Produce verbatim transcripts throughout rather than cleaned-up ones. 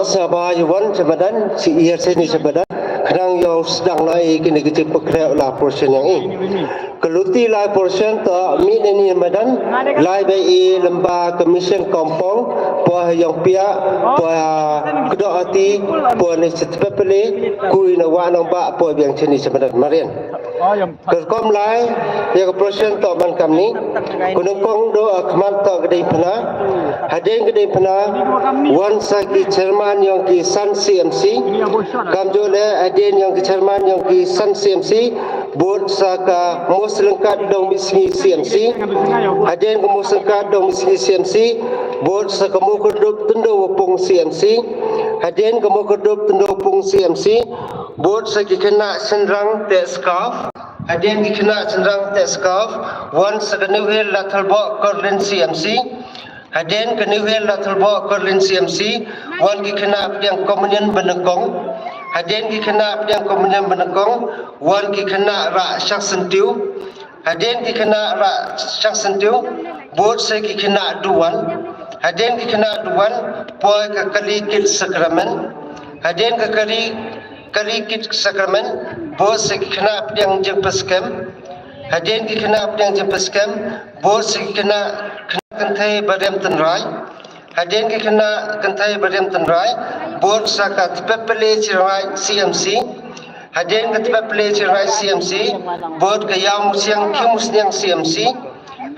Sngewbha ïa wan sha madan, shi ïa shane sha madan. Khnang ïoh sdang noh ïa kine ki jingpynkhreh la portion jong i. Ka luti la portion to mih na ne madan, lai ba i lem bad ka mission kompong, poi ha Ïongpiah, poi ha Kdohati, poi ne sha Tpetpele, kui na Wah Nangbah, poi biang shane sha madan Marian. Ka rukom lai ïa ka portion to man kumne. Ka nyngkong duh ha khmat to ka diengphna. Hadien ka diengphna wan sa ki chairman jong ki san C M C. Kamjooh leh hadien jong ki chairman jong ki san C M C, bud sa ka Mawsynrynkat Dongmihsngi C M C. Hadien ka Mawsynrynkat Dongmihsngi C M C, bud sa ka Mawkyrdup Tyndawapung C M C. Hadien ka Mawkyrdup Tyndawapung C M C, bud sa ki khynnah shynrang teh scarf. Hadien ki khynnah shynrang teh scarf, wan sa ka New Hill Lathalboh Korlin C M C. Hadien ka New Hill Lathalboh Korlin C M C, wan ki khynnah pdiang communion banyngkong. Hadien ki khynnah pdiang communion banyngkong, wan ki khynnah rah shang syntiew. Hadien ki khynnah rah shang syntiew, bud sa ki khynnah duwan. Hadien ki khynnah duwan, poi ka kali kit sakramen. Hadien ka kali kali kit sakramen, bud sa ki khynnah pdiang jingpynskem. Hadien ki khynnah pdiang jingpynskem, bud sa ki khynnah, khynnah kynthei ba rem tynrai. Hadien ki khynnah kynthei ba rem tynrai, bud sa ka Tpetpele Chirangraj C M C. Hadien ka Tpetpele Chirangraj C M C, bud ka Ïawmusiang Khimusniang C M C.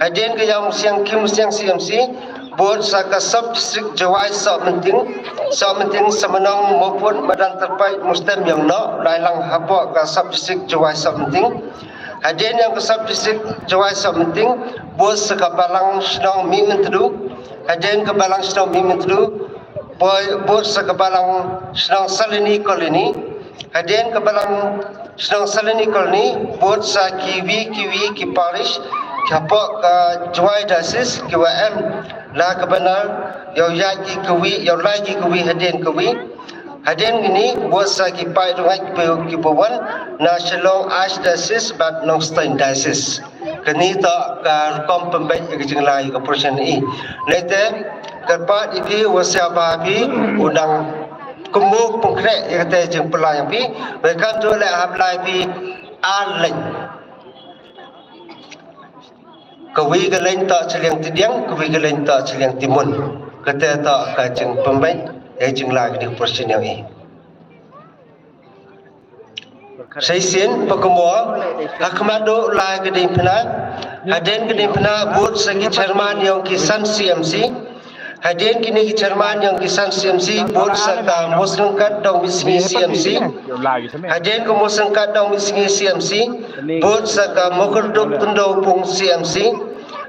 Hadien ka Ïawmusiang Khimusniang C M C, bud sa ka sub district Jowai Sohmynting, Sohmynting Samanong Mawpud Madan Tyrpait Mustem Ïongnoh, lai lang hapoh ka sub district Jowai Sohmynting. Hadien jong ka sub district Jowai Sohmynting, bud sa ka Balang Shnong Mihmyntdu. Hadien ka Balang Shnong Mihmyntdu, poi bud sa ka Balang Shnong Salini Colony. Hadien ka Balang Shnong Salini Colony, bud sa kiwi kiwi ki parish hapoh ka Jowai Diocese, kiwa em la ka banner, ïoh ïaid ki kawi, ïoh lai ki kawi hadien kawi. Hadien kine, bud sa ki paid rangeit kiba, kiba wan na Shillong Archdiocese bad Nongstoiñ Diocese. Kane to ka rukom pynbeit ïa ka jinglai ïa ka portion i. Lehse kyrpad ïa phi, wa sngewbha phi, u nang kynmaw pynkhreh ïa kata ka jingpynlait ïa phi. Bad kamjooh leh hap lai phi ar lane. Kawi ka lane to shiliang tidiang, kawi ka lane to shiliang timun. Kata to ka jingpynbeit ïa ka jinglai ka dei ka portion ïa i. Shisien ba kumno, ha khmat duh lai ka diengphna. Hadien ka diengphna, bud sa ki chairman jong ki san C M C. Hadien kine ki chairman jong ki san C M C, bud sa ka Mawsynrynkat Dongmihsngi C M C. Hadien ka Mawsynrynkat Dongmihsngi C M C, bud sa ka Mawkyrdup Tyndawapung C M C.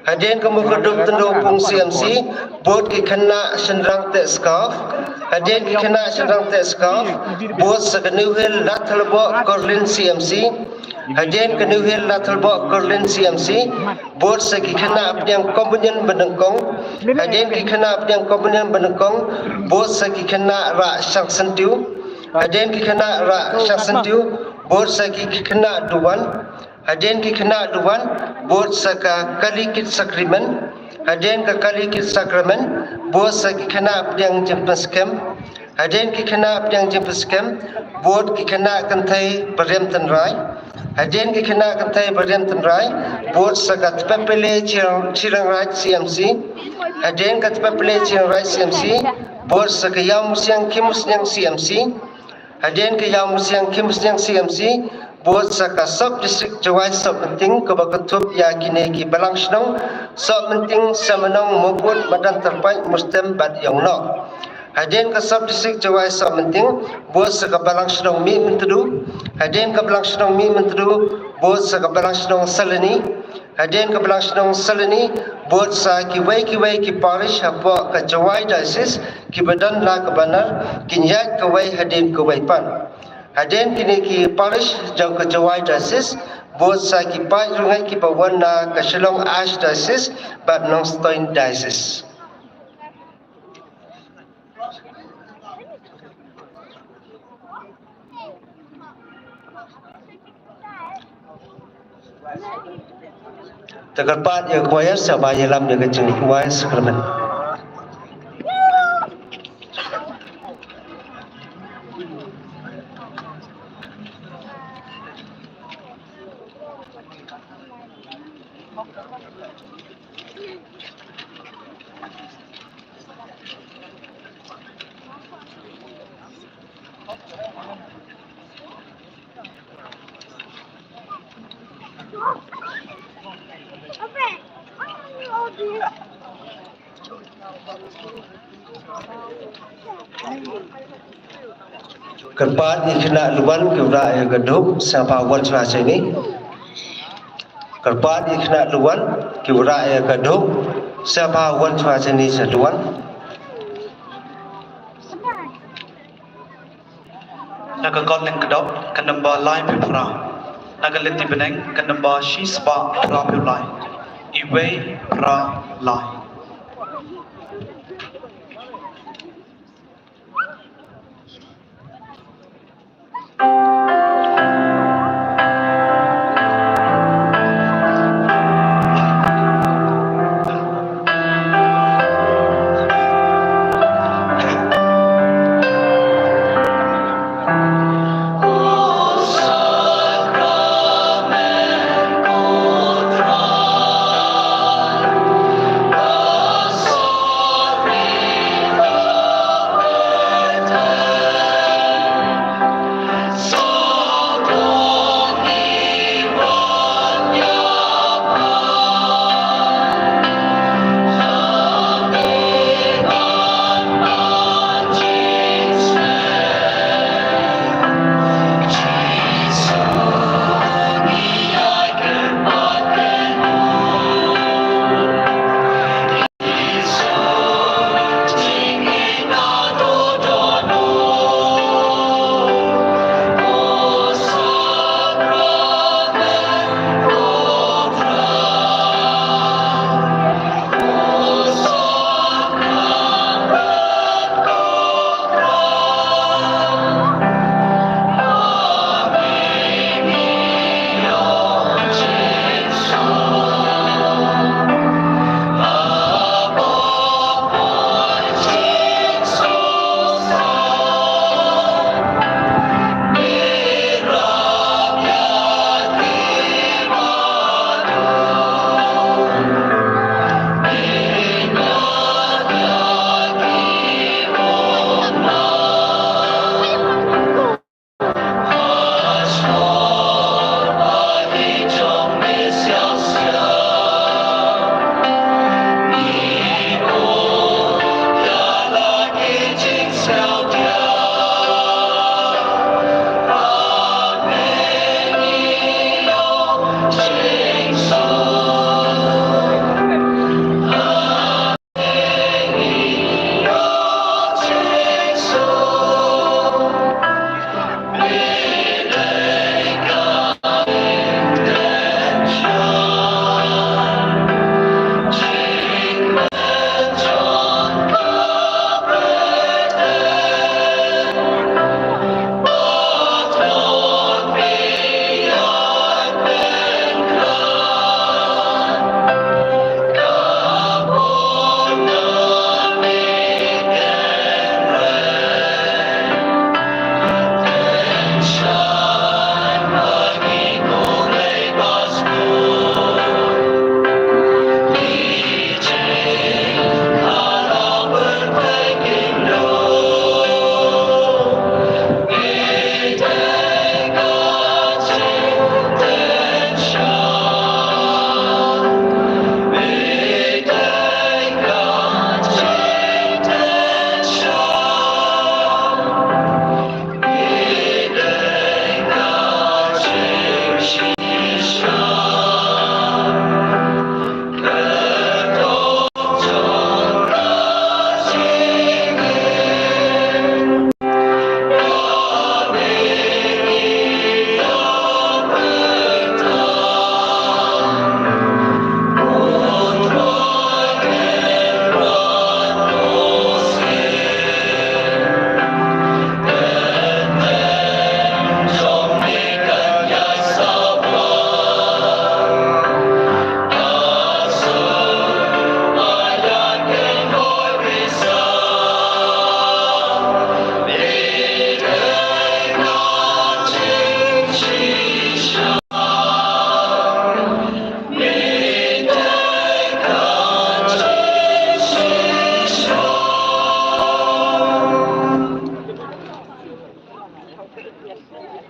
Hadien ka Mawkyrdup Tyndawapung C M C, bud ki khynnah shynrang teh scarf. Hadien ki khynnah shynrang teh scarf, bud sa ka New Hill Lathalboh Korlin C M C. Hadien ka New Hill Lathalboh Korlin C M C, bud sa ki khynnah pdiang communion banyngkong. Hadien ki khynnah pdiang communion banyngkong, bud sa ki khynnah rah shang syntiew. Hadien ki khynnah rah shang syntiew, bud sa ki khynnah duwan. Hadien ki khynnah duwan, bud sa ka kali kit sakramen. Hadien ka kali kit sakramen, bud sa ki khynnah pdiang jingpynskem. Hadien ki khynnah pdiang jingpynskem, bud ki khynnah kynthei ba rem tynrai. Hadien ki khynnah kynthei ba rem tynrai, bud sa ka Tpetpele Chirangraj C M C. Hadien ka Tpetpele Chirangraj C M C, bud sa ka Ïawmusiang Khimusniang C M C. Hadien ka Ïawmusiang Khimusniang C M C, bud sa ka sub district Jowai Sohmynting, kaba kynthup ïa kine ki Balang Shnong Sohmynting, Samanong, Mawpud, Madan Tyrpait, Mustem bad Ïongnoh. Hadien ka sub district Jowai Sohmynting, bud sa ka Balang Shnong Mihmyntdu. Hadien ka Balang Shnong Mihmyntdu, bud sa ka Balang Shnong Salini. Hadien ka Balang Shnong Salini, bud sa kiwei kiwei ki parish hapoh ka Jowai Diocese, kiba don la ka banner, kin ïaid kawei hadien kawei pat. Hadien kine ki parish jong ka Jowai Diocese, bud sa ki paid rangeit kiba wan na ka Shillong Archdiocese bad Nongstoiñ Diocese. Te kyrpad ïa ka choir sa ba ïalam ïa ka jingwai sakramen. Kyrpad ïa ki khynnah lwar ki wanrah ïa ka dhup, sa ba wan shuwa shane. Kyrpad ïa ki khynnah lwar ki wanrah ïa ka dhup, sa ba wan shuwa shane sa lwar. Na ka kot lyngkdop ka nombor laiphew phra. Na ka lynti bneng ka nombor shispah phraphew lai. Iwei phra lai.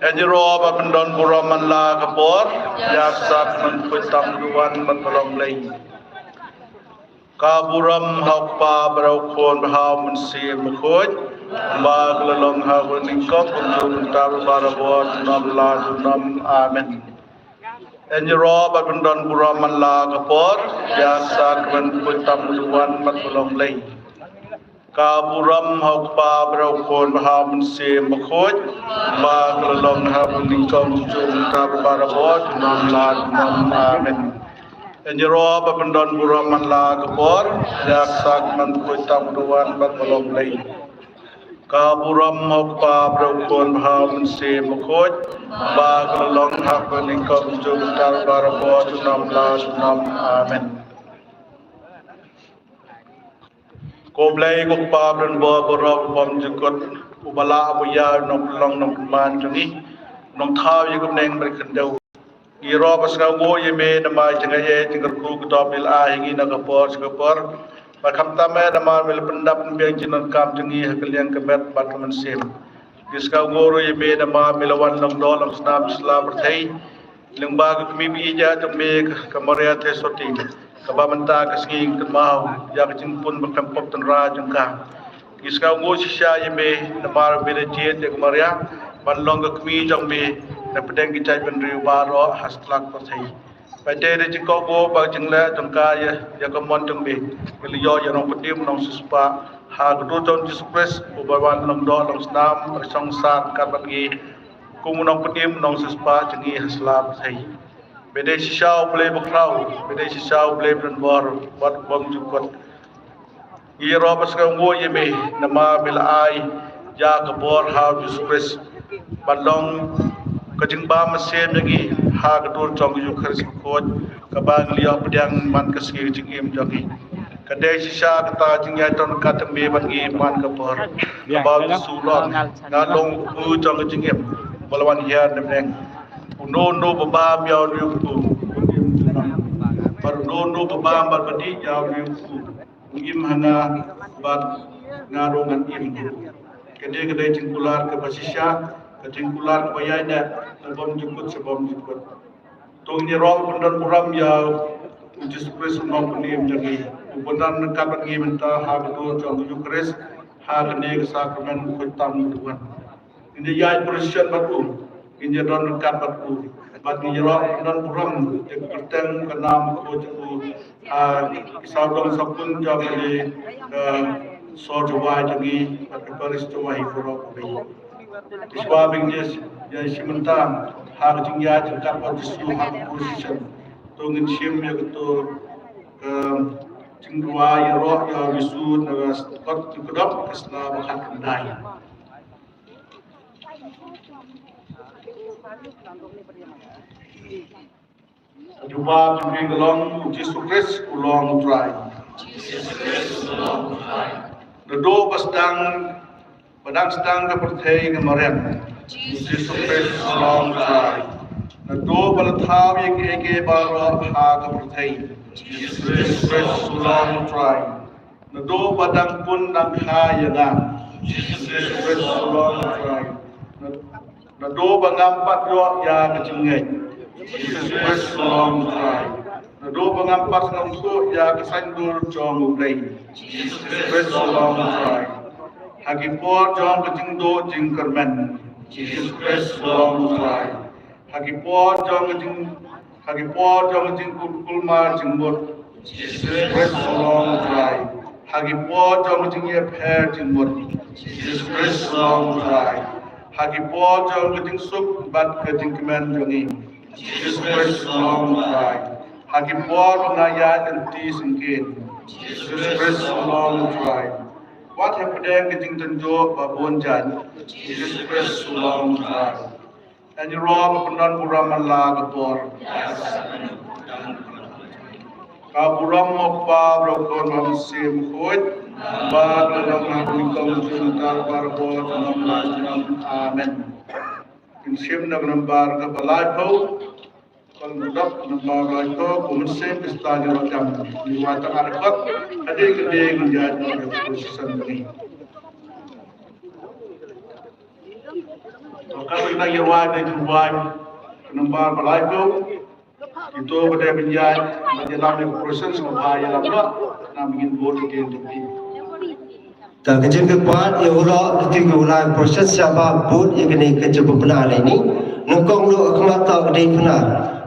Ngi ïaroh ban pyndon burom man la ka por ïa ka sak mynput tam duwan ban pynlong lei. Ka burom ha u Kpa bad ha u Khun bad ha u Mynsiem Bakhuid, ba ka la long ha u nyngkong kumjuh mynta bad barabor junom la junom. Amen. Ngi ïaroh ban pyndon burom man la ka por ïa ka sak mynput tam duwan ban pynlong lei. Ka burom ha u Kpa bad ha u Khun bad ha u Mynsiem Bakhuid, ba ka la long ha u nyngkong kumjuh mynta bad barabor junom la junom. Amen. Ngi ïaroh ban pyndon burom man la ka por ïa ka sak mynput tam duwan ban pynlong lei. Ka burom ha u Kpa bad ha u Khun bad ha u Mynsiem Bakhuid, ba ka la long ha u nyngkong kumjuh mynta bad barabor junom la junom. Amen. Ko Blei ko Kpa ba don bor baroh bymjukut, uba lah ba ïa u nongpynlong nongpynman jong ngi, nongthaw ïa ka bneng bad ka khyndew. Ngi ïaroh ba sngewnguh ïa me namar jingaiei jingkyrkhu kaba me la ai ha ngi na ka por sha ka por. Bad khamtam eh namar me la pyndap pynbiang jingdonkam jong ngi ha ka liang ka met bad ka mynsiem. Ngi sngewnguh ruh ïa me namar me la wan long doh long snam sha la pyrthei. Lyngba ka kmie ba ïeit jong me ka Maria Theisotti, kaba mynta ka sngi ngi kynmaw ïa ka jingpun ba khlem pop tynrai jong ka. Ngi sngewnguh shisha ïa me namar me la jied ïa ka Maria ban long ka kmie jong me na pdeng ki jaitbynriew baroh ha satlak pyrthei. Bad dei da jingkohnguh bad jingleh jong ka ïa, ïa ka mon jong me, me la ïoh ïa u nongpynim nongsiewspah ha ka dur jong u Jisu Khrist, uba wan long doh long snam, ba shong sah ryngkat bad ngi kum u nongpynim nongsiewspah jong ngi ha satlak pyrthei. Me dei shisha U Blei bakhraw, me dei shisha U Blei ba don bor bad bymjukut. Ngi ïaroh ba sngewnguh ïa me namar me la ai ïa ka bor ha u Jisu Khrist ban long ka jingbam mynsiem ïa ngi ha ka dur jong ka Eukharist bakhuid, kaba ngi la ïoh pdiang man ka sngi ka jingim jong ngi. Ka dei shisha kata ka jingïaid ryngkat jong me bad ngi man ka por. Kaba u Jisu u ong, nga long u kpu jong ka jingim, uba la wan hiar na bneng. Uno uno uba bam ïa une u kpu, un im junom. Bad uno uno uba bam bad ba dih ïa une u kpu, un im ha nga bad nga ruh ngan im. Ka dei, ka dei jingkular kaba shisha, ka jingkular kaba ïaineh na bymjukut sha bymjukut. To ngin ïaroh ban pyndon burom ïa u Jisu Khrist u nongpynim jong ngi, uba don ryngkat bad ngi mynta ha ka dur jong ka Eukharist, ha kane ka sakramen bakhuid tam duwan. Ngin ïa ïaid procession bad u, ngin ïa don ryngkat bad u, bad ngin ïaroh ban pyndon burom ïa ka kyrteng, ka nam, ka khuid jong u ha ki sawdong sawkun jong kane ka sor jong ngi bad ka parish jong ngi baroh kawei. Te shuwa ba ngin ïa shim bynta ha ka jingïaid ryngkat bad u Jisu ha ka procession, to ngin shim ïa kato ka jingduwai ïaroh ïa u Jisu na ka kot jingkdop, ka sla ba khatkhyndai. Ka jubab jong ngi ka long, U Jisu Khrist u long U Trai. Naduh ba sdang, ba dang sdang ka pyrthei ka mariang, U Jisu Khrist u long U Trai. Naduh ba la thaw ïa kiei kiei baroh ha ka pyrthei, U Jisu Khrist u long U Trai. Naduh ba dang pun dang kha ïa nga, Jisu Khrist u long U Trai. Naduh ba ngam pat ïoh ïa ka jingngeit, Jisu Khrist u long U Trai. Naduh ba ngam pat sngewthuh ïa ka saiñdur jong U Blei, Jisu Khrist u long U Trai. Ha ki por jong ka jingduh jingkyrmen, Jisu Khrist u long U Trai. Ha ki por jong ka jing, ha ki por jong ka jingkulmar jingmut, Jisu Khrist u long U Trai. Ha ki por jong ka jingïapher jingmut, Jisu Khrist u long U Trai. Ha ki por jong ka jingsuk bad ka jingkmen jong ngi, Jisu Khrist u long U Trai. Ha ki por ba nga ïaid lynti syngkien, Jisu Khrist u long U Trai. Wat hapdeng ka jingtynjuh ba bun jait, Jisu Khrist u long U Trai. Ngi ïaroh ban pyndon burom man la ka por. Ka burom ha u Kpa, bad ha u Khun, bad ha u Mynsiem Bakhuid, ba ka la long ha u nyngkong, mynta, barabor, junom la junom. Amen. Ngin shim na ka nambar kaba laiphew. Ka lynnong kaba laiphew, ko Mynsiem Khrista ngi ïaroh jam. Ngi wan tang arphet, hadien kane ngin ïaid noh ïa ka procession jong ngi. To ka ba ngi ïa wad, da ki wad, ka nombar ba laiphew. Kito ba dei ban ïaid ban ïalam ïa ka procession sngewbha ïalam noh, namar ngin bud ïa ki interview. Ta ka jingkyrpad ïa u lok, kito ki u lai procession sngewbha bud ïa kane ka jingpynbna lei ni. Nyngkong ruh ha khmat ta ka dei pynbna.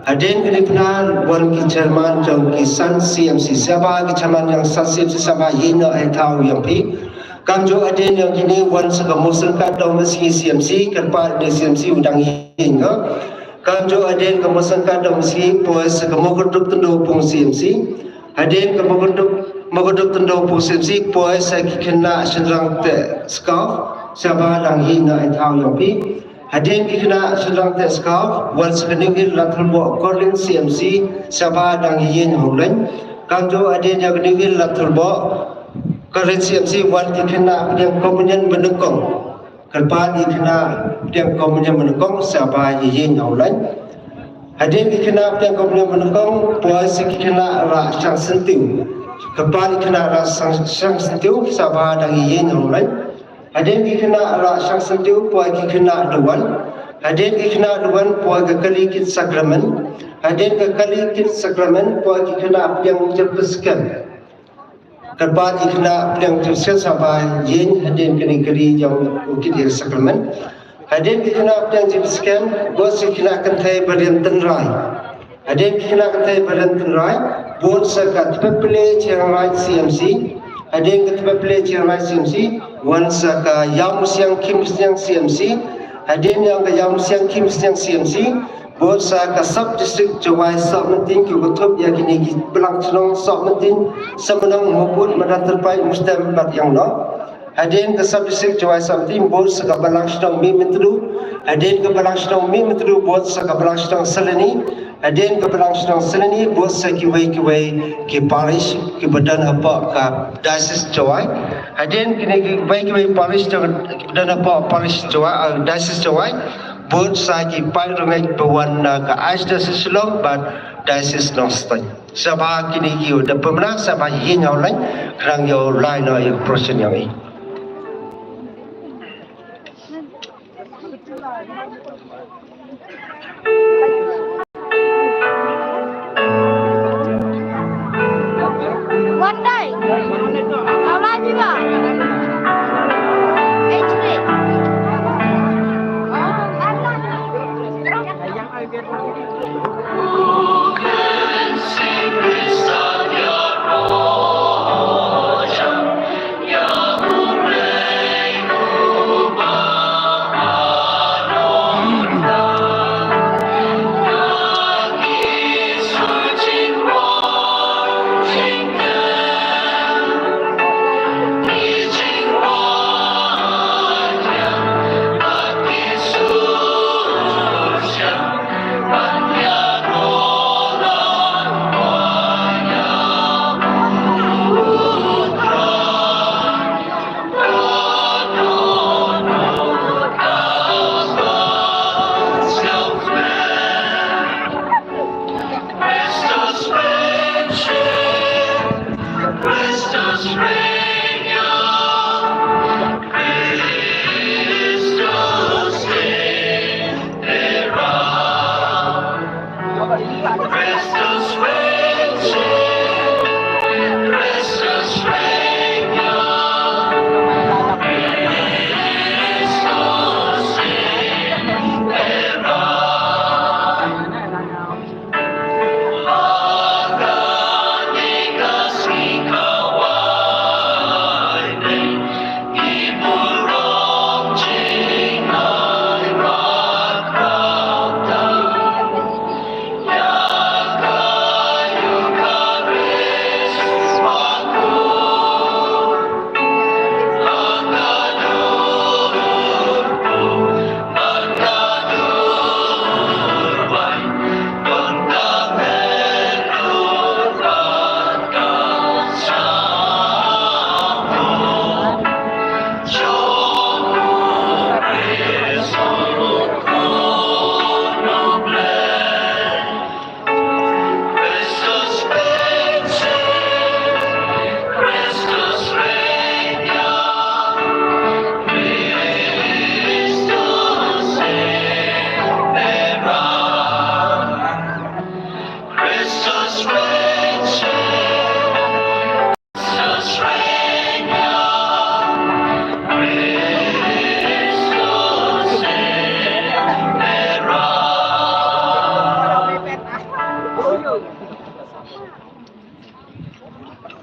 Hadien ka dei pynbna wan ki chairman jong ki san C M C sngewbha, ki chairman jong san C M C sngewbha ïa ïeng noh ha thaw ïa phi. Kamjooh hadien ïa kine wan sa ka Mawsynkat Dong Mynsngi C M C, kyrpad ïa C M C u dang ïeng noh. Kamjooh hadien ka Mawsynkat Dong Mynsngi poi sa ka Mawkyndup Tyndong Pung C M C. Hadien ka Mawkyndup, Mawkyndup Tyndong Pung C M C poi sa ki khynnah shynrang teh scout, sngewbha dang ïeng noh ha thaw ïa phi. Hadien ki khynnah shynrang teh scout wan sa ka New Hill Ladthulboh Korlin C M C, sngewbha dang ïeng ha u leng. Kamjooh hadien ïa ka New Hill Ladthulboh Korlin C M C wan ki khynnah pdiang komunion ba nyngkong. Kyrpad ïa ki khynnah pdiang komunion ba nyngkong sngewbha ïeng ha u leng. Hadien ki khynnah pdiang komunion ba nyngkong poi sa ki khynnah rah shang syntiew. Kyrpad ïa ki khynnah rah shang, shang syntiew sngewbha dang ïeng ha u leng. Hadien ki khynnah rah shang syntiew poi ki khynnah duwan. Hadien ki khynnah duwan poi ka kali kin sakramen. Hadien ka kali kin sakramen poi ki khynnah pdiang jingpynskem. Kyrpad ïa ki khynnah pdiang jingpynskem sngewbha ïeng hadien kane ka kali jong u kit ïa ka sakramen. Hadien ki khynnah pdiang jingpynskem, bud sa ki khynnah kynthei ba riam tynrai. Hadien ki khynnah kynthei ba riam tynrai, bud sa ka Tbet Pyle Chiang Rai C M C. Hadien ka Tbet Pyle Chiang Rai C M C, wan sa ka Ïawmusiang Khimsniang C M C. Hadien ïa ka Ïawmusiang Khimsniang C M C, bud sa ka Sub District Jowai Soh Myntien, ki kynthup ïa kine ki balang shnong Soh Myntien, Samnong, Mawpud, Madan Tyrpait, Mustem bad Ïangnoh. Hadien ka Sub District Jowai Soh Myntien bud sa ka balang shnong Mihmyntdu. Hadien ka balang shnong Mihmyntdu bud sa ka balang shnong Seleni. Hadien ka balang shnong Seleni bud sa kiwei kiwei ki parish kiba don hapoh ka Diocese Jowai. Hadien kine kiwei kiwei parish kiba don hapoh parish Jowai, ah, Diocese Jowai, bud sa ki paid rangeit ba wan na ka Archdiocese Shillong bad Diocese Nongstoiñ. Sngewbha kine ki u da pynbna, sngewbha ïeng ha u leng, khnang ïoh lai noh ïa ka procession jong i.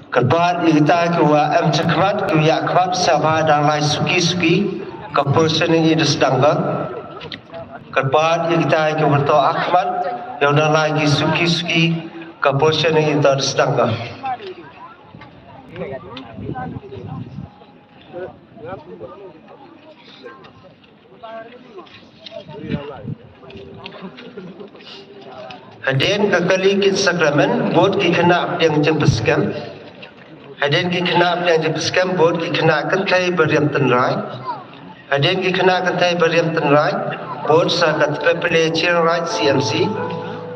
Kyrpad ïa kita kiwa em shakhmat, kiwa ïakhmat, sngewbha dang lai suki suki, ka portion ïa ngi da sdang ka. Kyrpad ïa kita kiwa toh hakhmat, ïa u dang lai ki suki suki, ka portion ïa ngi da sdang ka. Hadien ka kali ki sakramen, bud ki khynnah pdiang jingpyrskhem. Hadien ki khynnah pdiang jingpyrskhem, bud ki khynnah kynthei ba riam tynrai. Hadien ki khynnah kynthei ba riam tynrai, bud sa ka Tbet Pyle Chiang Rai C M C.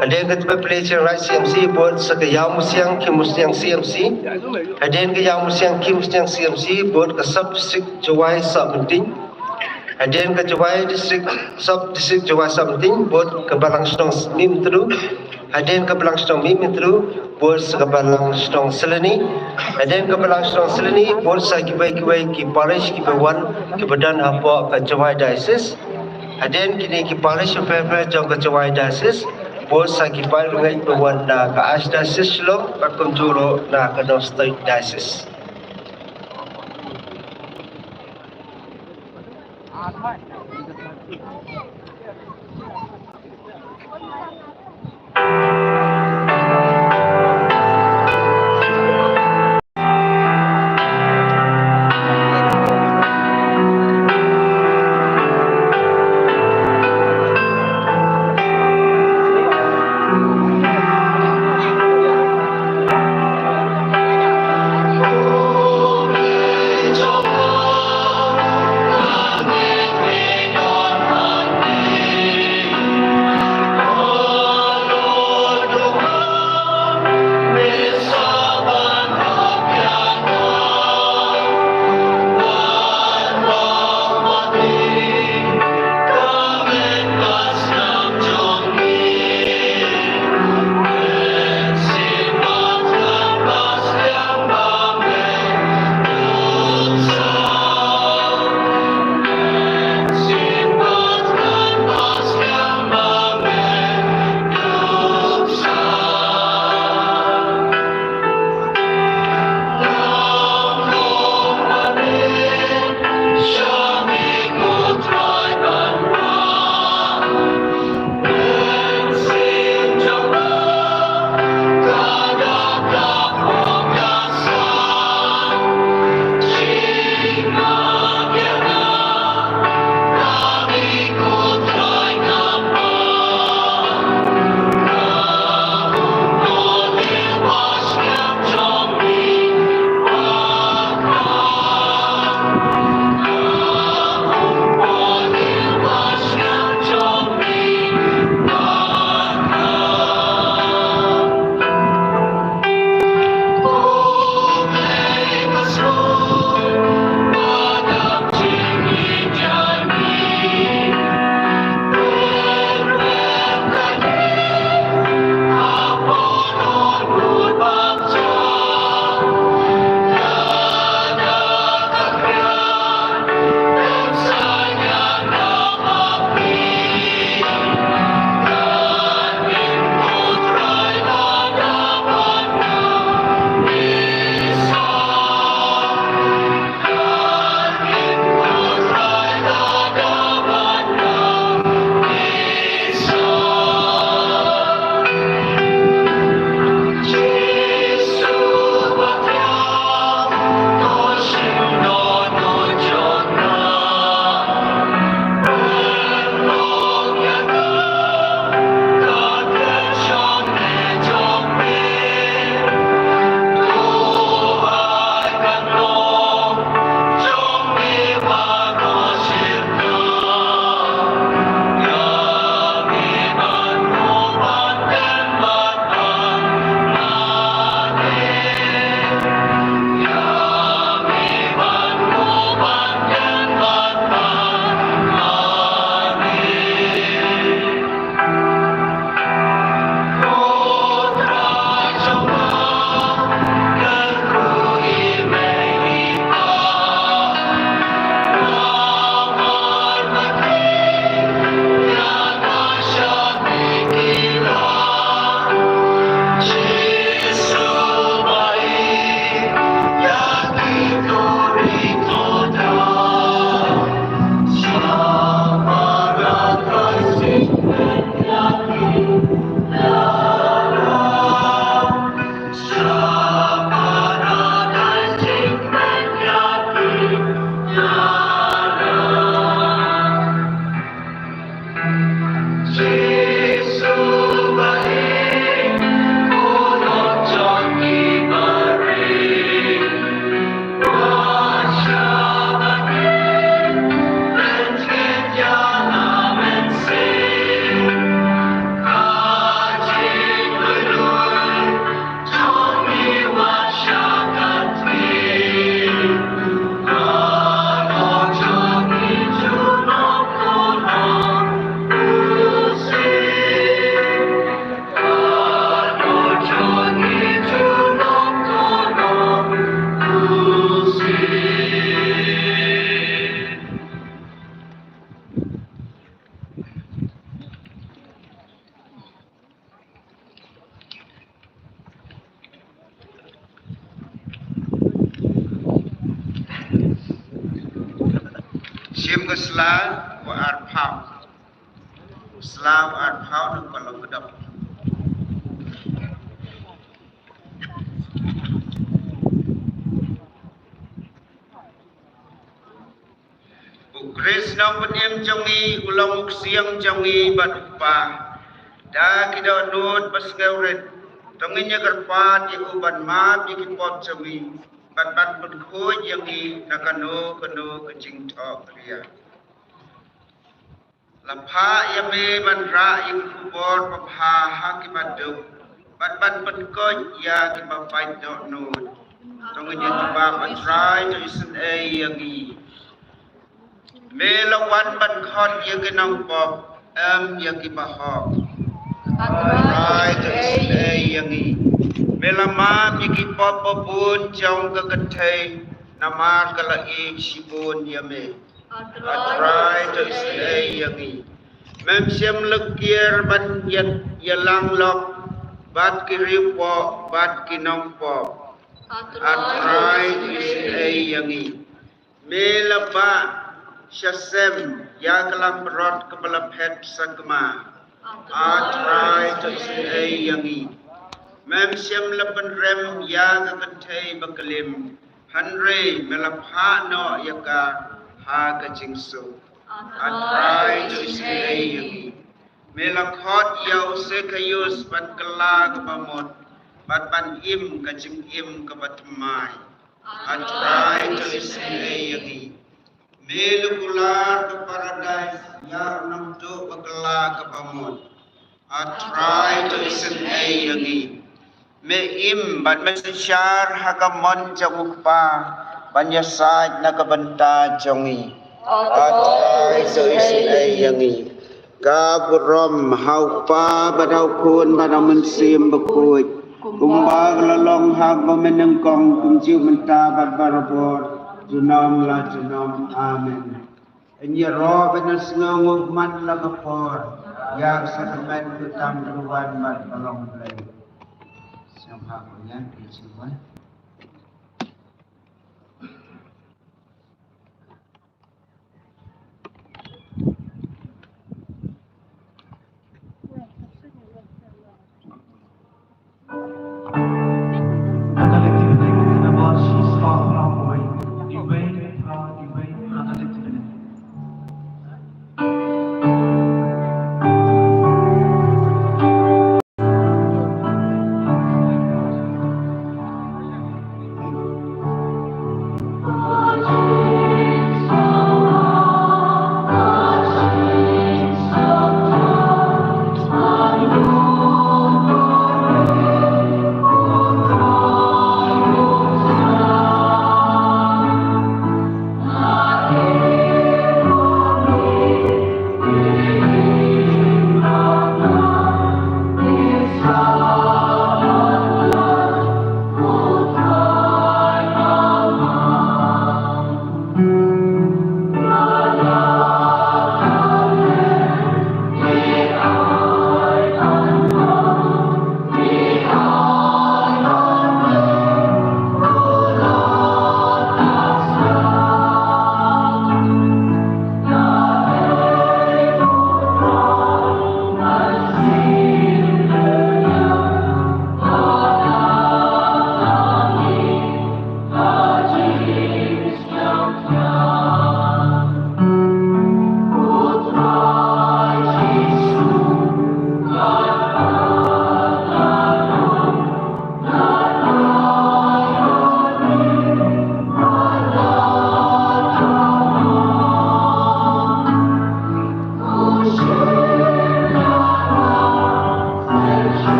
Hadien ka Tbet Pyle Chiang Rai C M C, bud sa ka Ïawmusiang Khimmusiang C M C. Hadien ka Ïawmusiang Khimmusiang C M C, bud ka Sub District Jowai Sahmyntin. Hadien ka Jowai District, Sub District Jowai Sahmyntin, bud ka Balang Shnong Mihmyntdu. Hadien ka Balang Shnong Mihmyntdu, bud sa ka Balang Shnong Sylani. Hadien ka Balang Shnong Sylani, bud sa kiwei kiwei ki parish kiba wan, kiba don hapoh ka Jowai Diocese. Hadien kine ki parish bapher bapher jong ka Jowai Diocese, bud sa ki paid bangeit ba wan na ka Archdiocese Shillong, bad kumjuh ruh na ka North State Diocese. Jim ka sla wa arphaw. Sla wa arphaw na ka long ka dok. U Khrist nongpynim jong ngi, u long u ksiang jong ngi bad u Kpa. Da ki dohnud ba sngewrit, to ngin ïa kyrpad ïa u ban map ïa ki pop jong ngi, bad ban pynkhuid ïa ngi na kano kano ka jingthohkria. La phah ïa me ban rah ïa ki khubor babha ha ki baduk, bad ban pynkoit ïa ki bapait dohnud. To ngin ïa jubab, A Trai, to isynei ïa ngi. Me la wan ban khot ïa ki nongpop, em ïa ki bahok. A Trai, to isynei ïa ngi. Me la map ïa ki pop babun jong ka kynthei, namar ka la ïeit shibun ïa me. A Trai, to isynei ïa ngi. Mem shym la kiar ban ïa, ïalang lok bad ki riewpoh bad ki nongpop. A Trai, to isynei ïa ngi. Me la bah sha sem ïa ka langbrot kaba la phet sakma. A Trai, to isynei ïa ngi. Mem shym la pynrem ïa ka kynthei baklim, hynrei me la phah noh ïa ka ha ka jingsuk. A Trai, to isynei ïa ngi. Me la khot ïa u Sakhaius ban kylla kaba mut, bad ban im ka jingim kaba thymmai. A Trai, to isynei ïa ngi. Me la kular ka paradais ïa u nongtuh ba kylla kaba mut. A Trai, to isynei ïa ngi. Me im bad me synshar ha ka mon jong u Kpa ban ïasaid na ka bynta jong ngi. A Trai, to isynei ïa ngi. Ka burom ha u Kpa bad ha u Khun bad ha u Mynsiem Bakhuid, kumba ka la long ha kaba mynnyngkong, kumjuh mynta bad barabor, junom la junom. Amen. Ngin ïaroh ban ïasngew nguh man la ka por ïa ka sakramen ka tam ka wan bad ka long Blei. Sngewbha ban ïa ki sngewbha.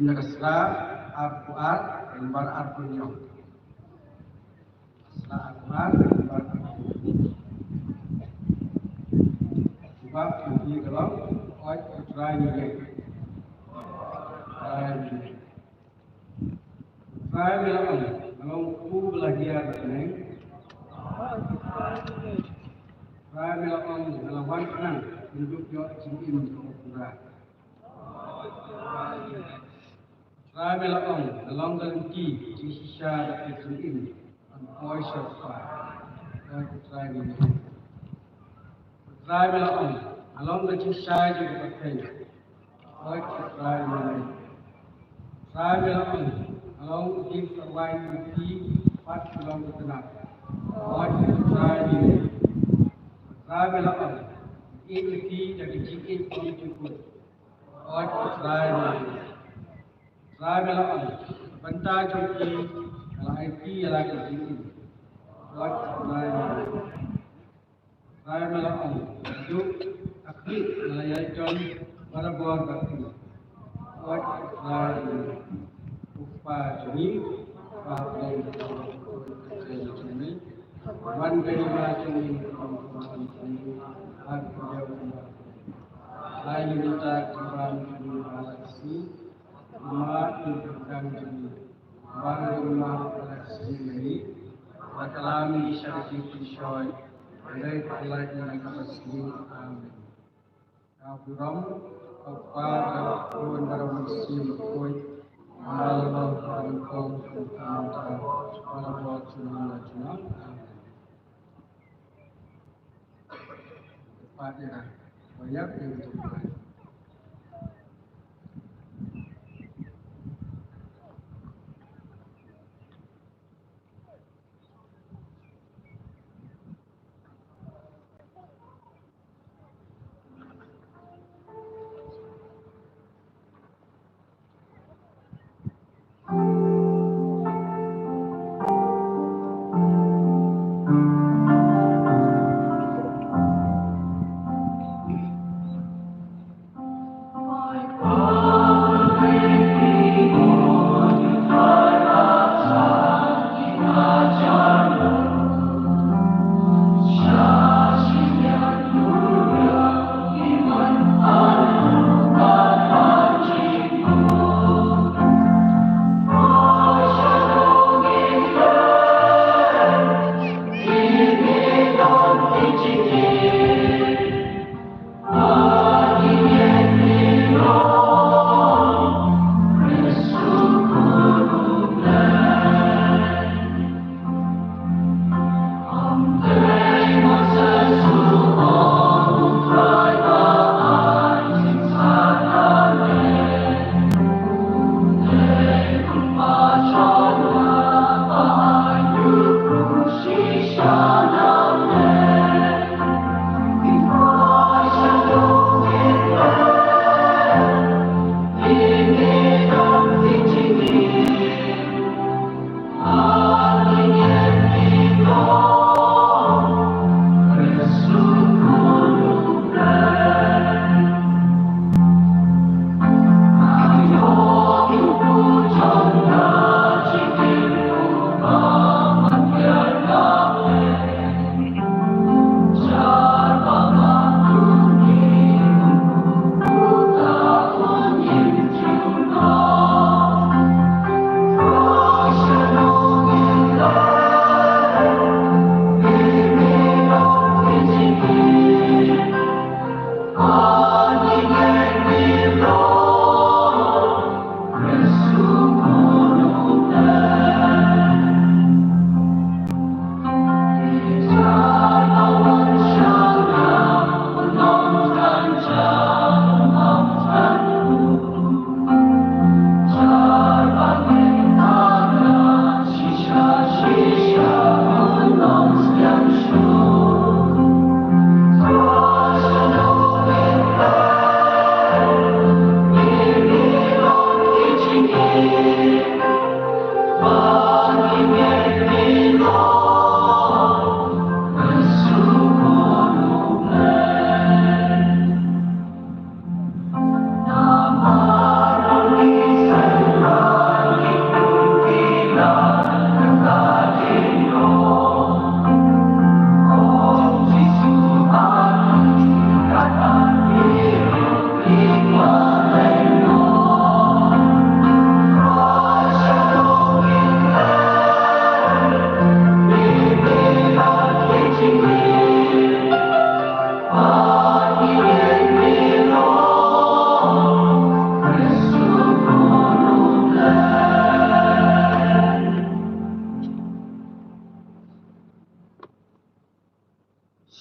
Ka sla arphew ar, ka nombar arphew hynñiew. Sla arphew ar, ka nombar arphew hynñiew. Jubab jong phi ka long, Oi ko Trai ngi ïeng. Trai ngi ïeng. Trai me la ong, nga long u kpu ba la hiar bneng. Trai me la ong, nga la wan khnang ban dup ïoh jingim kaba pura. Trai me la ong, nga long ka lynti jingshisha bad ka jingim ban poi sha U Kpa. Oi ko Trai ngi ïeng. Trai me la ong, nga long ka jingshai jong ka pyrthei. Oi ko Trai ngi ïeng. Trai me la ong, nga long u dieng sawai jong phi, pat u long u tnat. Oi ko Trai ngi ïeng. Trai me la ong, ïeit ïa phi da ka jingïeit bymjukut. Oi ko Trai ngi ïeng. Trai me la ong, bynta jong phi ka la aiti ïa la ka jingim. Oi ko Trai ngi ïeng. Trai me la ong, haduh ka khlieh nga la ïaid don barabor bad phi. Oi ko Trai ngi ïeng. Ko Kpa jong ngi, Kpa, pdiang ïa ka jingim jong ngi. Wan ka hima jong ngi, ka long kumba jong ngi. Ai ïa ngi mynta ka jingbam jong ngi ba la ka sngi. Map ïa ki kyrdan jong ngi, ba ngi map ïa ki kyrdan jong ngi. Wat lam ngi sha ka jingpynshoi, hynrei pyllait ngi na kaba sniew. Amen. Ka burom, ka Kpa, ka Khun, bad ka Mynsiem Bakhuid, ba la long ha ka lyngkong jong ngi mynta, bad ha ka por junom la junom. Amen.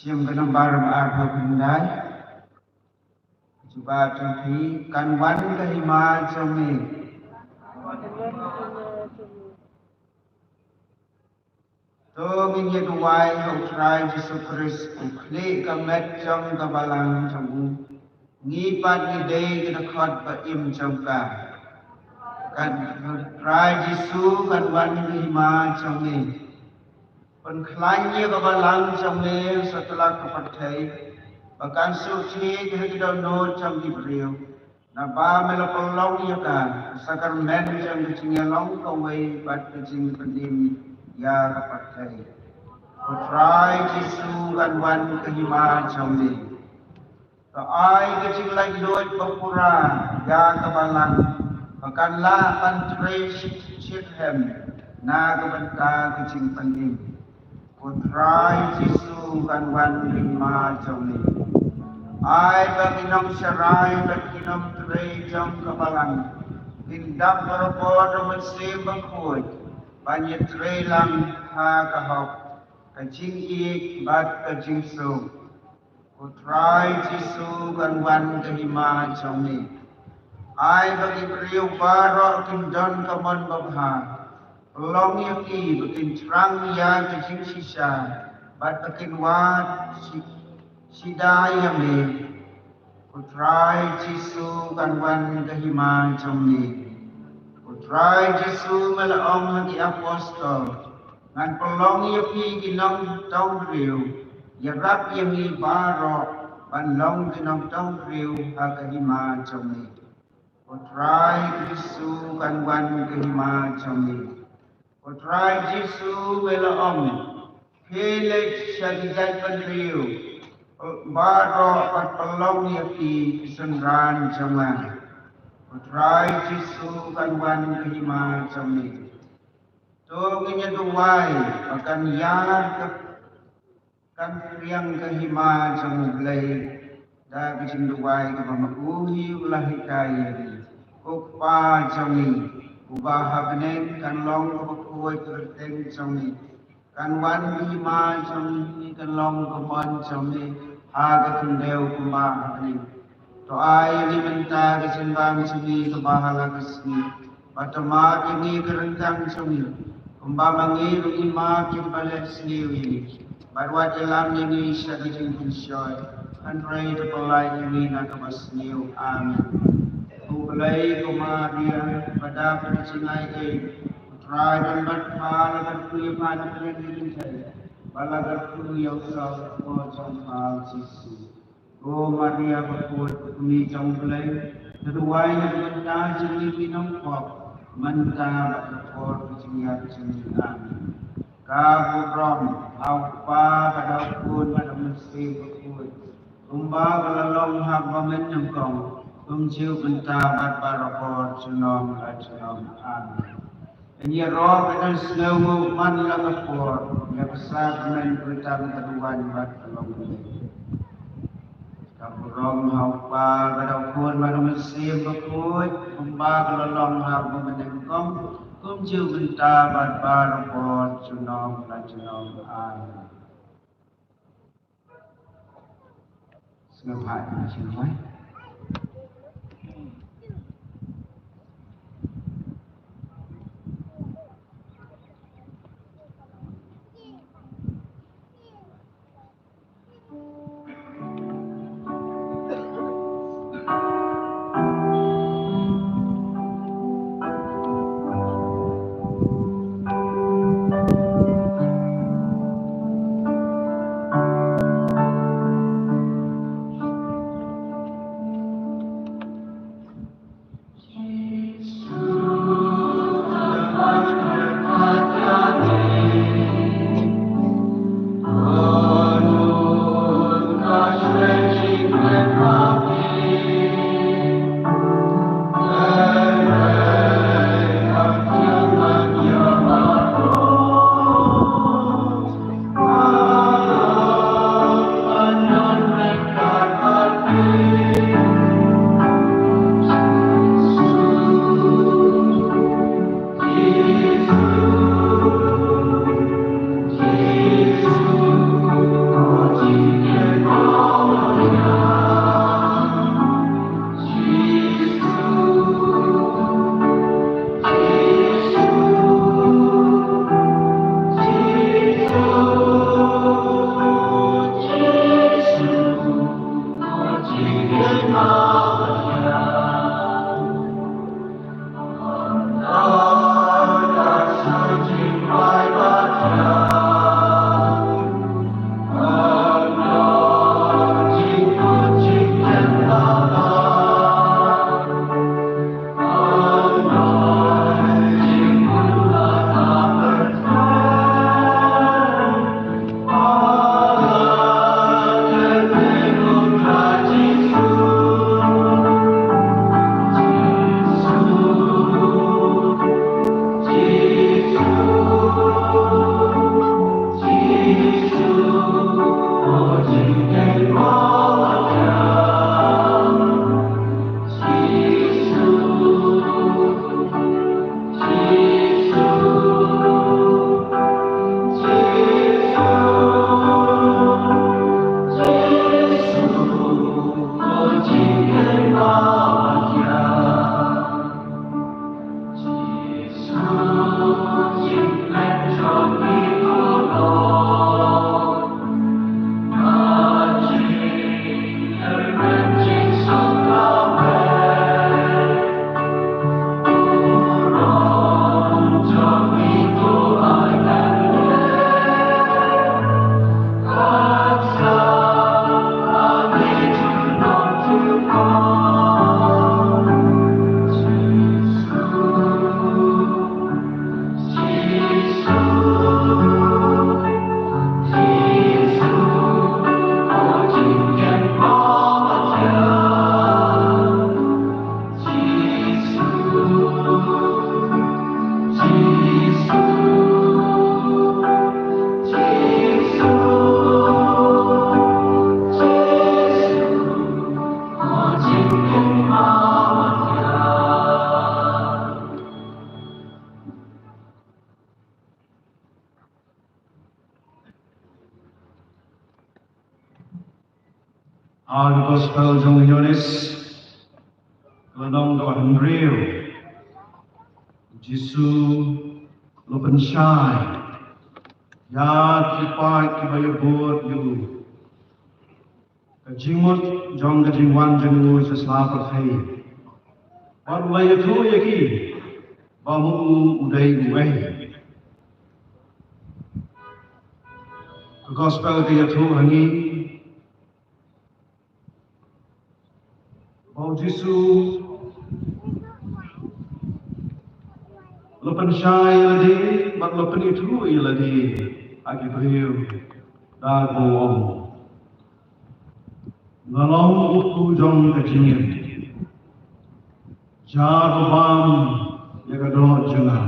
Jingim ka nambar arphew khyndai. Jubab jong phi, kan wan ka hima jong me. To ngin ïa duwai ha u Trai Jisu Khrist, u khlieh ka met jong ka balang jong u. Ngi pat ngi dei ki dkhot ba im jong ka. Kan, Trai Jisu, kan wan ka hima jong me. Pynkhlaiñ ïa ka balang jong me satlak ka pyrthei, ba kan shu thied ha ki dohnud jong ki briew. Naba me la pynlong ïa ka, ka sakramen jong ka jingïalong kawei bad ka jingpynim ïa ka pyrthei. Ko Trai Jisu, kan wan ka hima jong me. To ai ka jinglaitluid ba pura ïa ka balang, ba kan lah ban trei shitrhem na ka bynta ka jingpynim. Ko Trai Jisu, kan wan ka hima jong me. Ai ba ki nongsharai bad ki nongtrei jong ka balang kin dap barabor da u Mynsiem Bakhuid ban ïatrei lang ha ka hok, ka jingïeit bad ka jingsuk. Ko Trai Jisu, kan wan ka hima jong me. Ai ba ki briew baroh kin don ka mon babha. Pynlong ïa ki ba kin thrang ïa ka jingshisha bad ba kin wad shi-, shida ïa me. Ko Trai Jisu, kan wan ka hima jong me. Ko Trai Jisu, me la ong ha ki apostol, ngan pynlong ïa phi ki nongtawbriew. Ïarap ïa ngi baroh ban long ki nongtawbriew ha ka hima jong me. Ko Trai Jisu, kan wan ka hima jong me. Ko Trai Jisu, me la ong, phi leit sha ki jaitbynriew baroh bad pynlong ïa ki ki synran jong nga. Ko Trai Jisu, kan wan ka hima jong me. To ngin ïa duwai ba kan ïar ka, kan phriang ka hima jong U Blei da ka jingduwai kaba ma u hi u la hikai ïa ngi. Ko Kpa jong ngi uba ha bneng, kan long kaba khuid ka kyrteng jong me. Kan wan ka hima jong me, kan long ka mon jong me ha ka khyndew kumba ha bneng. To ai ïa ngi mynta ka jingbam jong ngi kaba ha la ka sngi. Bad to map ïa ngi ka ryngkang jong ngi, kumba ma ngi ruh ngi map ïa kiba leh sniew ïa ngi. Bad wat ïalam ïa ngi sha ka jingpynshoi, hynrei to pynlait ïa ngi na kaba sniew. Amen. Ko Blei, ko Maria ba dap da ka jingaiei, U Trai don bad pha. La kyrkhu ïa pha na pdeng ki kynthei, bad la kyrkhu ïa u saw jong pha, u Jisu. Ko Maria bakhuid, ko Kmie jong U Blei, to duwai na ka bynta jong ngi ki nongpop, mynta bad ha ka por ka jingïap jong ngi. Amen. Ka burom ha U Kpa, bad ha U Khun, bad ha U Mynsiem Bakhuid, kumba ka la long ha kaba mynnyngkong, kumjuh mynta bad barabor, junom la junom. Amen. Ngin ïaroh bad ngin sngewnguh man la ka por ïa ka sakramen ka ritang ka duwan bad ka longdien. Ka burom ha U Kpa, bad ha U Khun, bad ha U Mynsiem Bakhuid, kumba ka la long ha kaba mynnyngkong, kumjuh mynta bad barabor, junom la junom. Amen. Sngewbha ïa ka jingduwai. Ha ka gospel jong u Ïoannis, ka lynnong kaba hynriew, u Jisu u la pynshai ïa ki paid kiba ïabud ïa u, ka jingmut jong ka jingwan jong u sha sla pyrthei. Bad u la ïathuh ïa ki ba ma u u dei uei. Ka gospel ka ïathuh ha ngi ba u Jisu u la pynshai ïa lade bad u la pynithuh ïa lade ha ki briew da kaba u ong, nga long u kpu jong ka jingim. Jar ba bam ïa ka doh jong nga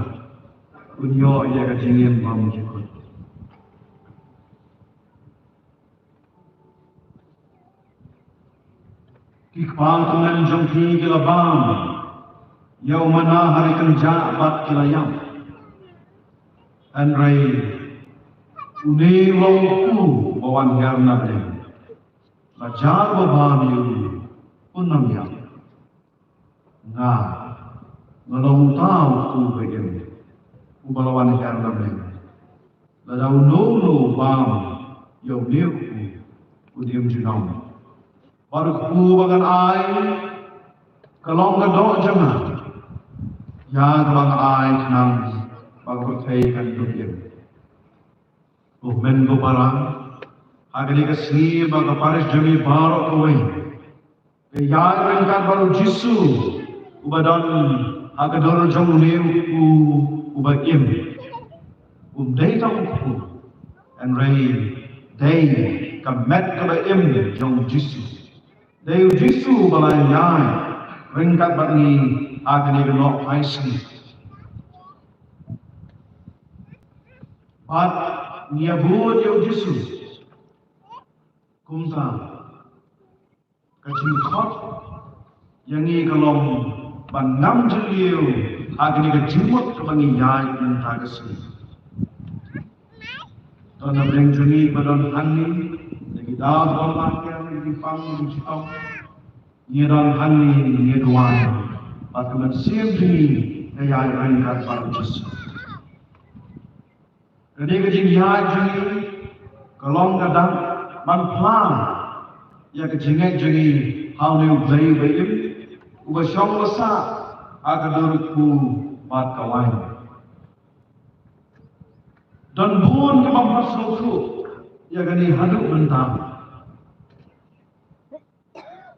un ïoh ïa ka jingim bymjukut. Ki kpa tymmen jong phi ki la bam ïa u manna ha ri kynjah bad ki la ïap. Hynrei une u long u kpu uba wan hiar na bneng. Ba jar ba bam ïa u un ym ïap. Nga, nga long uta u kpu uba im, uba la wan hiar na bneng. Lada uno uno u bam ïa une u kpu, un im junom. Bad u kpu ba ngan ai ka long ka doh jong nga, ïa kaba nga ai khnang ba ka pyrthei kan ïoh im. Ko hynmen ko para, ha kane ka sngi ba ka parish jong ngi baroh kawei ka ïaid ryngkat bad u Jisu uba don ha ka dur jong une u kpu uba im. Um dei tang u kpu, hynrei dei ka met kaba im jong u Jisu. Dei u Jisu uba la ïaid ryngkat bad ngi ha kane ka nohphai sngi. Bad ngi ïabud ïa u Jisu. Kumta ka jingkhot ïa ngi ka long ban ngam jylliew ha kane ka jingmut kaba ngi ïaid mynta ka sngi. Don na bneng jong ngi ba don hangne, na ki daw ba la kiar, na ki pang, na ki chitom. Ngi don hangne, ngi duwai ba ka mynsiem jong ngi ka ïaid ryngkat bad u Jisu. Kane ka jingïaid jong ngi ka long ka dak ban phla ïa ka jingngeit jong ngi ha une u Blei ba im, uba shong ba sah ha ka dur u kpu bad ka waiñ. Don bun kiba ym pat sngewthuh ïa kane haduh mynta.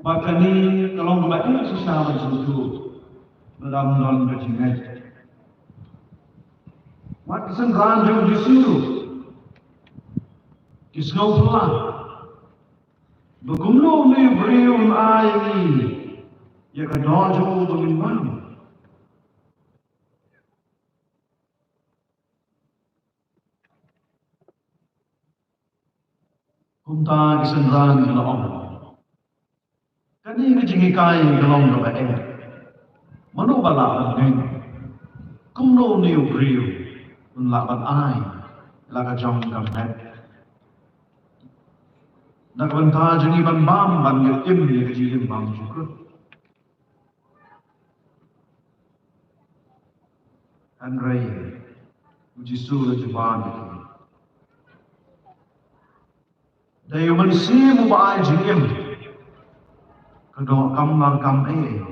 Ba kane ka long kaba eh shisha ban sngewthuh lada ym don ka jingngeit. Wat ki synran jong u Jisu ruh ki sngewphylla ba kumno une u briew un ai ïa ngi ïa ka doh jong u ba ngin bam. Kumta ki synran ki la ong, kane ka jinghikai ka long kaba eh. Mano ba lah ban ngeit? Kumno une u briew un lah ban ai la ka jong ka met na ka bynta jong ngi ban bam, ban ngin im ïa ka jingim bymjukut? Hynrei u Jisu u la jubab ïa ki, dei u Mynsiem uba ai jingim. Ka doh kam lah kam eh.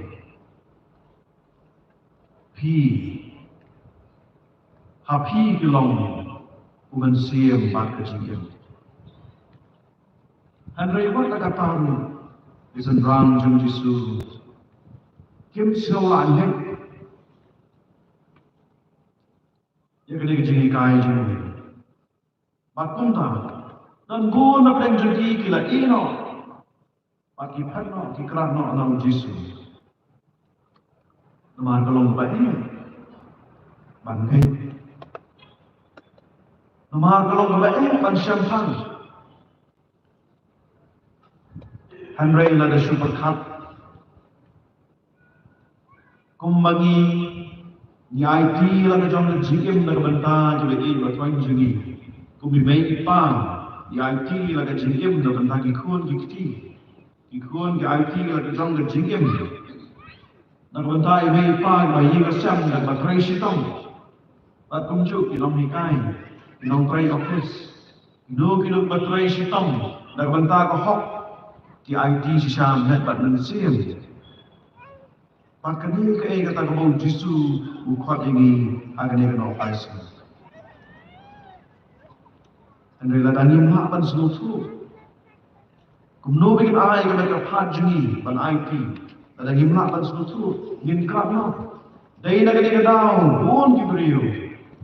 Phi, ha phi ki long u Mynsiem bad ka jingim. Hynrei wat la katta ruh ki synran jong u Jisu kim sngew lah ngeit ïa kane ka jinghikai jong u. Bad kumta don bun na pdeng jong ki ki la ïeh noh bad ki phet noh, ki khrah noh na u Jisu. Namar ka long kaba eh ban ngeit. Namar ka long kaba eh ban shemphang. Hynrei lada shu pyrkhat kumba ngi, ngi aiti la ka jong ka jingim na ka bynta jong ka ïing ka thoiñ jong ngi. Kum i mei i pa, ngi aiti la ka jingim na ka bynta ki khun ki kti. Ki khun ki aiti la ka jong ka jingim. Na ka bynta i mei i pa kiba ïing ba sem, da kaba trei shitom. Bad kumjuh ki nonghikai, ki nongtrei office. Kino kino kiba trei shitom na ka bynta ka hok, ki aiti shisha met bad mynsiem. Bad kane kaei kata kaba u Jisu u khot ïa ngi ha kane ka nongpynsngew. Hynrei lada ngim lah ban sngewthuh, kumno ba ngin ai ka met ka phad jong ngi ban aiti lada ngim lah ban sngewthuh? Ngin krap noh. Dei na kane ka daw bun ki briew,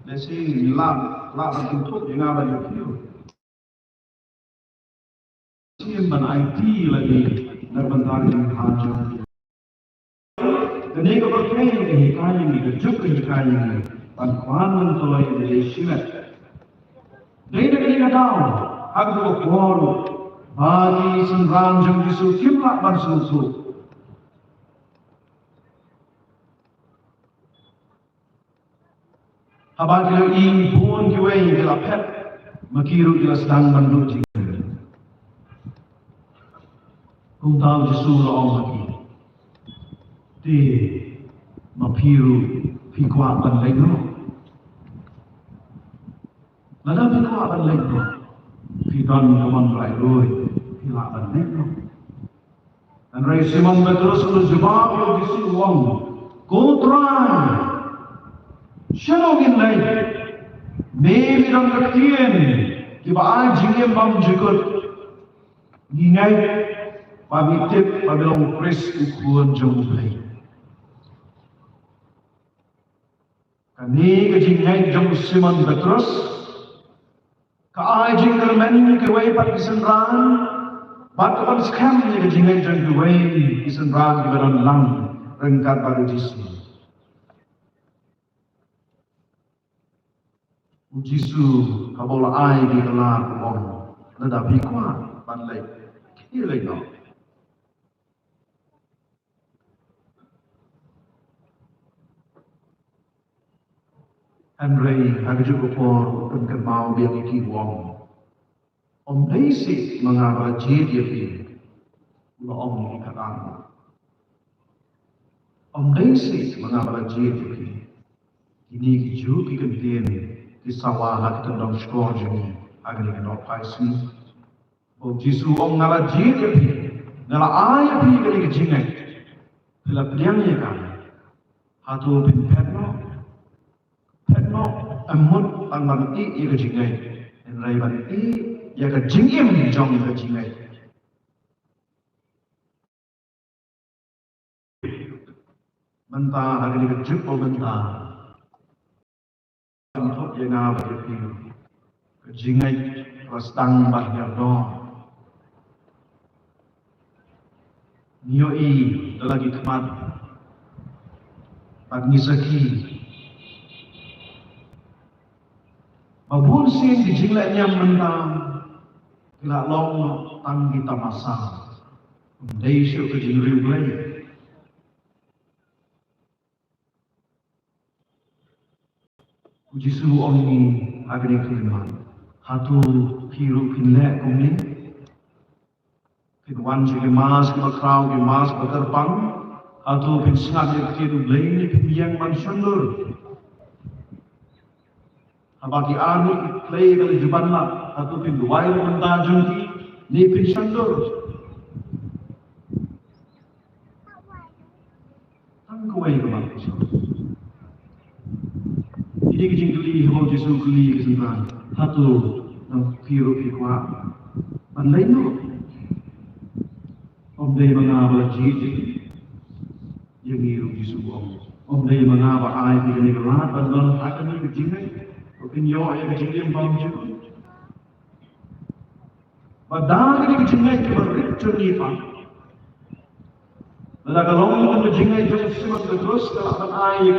lehse ngin lah, lah ban kynthup ïa nga bad ïa phi. Shisien ban aiti lade na ka bynta ka jingthaw jong. Kane ka pyrthei ka hikai ïa ngi, ka juk ka hikai ïa ngi ban pan myntoi ïa lade shimet. Dei na kane ka daw, ha kata ka por ba ki synran jong u Jisu kim lah ban sngewthuh. Haba ki la ïohi bun kiwei ki la phet, ma ki ruh ki la sdang ban duh jingkyrmen. Kumta u Jisu u la ong ha ki, te ma phi ruh phi kwah ban leit noh? Lada phi kwah ban leit noh, phi don ka mon rai roi, phi lah ban leit noh. Hynrei Simon Petrus u la jubab ïa u Jisu u ong, ko Trai, shano ngin leit? Me me don ka ktien kiba ai jingim bymjukut. Ngi ngeit bad ngi tip ba me long u Khrist, u Khun jong U Blei. Kane ka jingngeit jong u Simon Petrus ka ai jingkyrmen ïa kiwei pat ki synran, bad ka pynskhem ïa ka jingngeit jong kiwei ki synran kiba don lang ryngkat bad u Jisu. U Jisu haba u la ai ïa ki ka lad u ong, lada phi kwah ban leit, khie leit noh. Hynrei ha kajuh ka por u pynkynmaw biang ïa ki u ong, ym dei seh ma nga ba la jied ïa phi. U la ong ïa ki kata, ym dei seh ma nga ba la jied ïa phi. Kine kijuh ki kyntien ki sawa ha ki tyndong shkor jong ngi ha kane ka nohphai sngi. U Jisu u ong, nga la jied ïa phi, nga la ai ïa phi kane ka jingngeit, phi la pdiang ïa ka. Hato phin phet noh? Phet noh, ym mut tang ban ïeh ïa ka jingngeit, hynrei ban ïeh ïa ka jingim jong ka jingngeit. Mynta ha kane ka juk ba mynta, kynthup ïa nga bad ïa phi, ka jingngeit ka la sdang ban hiar dor. Ngi ïohi da la ki khmat bad ngi sakhi ba bun sien ki jingleh niam mynta ki la long tang ki tamasa, ym dei shuh ka jingriewblei. U Jisu u ong ïa ngi ha kane ka khlieh, hato phi ruh phin leh kumne? Phin wan sha ki mass kiba khraw, ki mass ba kyrpang, hato phin sngap ïa ka ktien U Blei ne phin ïeng ban shon dur? Haba ki arngut ki khlei ka la ju ban lap, hato phin duwai na ka bynta jong ki ne phin shon dur? Tang kawei ka mat ka shong. Kine ki jingkylli haba u Jisu u kylli ki synran, hato na phi ruh phi kwah ban leit noh? Ym dei ma nga ba la jied ïa phi. Ïa ngi ruh u Jisu u ong, ym dei ma nga ba ai ïa phi kane ka lad ban don ha kane ka jingngeit, ba phin ïoh ïa ka jingim bymjukut. Bad da kane ka jingngeit kaba rit jong ngi pat, lada ka long kum ka jingngeit jong u Simon Petrus, ka lah ban ai,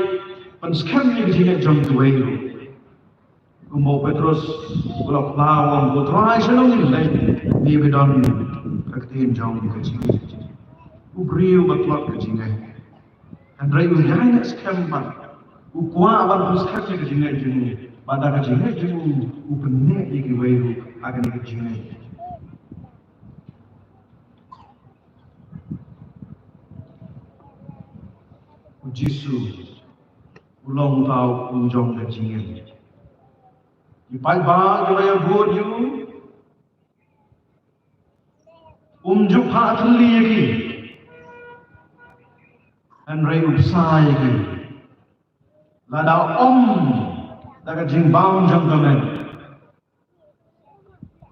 ban skhem ïa ka jingngeit jong kiwei ruh. Kumba u Petrus u la phla u ong, ko Trai, shano ngin leit? Me me don ka ktien jong ka jingngeit. U briew ba tlot ka jingngeit. Hynrei u ïaineh skhem bad u kwah ban pynskhem ïa ka jingngeit jong u, bad da ka jingngeit jong u u pynneh ïa kiwei ruh ha kane ka jingngeit. Jisu u long uta u jong ka jingim. Ki paidbah kiba ïa bud ïa u, um ju phah thylli ïa ki, hynrei u bsa ïa ki. Lada ym da ka jingbam jong ka met,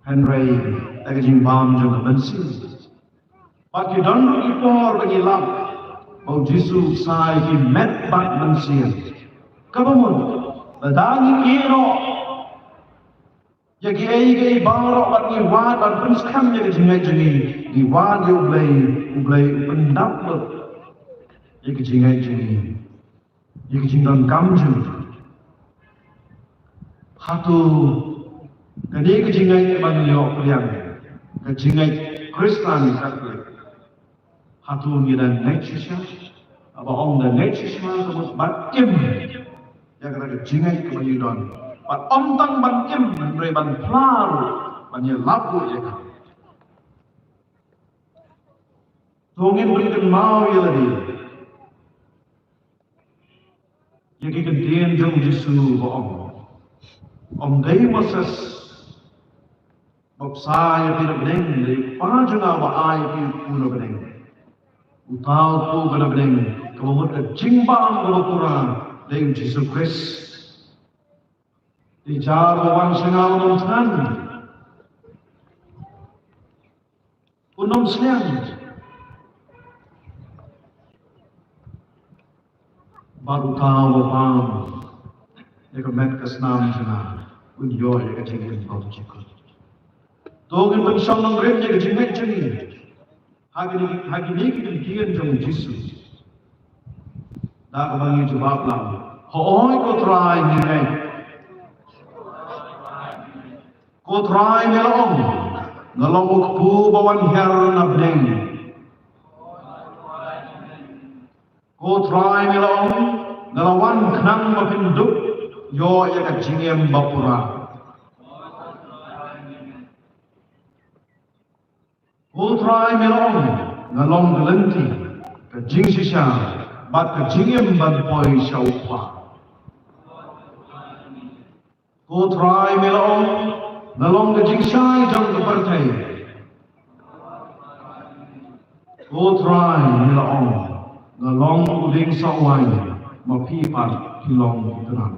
hynrei da ka jingbam jong ka mynsiem. Bad ki don ruh ki por ba ngi lap ba u Jisu u bsa ïa ki met bad mynsiem. Kaba mut, lada ngi ïeh noh ïa kiei kiei baroh bad ngi wad ban pynskhem ïa ka jingngeit jong ngi, ngi wad ïa U Blei, U Blei u pyndap lut ïa ka jingngeit jong ngi, ïa ka jingdonkam jong ngi. Hato kane ka jingngeit ba ngi ïoh pdiang, ka jingngeit Khristan Katholik, hato ngi dang ngeit shisha? Haba ong dang ngeit shisha, ka mut ban im ïa kata ka jingngeit kaba ngi don. Bad ym tang ban im, hynrei ban phla ruh, ban ïalap ruh ïa ka. To ngin pynkynmaw ïa lade ïa ki kyntien jong u Jisu ba ong, ym dei Moses ba bsa ïa phi na bneng, dei U Kpa jong nga uba ai ïa phi u kpu na bneng. Uta u kpu uba na bneng, kaba mut ka jingbam kaba pura, dei u Jisu Khrist. Dei jar ba wan sha nga un ym thngan, un ym sliang. Bad uta uba bam ïa ka met ka snam jong nga, un ïoh ïa ka jingim ba bymjukut. To ngin pynshong nongrim ïa ka jingngeit jong ngi ha kine, ha kine ki kyntien jong u Jisu. Da kaba ngi jubab lang, hooid ko Trai, ngi ngeit. Ko Trai, me la ong, nga long u kpu ba wan hiar na bneng. Ko Trai, me la ong, nga la wan khnang ba phin dup ïoh ïa ka jingim ba pura. Ko Trai, me la ong, nga long ka lynti, ka jingshisha bad ka jingim ban poi sha U Kpa. Ko Trai, me la ong, nga long ka jingshai jong ka pyrthei. Ko Trai, me la ong, nga long u dieng sohwai, ma phi pat phi long u tnat.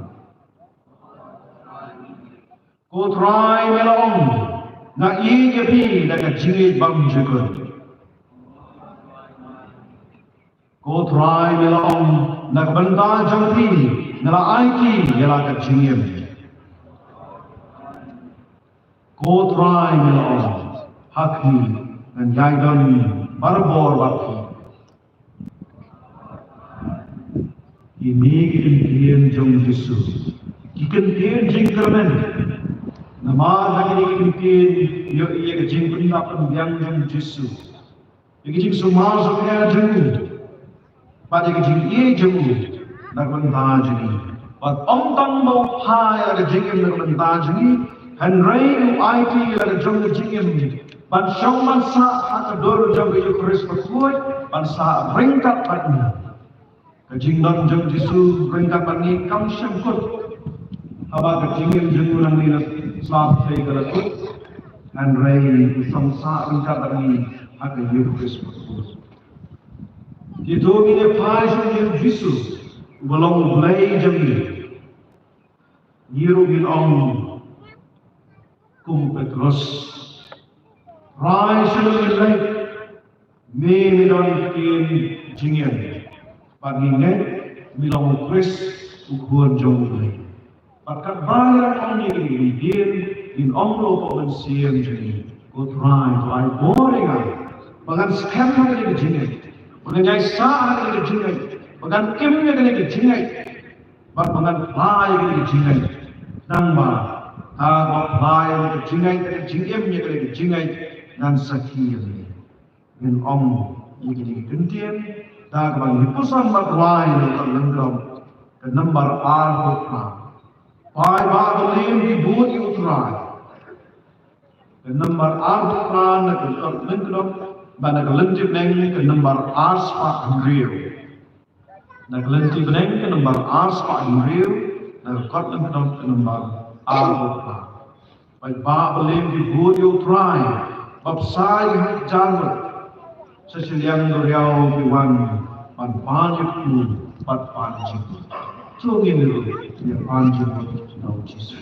Ko Trai, me la ong, nga ïeit ïa phi da ka jingïeit bymjukut. Ko Trai, me la ong, na ka bynta jong phi nga la aiti ïa la ka jingim. Ko Trai, me la ong, ha khmih ngan ïai don barabor bad phi. Kine ki kyntien jong u Jisu, ki kyntien jingkyrmen. Namar ha kine ki kyntien ïohi ïa ka jingpynlap pynbiang jong u Jisu, ïa ka jingsumar sumar jong u, bad ïa ka jingïeit jong u na ka bynta jong ngi. Bad ym tang ba u phai ïa ka jingim na ka bynta jong ngi, hynrei u aiti ïa la ka jong ka jingim ban shong ban sah ha ka dur jong ka Eukharist bakhuid, ban sah ryngkat bad ngi. Ka jingdon jong u Jisu ryngkat bad ngi kam shym kut. Haba ka jingim jong u nangne la slap thei ka la kut, hynrei u shong sah ryngkat bad ngi ha ka Eukharist bakhuid. Kito ngin ïa phai sha u Jisu uba long U Blei jong ngi. Ngi ruh ngin ong kum u Petros, Trai, sha lade ngin leit, me me don ktien jingim. Bad ngi ngeit me long u Khrist, u Khun jong U Blei. Bad katba ngi ong ïa kine ki ktien, ngin ong ruh hapoh mynsiem jong ngi, ko Trai, to ai bor ïa nga ba ngan skhem ha kane ka jingngeit, ba ngan ïai sah ha kane ka jingngeit, ba ngan im ïa kane ka jingngeit. Bad ba ngan phla ïa kane ka jingngeit. Nangba, haba phla ïa kane ka jingngeit, ka jingim ïa kane ka jingngeit, ngan sakhi ïa kane. Ngin ong ïa kine ki kyntien da kaba ngi pyrshang ban rwai na ka lyngkdom ka nambar arphew phra. Paidbah Bahlem, ki bud ïa U Trai. Ka nambar arphew phra na ka lyngkdom, ba na ka lyngkdom ka nambar arspah hynriew. Na ka lynti bneng ka nombar ar spah hynriew, na ka kot lyngkdong ka nombar ar spah. Bad ba, ba lem ki briew ïa U Trai, baptisa ha ka jar ngut, sa shiliang duriaw ki wan ban pan ïa u bad ban jingmut. To ngin ïa ruh ïa ban jingmut na U Jisu.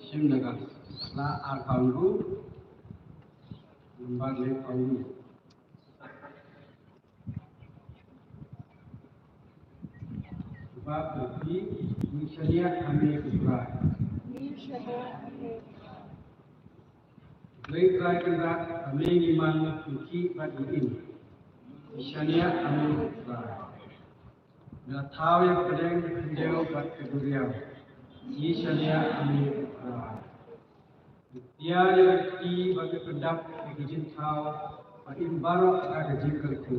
Shim na ka sla arphew hynriew, nombar laiphew hynriew. Bad u Trai, ngi shaniah ha me ko Trai. Blei Trai Kynrad, ha me ngi man, ngi khih bad ngi im. Ngi shaniah ha me ko Trai. Me la thaw ïa ka pdeng, ka khyndew bad ka duriaw. Ngi shaniah ha me ko Trai. Pyntiar ïa ka kti bad ka pyndap ïa ka jingthaw, bad im baroh da ka jingkyrkhu.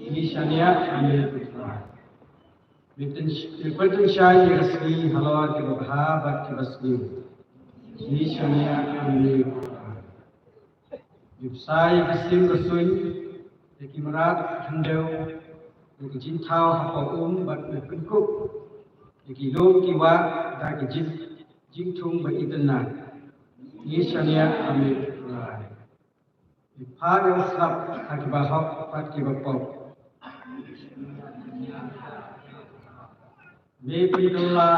Ngi shaniah ha me ko Trai. Me pyn-, me pyntyngshaiñ ïa ka sngi halor kiba bha bad kiba sniew. Ngi shaniah ha me ko Trai. Me bsa ïa ka sim ka suiñ, ïa ki mrad khyndew, ïa ka jingthaw hapoh um bad me pynkup ïa ki lum ki wah da ka jing, jingthung ba itynnad. Ngi shaniah ha me ko Trai. Me phah ïa u slap ha kiba hok bad kiba pop. Me pynkylla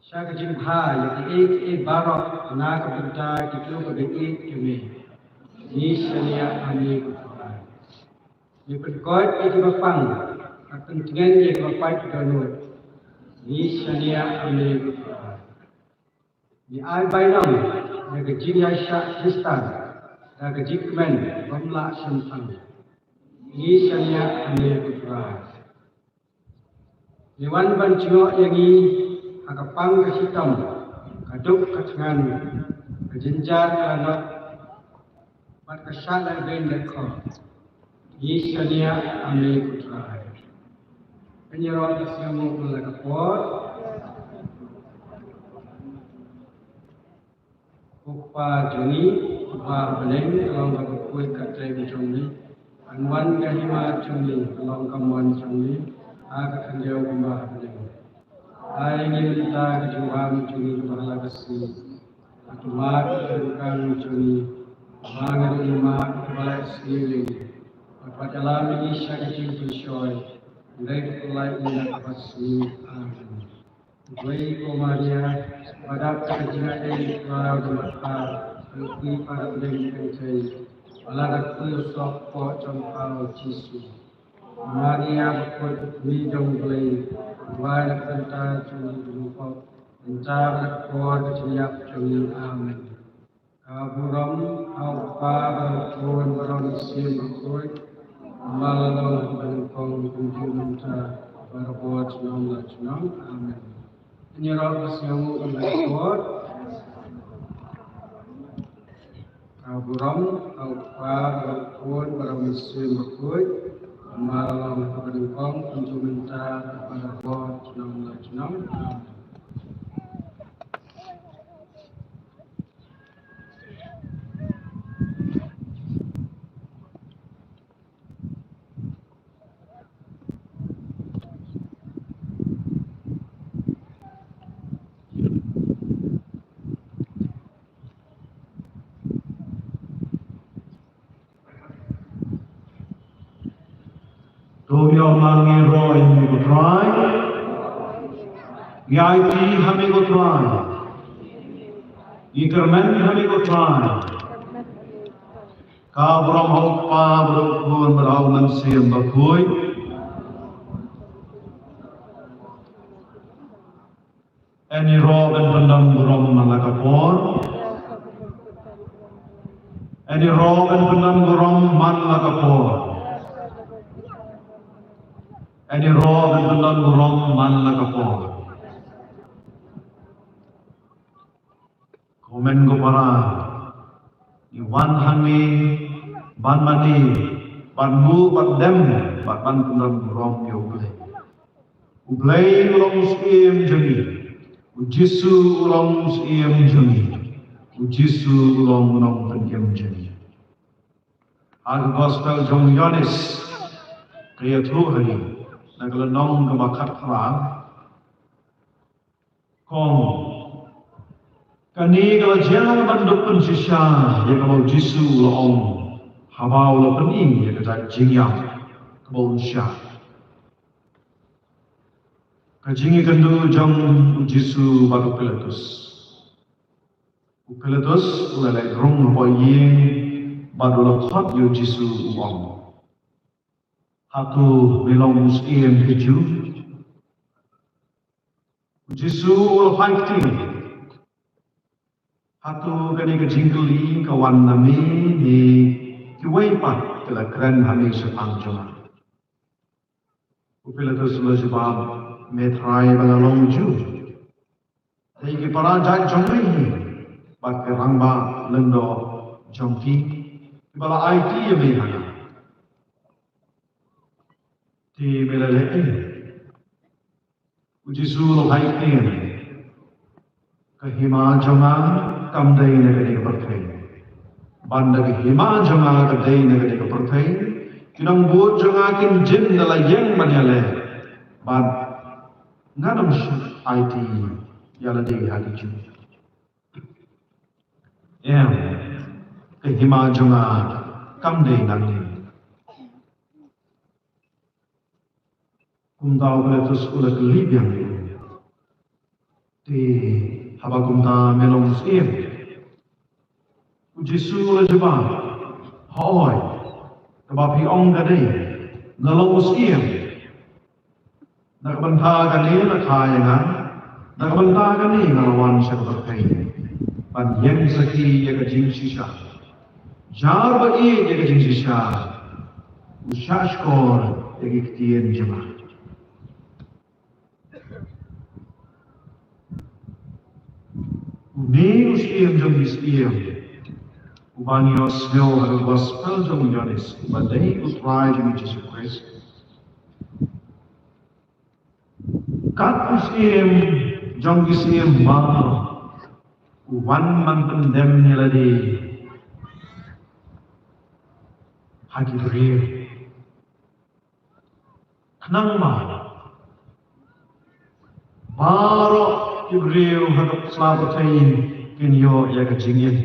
sha ka jingbha ïa kiei kiei baroh na ka bynta kito kiba ïeit ïa me. Ngi shaniah ha me ko Trai. Me pynkoit ïa kiba pang, bad pyntngen ïa kiba pait dohnud. Ngi shaniah ha me ko Trai. Me ai bainong ïa ka jingïaishah Khristan da ka jingkmen bym lah shemphang. Ngi shaniah ha me ko Trai. Me wan ban jngoh ïa ngi ha ka pang ka shitom, ka duk ka thngan, ka jynjar ka lanot, bad ka shah lehbeiñ lehkhop. Ngi shaniah ha me ko Trai. Pynïaroh ka sngi, ngi la ka por. Ko Kpa jong ngi, uba ha bneng, ka long kaba khuid ka kyrteng jong me. Kan wan ka hima jong me, ka long ka mon jong me ha ka khyndew kumba ha bneng. Ai ngi mynta ka jingbam jong ngi kaba ha la ka sngi. Bad to mad ïa ka jingkyrkhu jong ngi, ba ngi ruh ngin mad ïa kiba leh sniew ïa ngi. Bad wat ïalam ïa ngi sha ka jingpynshoi, hynrei to pyllait ïa ngi na ka bad sniew. Amen. Khublei ko Maria, ba dap da ka jingaiei, U Trai u don bad pha, pha ïoh pdiang ïa pha da ka kynthei, bad lada khuid u soh hapoh jong pha u Jisu. Maria bakhuid, Mei jong U Blei, duwai na ka bynta jong ngi kiba pop, mynta bad ha ka por ka jingïap jong ngi. Amen. Ka burom ha U Kpa bad ha U Khun bad ha U Mynsiem Bakhuid, kumba la long ha kaba nyngkong, kumjuh mynta, barabor junom la junom. Amen. Ngin ïaroh ka sngi, ngi la ka por. Ka burom ha U Kpa bad ha U Khun bad ha U Mynsiem Bakhuid, kumba la long ha kaba nyngkong, kumjuh mynta, barabor junom la junom. Amen. To ïoh ma ngi ruh ïa me ko Trai. Ngi aiti ha me ko Trai. Ngi kyrmen ha me ko Trai. Ka burom ha U Kpa bad ha U Khun bad ha U Mynsiem Bakhuid. Ngin ïaroh ban pyndon burom man la ka por. Ngin ïaroh ban pyndon burom man la ka por. Ngin ïaroh ban pyndon burom man la ka por. Ko hynmen ko para, ngi wan hangne ban mane, ban buh, ban dem, bad ban pyndon burom ïa U Blei. U Blei u long u Syiem jong ngi. U Jisu u long u Syiem jong ngi. U Jisu u long u Nongpynim jong ngi. Ha ka Gospel jong u Ïoannis, ka ïathuh ha ngi na ka lynnong kaba khatphra. Kong, kane ka la jia ban duk pynshisha ïa kaba u Jisu u la ong haba u la pyni ïa ka jait jingïap kaba un shah. Ka jingïakynduh jong u Jisu bad u Pilatus. U Pilatus u la leit rung hapoh ïing bad u la khot ïa u Jisu, u ong: Hato me long u Syiem ki Jiw? Jisu u la phai ktien. Hato kane ka jingkylli ka wan na me ne kiwei pat ki la kren ha me shaphang jong nga? U Pilatus u la jubab, me Trai ba nga long Jiw. Dei ki para jait jong me hi bad ki rangbah lyngdoh jong ki kiba la aiti ïa me ha nga. Te me la leh ei? U Jisu u la phai ktien. Ka hima jong nga kam dei na kane ka pyrthei. Bad da ka hima jong nga ka dei na kane ka pyrthei, ki nongbud jong nga kin jin da la ïeng ban ïaleh. Bad ngan ym shym aiti ïa lade ha ki Jiw. Em, ka hima jong nga kam dei nangne. Kumta u Pilatus u la kylli biang ïa u, te haba kumta me long u syiem? U Jisu u la jubab, hooid, kaba phi ong ka dei, nga long u syiem. Na ka bynta kane la kha ïa nga, na ka bynta kane nga la wan sha ka pyrthei, ban ïeng sakhi ïa ka jingshisha. Jar ba ïeit ïa ka jingshisha u shahshkor ïa ki ktien jong nga. Une u Syiem jong ki syiem, uba ngi ïohsngew ha ka Gospel jong u Ïoannis, uba dei u Trai jong ngi Jisu Khrist. Kat u Syiem jong ki syiem baroh, u wan ban pyndem ïa lade ha ki briew. Khnang ba baroh ki briew ha ka sla pyrthei kin ïoh ïa ka jingim,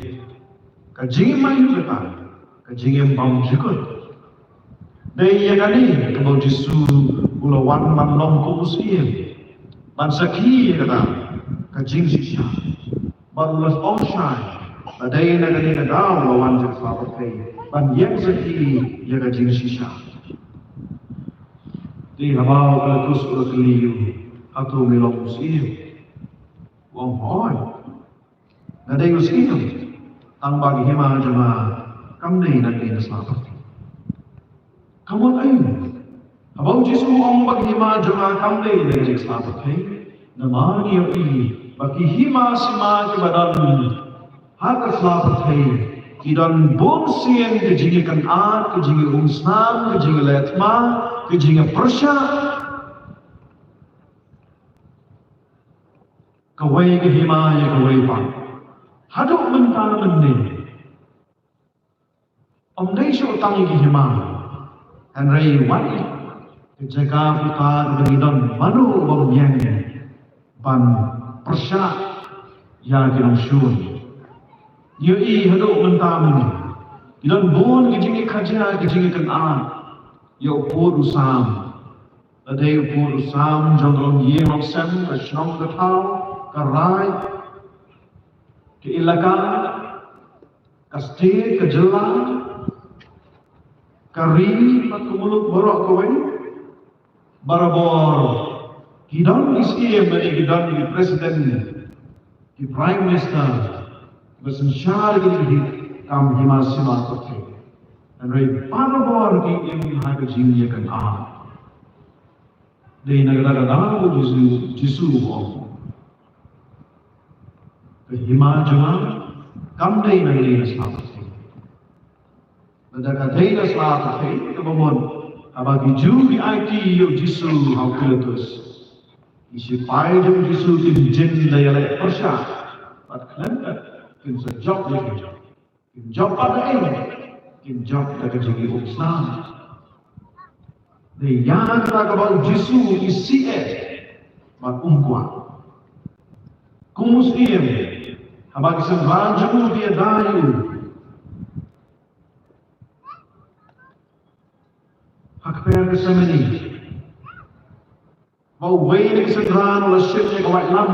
ka jingim aïu kata, ka jingim bymjukut. Dei ïa kane kaba u Jisu u la wan ban long kum u Syiem, ban sakhi ïa kata ka jingshisha. Bad u la ong shai ba dei na kane ka daw u la wan sha ka sla pyrthei ban ïeng sakhi ïa ka jingshisha. Te haba u Pilatus u la kylli ïa u, hato me long u Syiem? U ong, hooid, nga dei u Syiem, tang ba ka hima jong nga kam dei na kane ka sla pyrthei. Ka mut aïu haba u Jisu u ong ba ka hima jong nga kam dei na kane ka sla pyrthei? Namar ngi ïohi ba ki hima sima kiba don ha ka sla pyrthei ki don bun sien ka jingïakynad, ka jingïaumsnam, ka jingïaleh thma, ka jingïapyrshah. Kawei ka hima ïa kawei pat. Haduh mynta mynne, ym dei shuh tang ïa ki hima, hynrei wat ka jaka puta kaba ngi don, mano bym ïeng ban pyrshah ïa ki nongshun. Ngi ïohi haduh mynta mynne ki don bun ki jingïakajia, ki jingïakynad ïa u pud u sam. Lada u pud u sam jong ka longïing longsem, ka shnong ka thaw, ka raid, ka ilaka, ka state, ka jylla, ka ri bad ka muluk baroh kawei, barabor ki don ki syiem bad ki don ki president, ki prime minister, ba synshar ki dei kam hima sima pyrthei. Hynrei barabor ki im ha ka jingïakynad. Dei na kata ka daw ba u Jisu, Jisu u ong, ka hima jong nga kam dei na kane ka sla pyrthei. Lada ka dei ka sla pyrthei, kaba mut haba ki Jiw ki aiti ïa u Jisu ha u Pilatus, ki shipai jong u Jisu kin jin da ïaleh pyrshah bad khlem pep kin sa jop ïa ki. Kin jop pat da ei? Kin jop da ka jingïaumsnam. Dei ïa kata kaba u Jisu u isih eh bad um kwah. Kum u Syiem, haba ki synran jong u ki ïada ïa u ha kper Gethsemane, ba uwei na ki synran u la shim ïa ka waitlam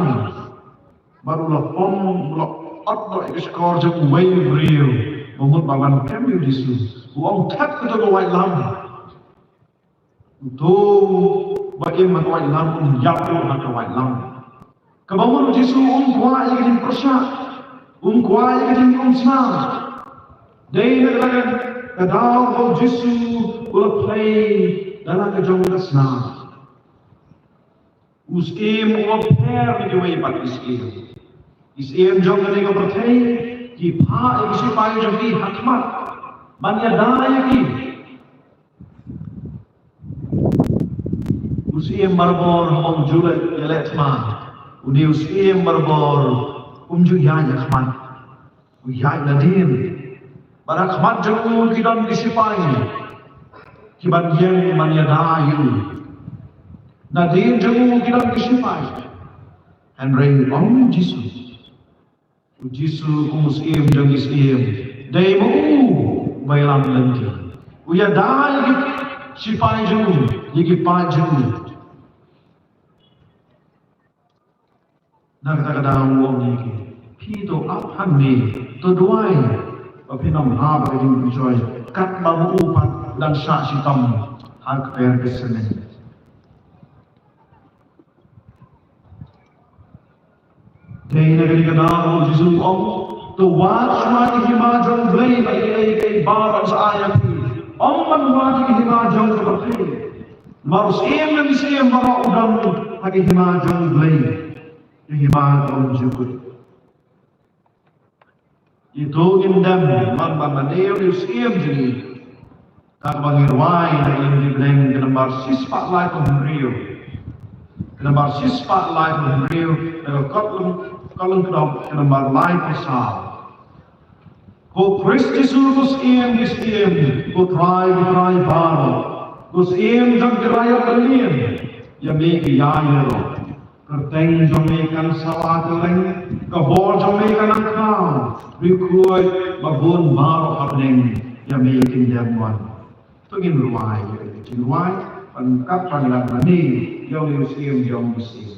bad u la pom, u la ot noh ïa ka shkor jong uwei u briew ba mut ba wan kem ïa u Jisu. U ong, thep kato ka waitlam. Uto uba im ha ka waitlam un ïap ruh ha ka waitlam. Kaba mut u Jisu um kwah ïa ka jingpyrshah, um kwah ïa ka jingumsnam. Dei na kata ka daw ba u Jisu u la plie da la ka jong ka snam. U syiem u la pher na kiwei pat ki syiem. Ki syiem jong kane ka pyrthei ki phah ïa ki shipai jong ki ha khmat ban ïada ïa ki. U syiem marabor haba u ju leh ïaleh thma, une u syiem marabor um ju ïaid ha khmat. U ïaid nadien. Bad ha khmat jong u ki don ki shipai kiban ïeng ban ïada ïa u. Nadien jong u ki don ki shipai. Hynrei ong u Jisu, u Jisu kum u syiem jong ki syiem, dei ma u uba ïalam lynti. U ïada ïa ki shipai jong u, ïa ki paid jong u. Na kata ka daw u ong ïa ki, phi to ap hangne, to duwai ba phin ym hap ka jingpynshoi, katba ma u pat u dang shah shitom ha ka kper Gethsemane. Dei na kane ka daw u Jisu u ong, to wad shuwa ïa ka hima jong U Blei, ba ïa kaei kaei baroh sa ai ïa phi. Ym ban wad ïa ka hima jong ka pyrthei. Namar u syiem ne u syiem baroh u don ha ka hima jong U Blei. Ïa ka hima ka um jukut. Ito ngin dem ban ban mane ïa u syiem jong ngi. Katba ngi rwai na ka liang Blei ka nambar shispah laiphew hynriew. Ka nambar shispah laiphew hynriew na ka Kot Lyng-, Kot Lyngkdong ka nambar laiphew saw. Ko Khrist Jisu ko Syiem ki syiem, ko Trai ki trai baroh, ko Syiem jong ki raiot lyngniem, ïa me ki ïa ïaroh. Kyrteng jong me kan sawa kylleng, ka bor jong me kan nang khaw, riewkhuid ba bun baroh ha bneng, ïa me kin ïa wan. To ngin rwai ïa ka jingrwai, ban kat ban nang mane ïa u Syiem jong u Syiem.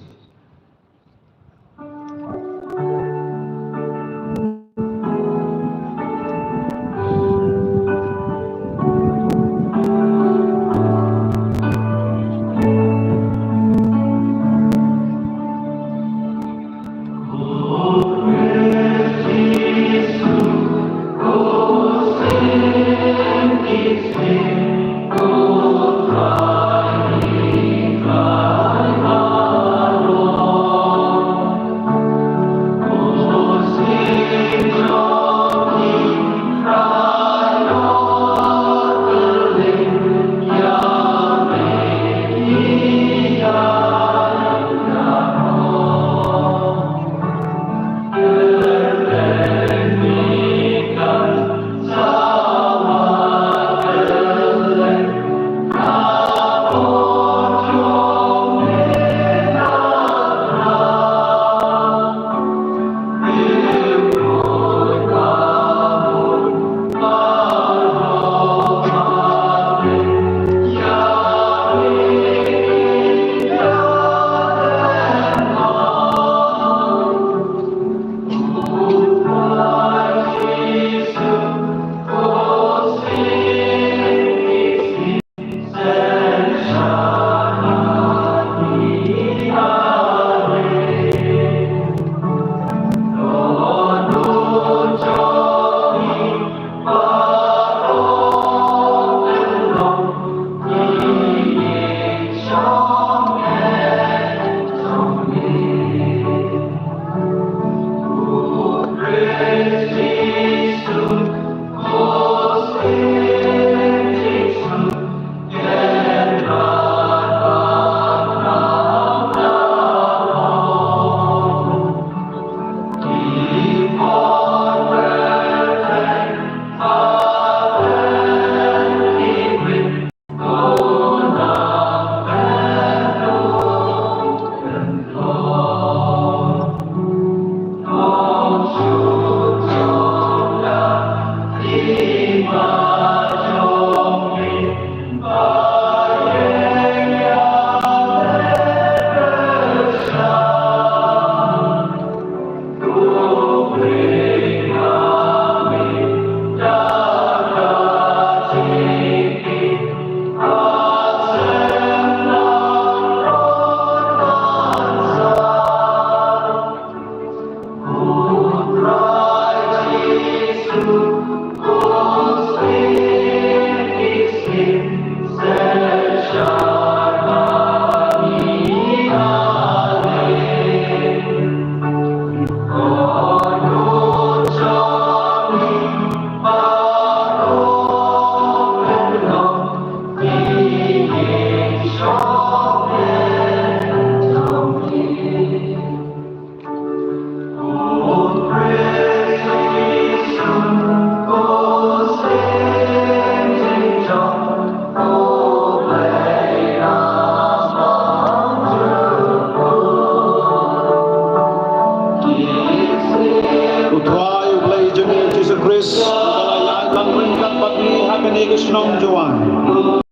Ka shnong Jowai.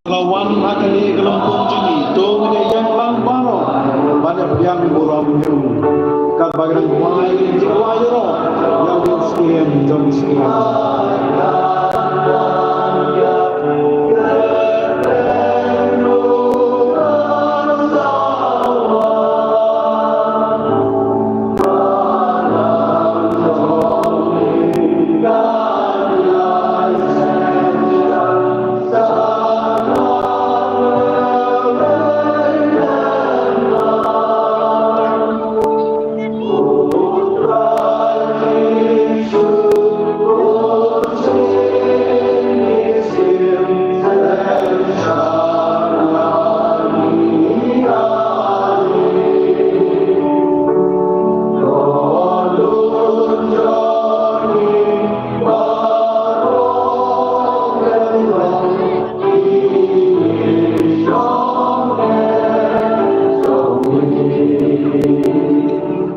La wan ha kane ka lympung jong ngi, to ngin ïeng lang baroh ban ïa pdiang burom ïa u. Katba ngi dang wai, ngi wai ïaroh ïa u Mynsiem jong u Trai.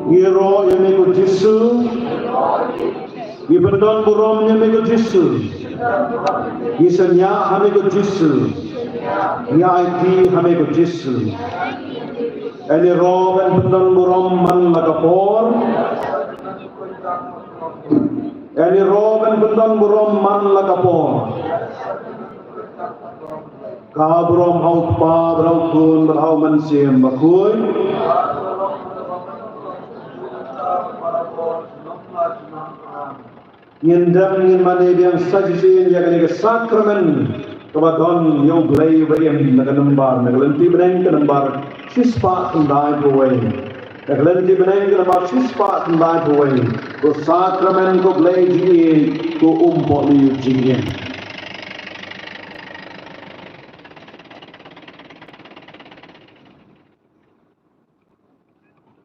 Ngi ïaroh ïa me ko Jisu. Ngi pyndon burom ïa me ko Jisu. Ngi shaniah ha me ko Jisu. Ngi aiti ha me ko Jisu. Ngi ïaroh ban pyndon burom man la ka por. Ngi ïaroh ban pyndon burom man la ka por. Ka burom ha u Kpa bad ha u Khun bad ha u Mynsiem Bakhuid. Ngin dem ngin mane biang sa shisien ïa kane ka sakramen kaba don ïa U Blei uba im, na ka nambar, na ka lynti bneng ka nambar shispah khyndai phew wei. Na ka lynti bneng ka nambar shispah khyndai phew wei. Ko sakramen ko Blei jingïeit, ko um pohliut jingim.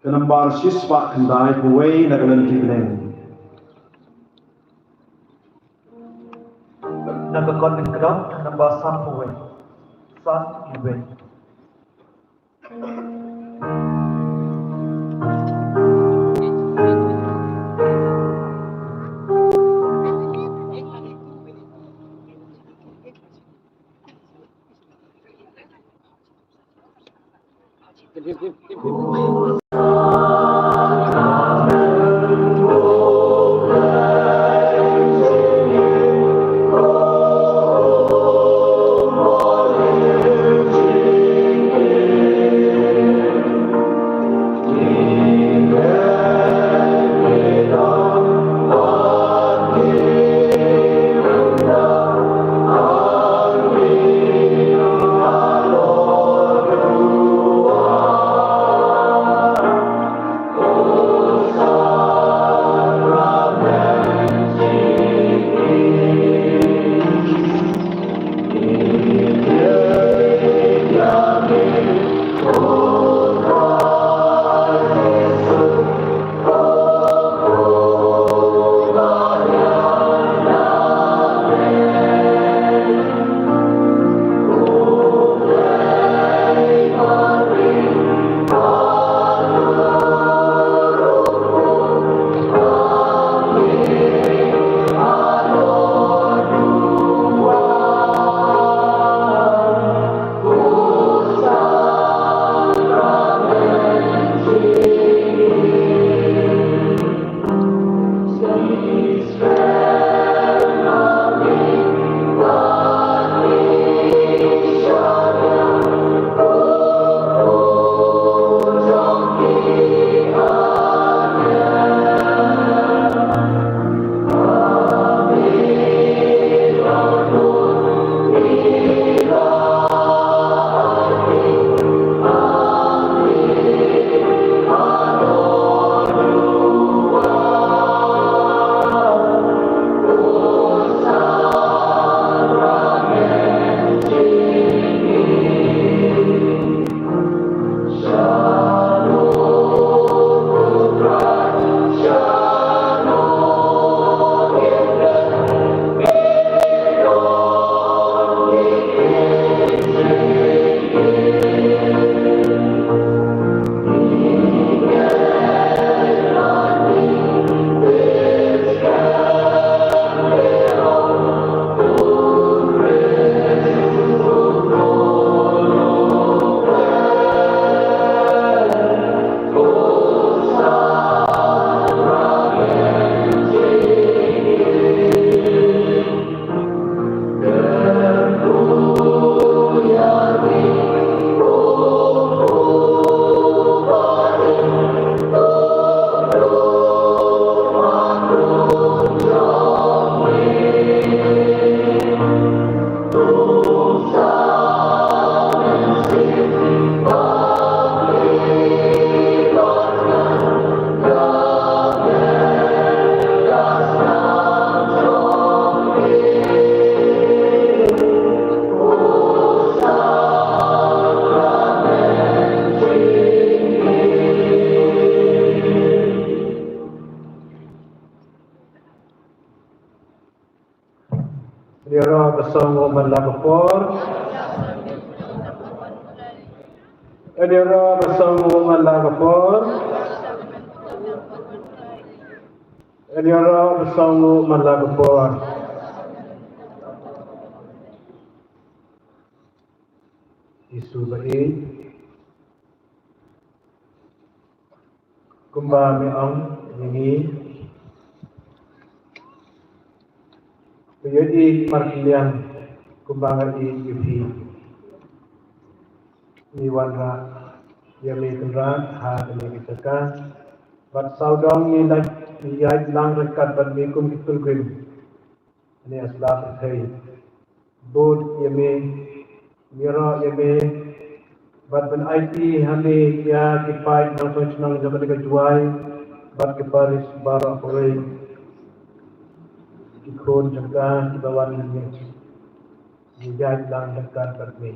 Ka nambar shispah khyndai phew wei na ka lynti bneng. Na ka kot Lyngkdong, ka nambar san phew wei. San phew wei. Ïaroh ba song u man la ka por. Ïaroh ba song u man la ka por. Ïaroh ba song u man la ka por. Jisu ba ïeit, kumba me ong ïa ngi, ba ïeit markylliang kumba nga ïeit ïa phi. Ngi wanrah ïa me Kynrad ha kane ka jaka, bad sawdong ngi lait, ngi ïaid lang ryngkat bad me kum ki pilgrim. Ane asla pyrthei. Bud ïa me, ïaroh ïa me, bad ban aiti ha me ïa ki paid nongshong shnong jong kane ka Jowai, bad ki parish baroh kawei. Ki khun jong ka kiba wan mynne. Ngi ïaid lang ryngkat bad me.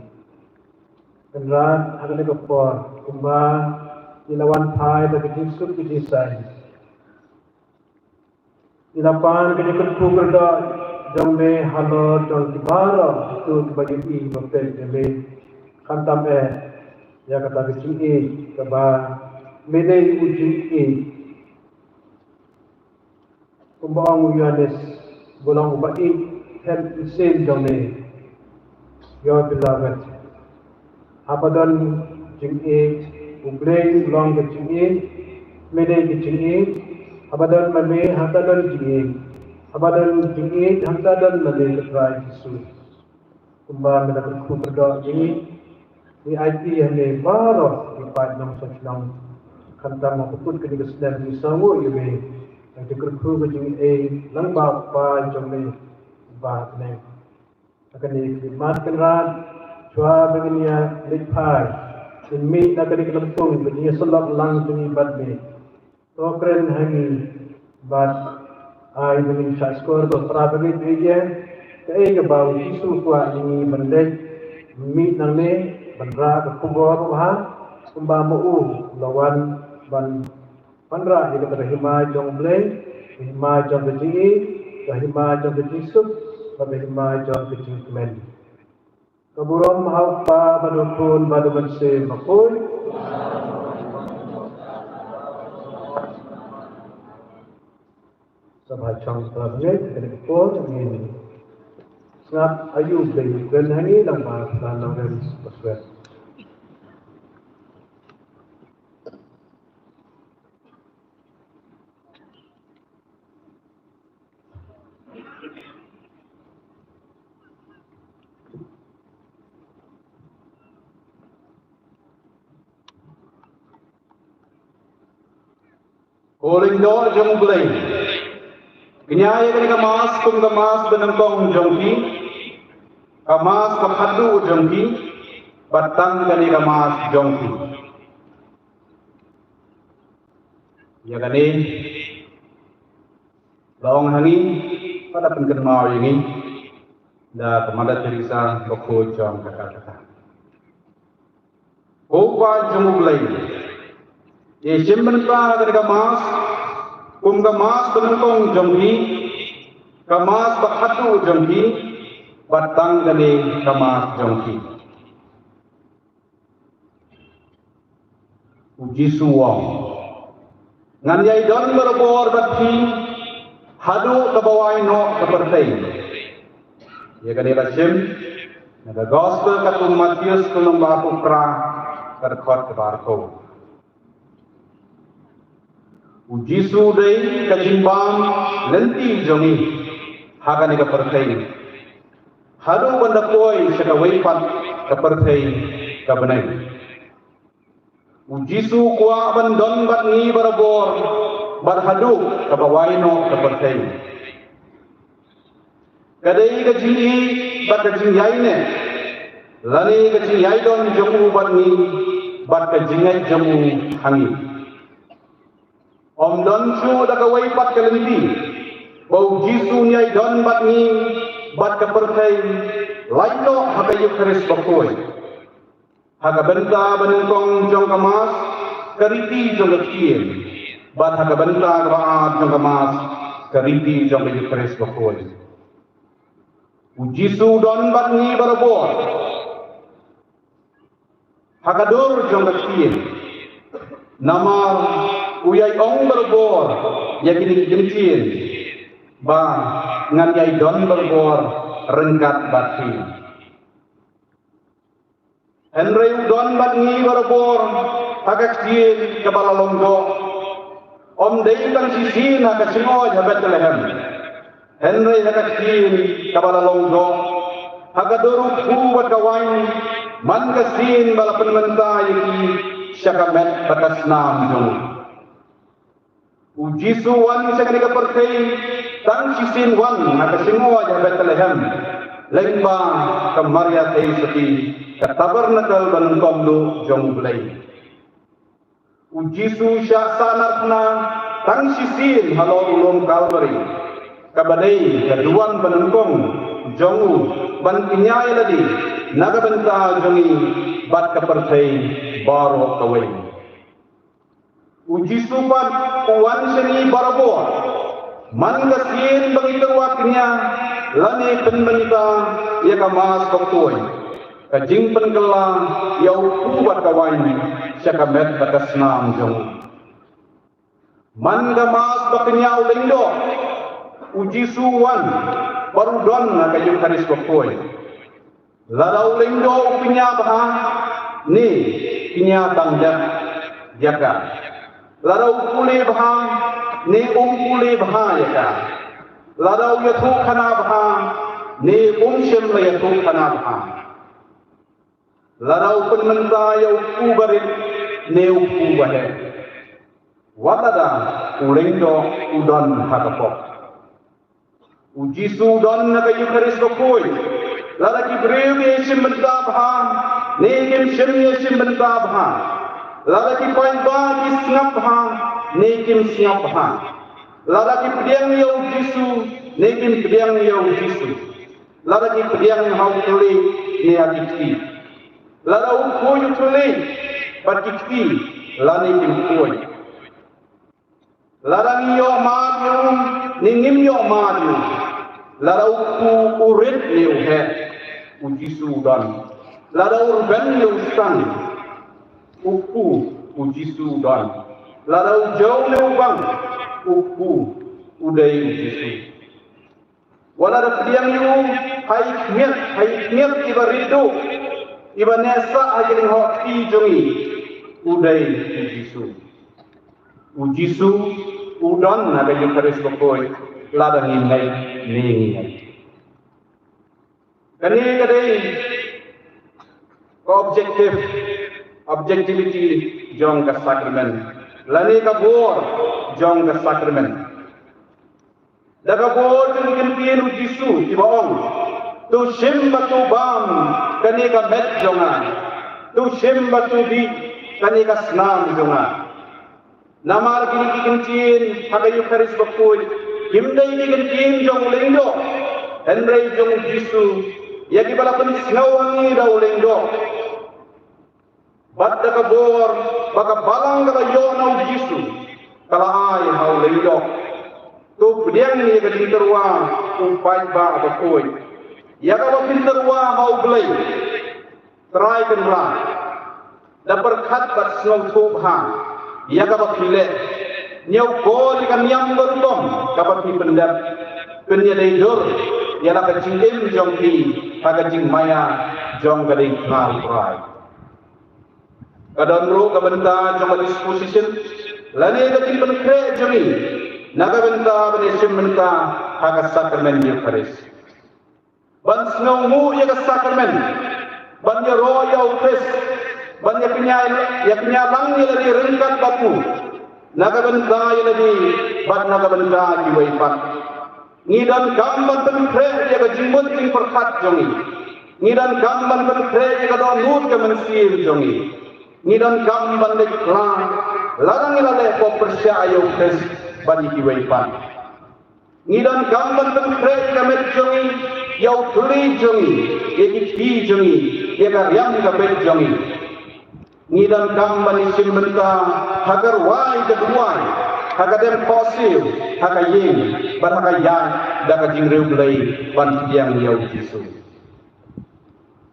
Kynrad ha kane ka por, kumba ngi la wan phai da ka jingsuk ka jingsaiñ. Ngi la pan ka jingkyrkhu kyrdoh jong me halor jong ki baroh kito kiba ïohi ba peit ïa me. Khamtam eh ïa kata ka jingïeit kaba me dei u jingïeit. Kumba ong u Ïoannis, ba long uba ïeit, hynrei u sien jong me. Your beloved. Haba don jingïeit, U Blei u long ka jingïeit, me dei ka jingïeit. Haba don ma me, hangta don jingïeit. Haba don jingïeit, hangta don ma me, ka Trai Jisu. Kumba me la kyrkhu kyrdoh ïa ngi, ngi aiti ïa me baroh ki paid nongshong shnong. Khamtam ha ka pud kane ka snem ngi sngewnguh ïa me. Ngi kyrkhu ka jingïeit lyngba u Kpa jong me uba ha bneng. Ha kane ka mat Kynrad, shuwa ba ngin ïa leit phai, ngin mih na kane ka lympung ba ngin ïa syllok lang jong ngi bad me. To kren ha ngi bad ai ba ngin shah shkor, to para bangeit, ïa kaei kaba u Jisu u kwah ïa ngi ban leit, mih nangne ban rah ka khubor babha kumba ma u la wan ban wanrah ïa kata ka hima jong U Blei, ka hima jong ka jingïeit, ka hima jong ka jingsuk, bad ka hima jong ka jingkmen. Ka burom ha u Kpa bad u Khun bad u Mynsiem Bakhuid. Sa bha chong para bangeit, kane ka por ngin sngap aïu ba kren ha ngi, lyngba ka nongrim ba swet. Ko lyngdoh jong U Blei, kñia ïa kane ka Mass kum ka Mass banyngkong jong phi, ka Mass ba khadduh jong phi, bad tang kane ka Mass jong phi. Ïa kane la ong ha ngi, bad la pynkynmaw ïa ngi da ka Mother Teresa bakhuid jong ka Calcutta. Ko Kpa jong U Blei, ïa shim bynta kane ka Mass kum ka Mass banyngkong jong phi, ka Mass ba khadduh jong phi, bad tang kane ka Mass jong phi. U Jisu u ong, ngan ïai don barabor bad phi haduh kaba wai noh ka pyrthei. Ïa kane la shim na ka Gospel katkum u Mathaios, ka lynnong ba arphew phra, ka dkhot kaba arphew. U Jisu u dei ka jingbam lynti jong ngi ha kane ka pyrthei, haduh ban da poi sha kawei pat ka pyrthei ka bneng. U Jisu u kwah ban don bad ngi barabor, bad haduh kaba wai noh ka pyrthei. Ka dei ka jingïeit bad ka jingïaineh, lane ka jingïaidon jong u bad ngi, bad ka jingngeit jong u ha ngi. Ym don shuh da kawei pat ka lynti ba u Jisu un ïai don bad ngi bad ka pyrthei, lait noh ha ka Eukharist bakhuid, ha ka bynta banyngkong jong ka Mass, ka riti jong ka ktien, bad ha ka bynta kaba ar jong ka Mass, ka riti jong ka Eukharist bakhuid. U Jisu u don bad ngi barabor ha ka dur jong ka ktien. Namar u ïai ong barabor ïa kine ki ktien ba ngan ïai don barabor ryngkat bad phi. Hynrei u don bad ngi barabor ha ka ktien kaba la long doh. Ym dei tang shisien ha ka jingngeit ha Bethlehem, hynrei ha ka ktien kaba la long doh, ha ka dur u kpu bad ka waiñ, man ka sien ba la pynmynta ïa ki sha ka met bad ka snam jong u. U Jisu u wan sha kane ka pyrthei tang shisien, wan ha ka jingngeit ha Bethlehem, lyngba ka Maria Theisotti, ka tabernacle ba nyngkong duh jong U Blei. U Jisu u shah sahnarphna tang shisien halor u lum Kalbari, kaba dei ka duwan ba nyngkong jong u ban kñia ïa lade na ka bynta jong ngi bad ka pyrthei baroh kawei. U Jisu pat u wan sha ngi barabor, man ka sien ba ngi tyrwa kñia lane pynmynta ïa ka Mass bakhuid, ka jingpynkylla ïa u kpu bad ka waiñ sha ka met bad ka snam jong u. Man ka Mass ba kñia u Lyngdoh, u Jisu u wan bad u don ha ka Eukharist bakhuid. Lada u Lyngdoh u kñia bha, ne kñia tang dep ïa ka. Lada u pule bha, ne um pule bha ïa ka. Lada u ïathuhkhana bha, ne um shym la ïathuhkhana bha. Lada u pynmynta ïa u kpu barit ne u kpu baheh. Wat lada u Lyngdoh u don ha ka pop. U Jisu u don ha ka Eukharist bakhuid. Lada ki briew ki ïashim bynta bha, ne kim shym ïashim bynta bha. Lada ki paidbah ki sngap bha, ne kim sngap bha. Lada ki pdiang ïa u Jisu, ne kim pdiang ïa u Jisu. Lada ki pdiang ha u thylliej ne ha ki kti. Lada u khuid u thylliej bad ki kti, lane kim khuid. Lada ngi ïoh mad ïa u, ne ngim ïoh mad ïa u. Lada u kpu u rit ne u heh, u Jisu u don. Lada u rben ne u stang, u kpu, u Jisu u don. Lada u jew ne u bang, u kpu, u dei u Jisu. Wat lada pdiang ïa u ha i khmiat, ha i khmiat iba rit duh, iba neh sah ha ki lyngkhuh kti jong ngi, u dei u Jisu. U Jisu u don ha ka Eukharist bakhuid, lada ngi ngeit ne ngi ngeit. Kane ka dei ka objective, objectivity jong ka sakrament, lane ka bor jong ka sakrament. Da ka bor jong ki ktien u Jisu kiba ong, to shim bad to bam kane ka met jong nga, to shim bad to dih kane ka snam jong nga. Namar kine ki ktien ha ka Eukharist bakhuid kim dei ki ktien jong u Lyngdoh, hynrei jong u Jisu, ïa kiba la pynsngew ha ngi da u Lyngdoh. Bad da ka bor ba ka balang ka la ïoh na u Jisu, ka la ai ha u Lyngdoh. To pdiang ïa ka jingtyrwa u paidbah bakhuid, ïa kaba phin tyrwa ha u Blei Trai Kynrad, da pyrkhat bad sngewthuh bha ïa kaba phi leh, ñiewkor ïa ka niam ka rukom kaba phi pyndep, pynïadei dur ïa la ka jingim jong phi ha ka jingmaïa jong ka diengphna u Trai. Ka don ruh ka bynta jong ka disposition lane ka jingpynkhreh jong ngi na ka bynta ban ïashim bynta ha ka sakrament Eukharist. Ban sngewnguh ïa ka sakrament, ban ïaroh ïa u Khrist, ban ïakñia, ïakñia lang ïa lade ryngkat bad u, na ka bynta ïa lade bad na ka bynta kiwei pat. Ngi donkam ban pynkhreh ïa ka jingmut jingpyrkhat jong ngi. Ngi donkam ban pynkhreh ïa ka dohnud ka mynsiem jong ngi. Ngi donkam ban leit phla lada ngi la leh pop pyrshah ïa u Khrist bad ïa kiwei pat. Ngi donkam ban pynkhreh ïa ka met jong ngi, ïa u thylliej jong ngi, ïa ki kti jong ngi, ïa ka riam ka beit jong ngi. Ngi donkam ban ïashim bynta ha ka rwai ka duwai, ha ka dem khohsiew, ha ka ïing bad ha ka ïaid da ka jingriewblei ban pdiang ïa u Jisu.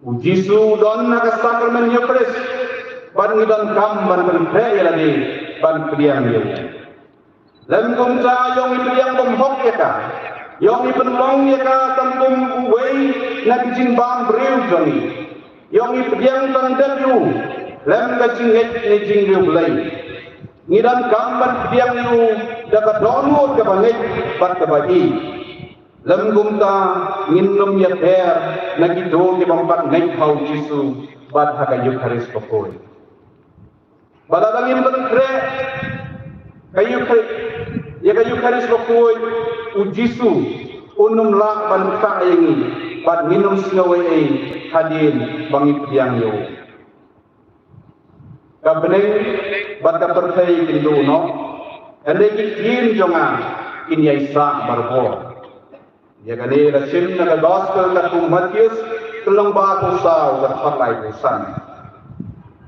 U Jisu u don ha ka sakramen Ïukharist bad ngi donkam ban pynkhreh ïa lade ban pdiang ïa u. Lym kumta, ïoh ngi pdiang bymhok ïa ka, ïoh ngi pynlong ïa ka tang kum uwei na ki jingbam briew jong ngi. Ïoh ngi pdiang tang dep ïa u lem ka jingngeit ne jingriewblei. Ngi donkam ban pdiang ïa u da ka dohnud kaba ngeit bad kaba ïeit. Lym kumta, ngin nym ïapher na kito ki bym pat ngeit ha u Jisu bad ha ka Ïukharist bakhuid. Ba lada ngim pynkhreh ka Ïukharist, ïa ka Ïukharist bakhuid, u Jisu un nym lah ban ktah ïa ngi bad ngin nym sngew ei ei hadien ba ngi pdiang ïa u. Ka bneng bad ka pyrthei kin duh noh, hynrei ki ktien jong nga kin ïaisah barabor. Ïa kane la shim na ka Gospel katkum u Mathaios, ka lynnong ba arphew saw, ka dkhot laiphew san.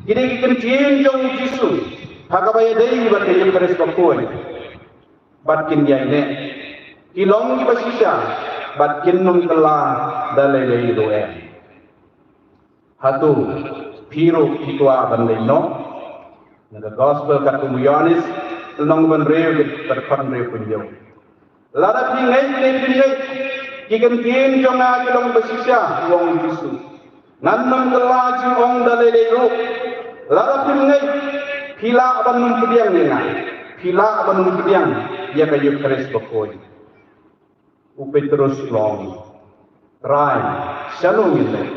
Kine ki ktien jong u Jisu ha kaba ïadei bad ka Ïukharist bakhuid. Bad kin ïaineh, ki long kiba shisha, bad kin nym kylla da lei lei ruh em. Hato phi ruh phi kwah ban leit noh? Na ka Gospel katkum u Ïoannis, lynnong ba hynriew, ka dkhot hynriewphew hynñiew. Lada phi ngeit ne phim ngeit, ki kyntien jong nga ki long ba shisha, u ong u Jisu. Ngan nym kylla jingong da lei lei ruh. Lada phim ngeit, phi lah ban nym pdiang ïa nga, phi lah ban nym pdiang ïa ka Ïukharist bakhuid. U Petrus u ong, Trai, shano ngin leit?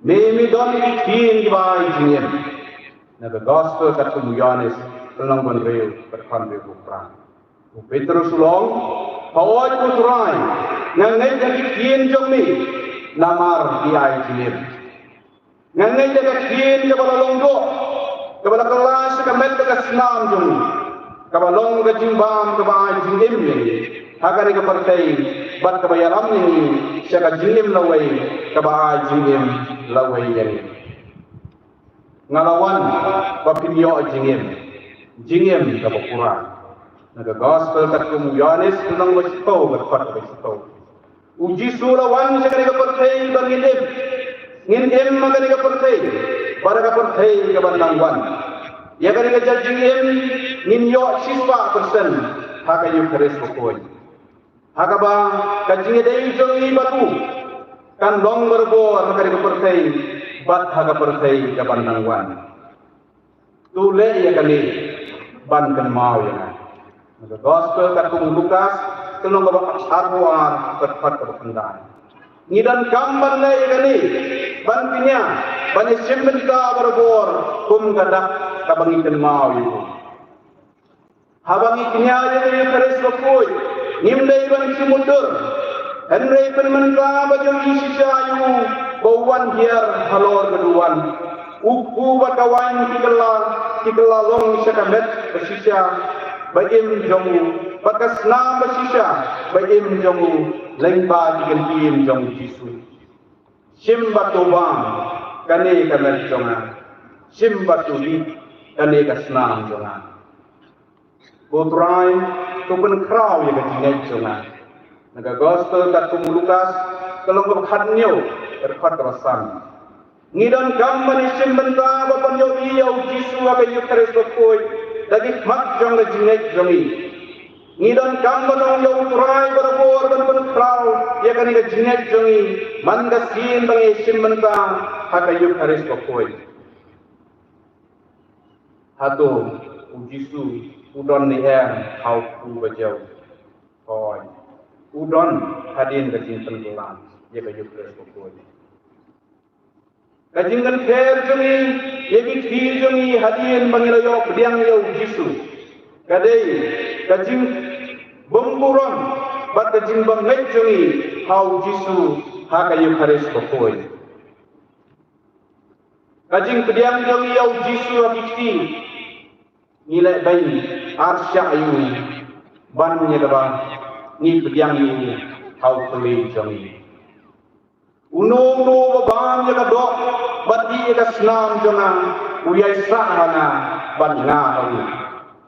Me, me don ïa ki ktien kiba ai jingim. Na ka Gospel katkum u Ïoannis, lynnong ba hynriew, ka dkhot hynriewphew phra. U Petrus u ong, Hooid ko Trai, nga ngeit ïa ki ktien jong me, namar ki ai jingim. Nga ngeit ïa ka ktien kaba la long doh, kaba la kylla sha ka met bad ka snam jong ngi, kaba long ka jingbam kaba ai jingim ïa ngi ha kane ka pyrthei, bad kaba ïalam ïa ngi sha ka jingim lawei, kaba ai jingim lawei ïa ngi. Nga la wan ba phin ïoh jingim, jingim kaba pura. Na ka Gospel katkum u Ïoannis, lynnong ba shiphew, ka dkhot ba shiphew. U Jisu u la wan sha kane ka pyrthei ba ngin im. Ngin im ha kane ka pyrthei bad ha ka pyrthei kaban dang wan. Ïa kane ka jait jingim ngin ïoh shispah persen ha ka Ïukharist bakhuid. Ha kaba ka jingïadei jong ngi bad u kan long barabor ha kane ka pyrthei bad ha ka pyrthei kaban dang wan. To leh ïa kane ban kynmaw ïa nga. Na ka Gospel katkum u Lukas, ka lynnong kaba arphew ar, ka dkhot kaba khyndai. Ngi donkam ban leh ïa kane, ban kñia, ban ïashim bynta barabor kum ka dak kaba ngi kynmaw ïa u. Haba ngi kñia ïa ka Ïukharist bakhuid, ngim dei ban shu mutdur. Hynrei pynmynta ba jong ngi shisha ïa u ba u wan hiar halor ka duwan. U kpu bad ka waiñ ki kylla, ki kylla long sha ka met ba shisha ba im jong u, bad ka snam ba shisha ba im jong u, lyngba ki kyntien jong u Jisu. Shim bad to bam, kane ka met jong nga. Shim bad to dih, kane ka snam jong nga. Ko Trai, to pynkhraw ïa ka jingngeit jong nga. Na ka Gospel katkum u Lukas, ka lynnong kaba khathynñiew, ka dkhot kaba san. Ngi donkam ban ïashim bynta ba ban ïohi ïa u Jisu ha ka Ïukharist bakhuid da ki khmat jong ka jingngeit jong ngi. Ngi donkam ban ong ïa u Trai barabor ban pynkhraw ïa kane ka jingngeit jong ngi man ka sien ba ngi ïashim bynta ha ka Ïukharist bakhuid. Hato u Jisu u don ne em ha u kpu bajew? Hooid, u don hadien ka jingpynkylla ïa ka Ïukharist bakhuid. Ka jingkynther jong ngi ïa ki kti jong ngi hadien ba ngi la ïoh pdiang ïa u Jisu ka dei ka jingbymburom bad ka jingbymngeit jong ngi ha u Jisu ha ka Ïukharist bakhuid. Ka jingpdiang jong ngi ïa u Jisu ha ki kti, ngi leh beiñ arshah ïa u ban ïa kaba ngi pdiang ïa u ha u kmie jong ngi. Uno uno uba bam ïa ka doh bad dih ïa ka snam jong nga, u ïaisah ha nga bad nga ha u.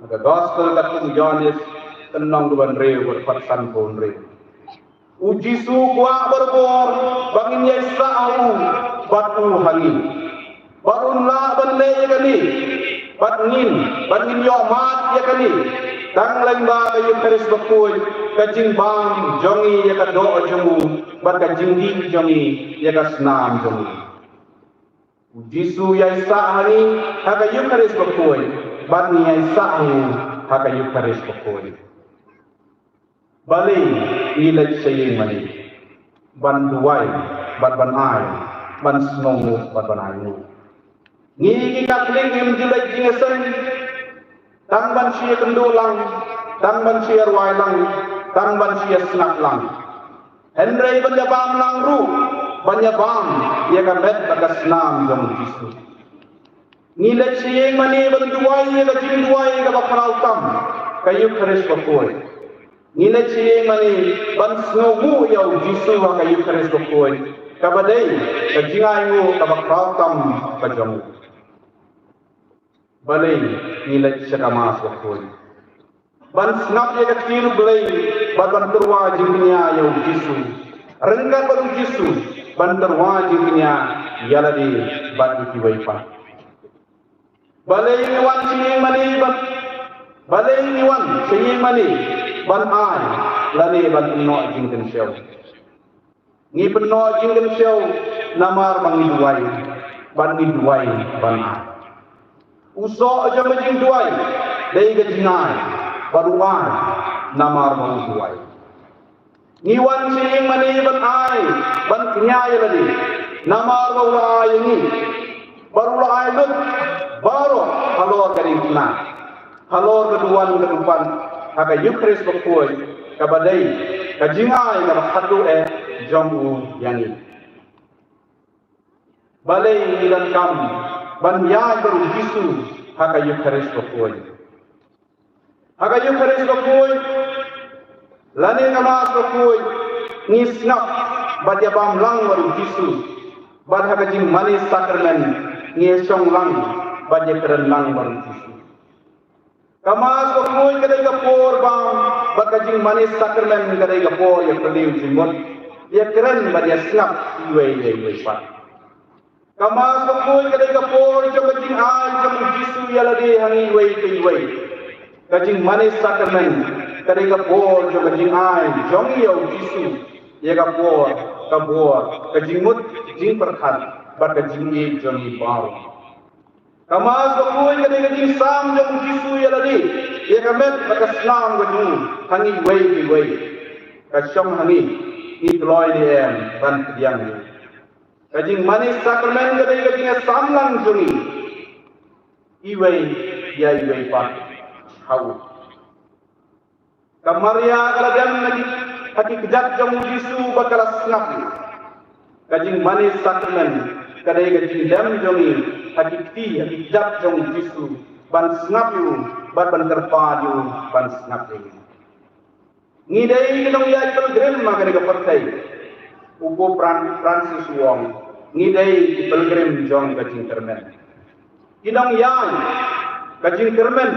Ka Gospel katkum u Ïoannis, ka lynnong kaba hynriew, ka dkhot sanphew hynriew. U Jisu u kwah barabor ba ngin ïaisah ha u bad u ha ngi. Bad un lah ban leh ïa kane, bad ngin, bad ngin ïoh mad ïa kane, tang lyngba ka Eukharist bakhuid, ka jingbam jong ngi ïa ka doh jong u, bad ka jingdih jong ngi ïa ka snam jong u. U Jisu u ïaisah ha ngi ha ka Eukharist bakhuid, bad ngi ïaisah ha u ha ka Eukharist bakhuid. Balei ngi leit sha ïing mane? Ban duwai bad ban ai, ban sngewnguh bad ban ainguh. Ngi ki Katholik ngim ju leit jingïaseng tang ban shu ïakynduh lang, tang ban shu ïarwai lang, tang ban shu ïasngap lang. Hynrei ban ïabam lang ruh, ban ïabam ïa ka met bad ka snam jong u Jisu. Ngi leit sha ïing mane ban duwai ïa ka jingduwai kaba khraw tam, ka Eukharist bakhuid. Ngi leit sha ïing mane ban sngewnguh ïa u Jisu ha ka Eukharist bakhuid, kaba dei ka jingainguh kaba khraw tam ka jong u. Balei ngi leit sha ka Mass bakhuid? Ban sngap ïa ka ktien U Blei, bad ban tyrwa jingkñia ïa u Jisu. Ryngkat bad u Jisu, ban tyrwa jingkñia ïa lade bad ïa kiwei pat. Balei ngi wan sha ïing mane ban, balei ngi wan sha ïing mane ban ai, lane ban pynnoh jingkynshew? Ngi pynnoh jingkynshew namar ba ngi duwai, bad ngi duwai ban ai. U soh jong ka jingduwai dei ka jingai, bad u ai namar ba u duwai. Ngi wan sha ïing mane ban ai, ban kñia ïa lade, namar ba u la ai ïa ngi, bad u la ai lut baroh halor ka diengphna, halor ka duwan ka dukpan, ha ka Eukharist bakhuid, kaba dei ka jingai kaba khatduh eh jong u ïa ngi. Balei ngi donkam ban ïaid bad u Jisu ha ka Eukharist bakhuid? Ha ka Eukharist bakhuid, lane ka Mass bakhuid, ngi sngap bad ïabam lang bad u Jisu. Bad ha ka jingmane sakramen, ngi ïashong lang bad ïakren lang bad u Jisu. Ka Mass bakhuid ka dei ka por bam, bad ka jingmane sakramen ka dei ka por ïapylliew jingmut, ïakren bad ïasngap iwei ïa iwei pat. Ka Mass bakhuid ka dei ka por jong ka jingai jong u Jisu ïa lade ha ngi iwei pa iwei. Ka jingmane sakramen ka dei ka por jong ka jingai jong ngi ïa u Jisu, ïa ka por, ka bor, ka jingmut, jingpyrkhat, bad ka jingïeit jong ngi baroh. Ka Mass bakhuid ka dei ka jingsam jong u Jisu ïa lade, ïa ka met bad ka snam ka jong u ha ngi iwei pa iwei. Ka shong ha ngi, ngi kloi ne em ban pdiang ïa u. Ka jingmane sakramen ka dei ka jingïasam lang jong ngi iwei ïa iwei pat ha u. Ka Maria ka la dem ha ki, ha ki kjat jong u Jisu bad ka la sngap ïa u. Ka jingmane sakramen ka dei ka jingdem jong ngi ha ki kti, ha ki kjat jong u Jisu, ban sngap ïa u bad ban kyrpad ïa u ban sngap ïa ngi. Ngi dei ki nongïaid pilgrim ha kane ka pyrthei. U Pope Fran-, Francis u ong, ngi dei ki pilgrim jong ka jingkyrmen. Ki nongïaid ka jingkyrmen,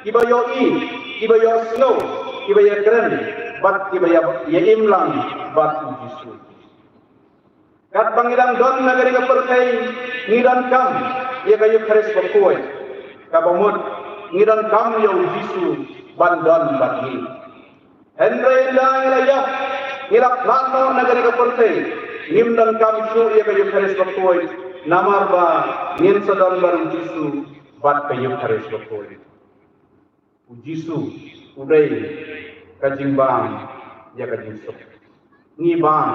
kiba ïohi, kiba ïohsngew, kiba ïakren, bad kiba ïa, ïaim lang bad u Jisu. Katba ngi dang don ha kane ka pyrthei, ngi donkam ïa ka Eukharist bakhuid. Kaba mut, ngi donkam ïa u Jisu ban don bad ngi. Hynrei ynda ngi la ïap, ngi la pynlait noh na kane ka pyrthei, ngim donkam shuh ïa ka Eukharist bakhuid, namar ba ngin sa don bad u Jisu bad ka Eukharist bakhuid. U Jisu u dei ka jingbam ïa ka jingsuk. Ngi bam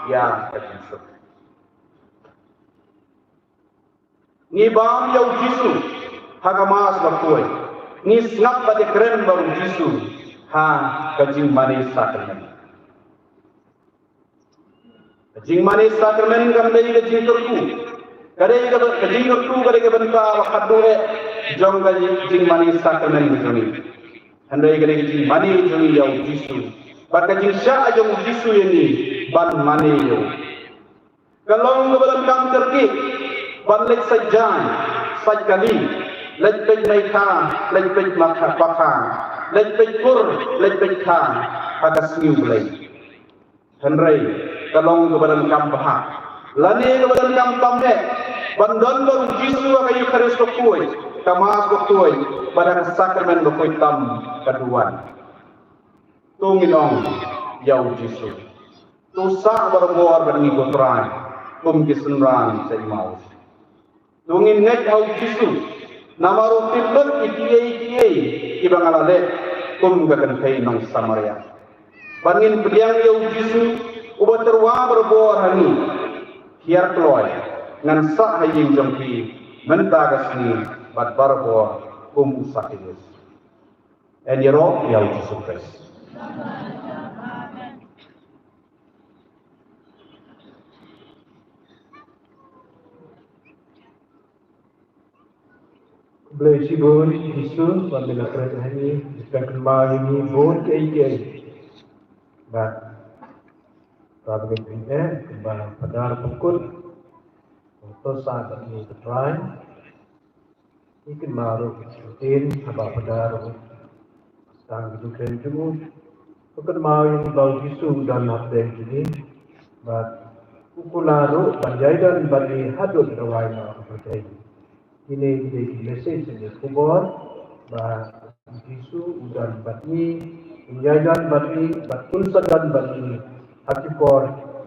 ïa ka jingsuk. Ngi bam ïa u Jisu ha ka Mass bakhuid. Ngi sngap bad ïakren bad u Jisu ha ka jingmane sakramen. Ka jingmane sakramen kam dei ka jingkyrkhu. Ka dei ka, ka jingkyrkhu ka dei ka bynta ba khatduh eh jong ka jingmane sakramen ka jong ngi. Hynrei ka dei ka jingmane jong ngi ïa u Jisu. Bad ka jingshah jong u Jisu ïa ngi ban mane ïa u. Ka long kaba donkam kyrkieh ban leit sait jaiñ, sait kali, Leit peit meikha, leit peit makha pakha, leit peit kur, leit peit kha, ha ka sngi U Blei. Hynrei ka long kaba donkam bha, lane kaba donkam tam eh, ban don bad U Jisu ha ka Eukharist bakhuid, ka Mass bakhuid, bad ha ka Sakramen bakhuid tam ka duwan. To ngin ong ïa U Jisu, to sah barabor bad ngi ko Trai, kum ki synran sha Emmaus. To ngin ngeit ha U Jisu, namar u tip lut ïa kiei kiei kiba nga la leh, kum ka kynthei nong Samaria. Bad ngin pdiang ïa U Jisu, uba tyrwa barabor ha ngi. Hiar kloi, ngan sah ha ïing jong phi mynta ka sngi bad barabor kum u Sakeus. Yn ïaroh ïa U Jisu Khrist. Khublei shibun Jisu, ba me la kren ha ngi, me la kynmaw ïa ngi bun kiei kiei. Bad ba me la kren, eh, kumba Phadar Pukut, to sah bad ngi ko Trai. Ngi kynmaw ruh ïa ka ktien haba Phadar ruh, tang ki jingkren jong u, u kynmaw ïa ngi ba U Jisu u don hapdeng jong ngi, bad u kular ruh ban ïai don bad ngi haduh ka rwai noh ka pyrthei. Kine ki dei ki message, kine ki khubor ba U Jisu u don bad ngi, un ïai don bad ngi, bad un sa don bad ngi ha ki por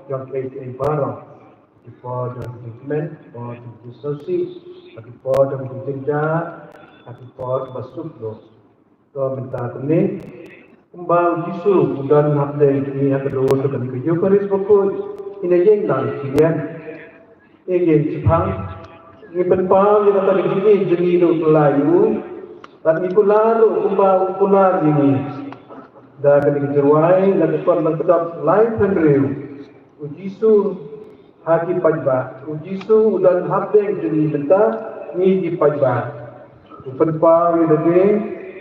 jong kiei kiei baroh. Ha ki por jong ki jingkmen, ki por jong ki jingsngewsih, ha ki por jong ki jingjynjar, ha ki por ba suk duh. To mynta kumne, kumba U Jisu u don hapdeng jong ngi ha ka dur jong ka Eukharist bakhuid, ngin ïeng lang shiliang, ngin ïeng shiphang, ngin pynpaw ïa kata ka jingïeit jong ngi ruh kylla ïa u, bad ngi kular ruh kumba u kular ïa ngi. Da kane ka jingrwai na ka kot Lyngkdop laiphew hynriew. U Jisu ha ki paidbah. U Jisu u don hapdeng jong ngi mynta, ngi ki paidbah. U pynpaw ïa lade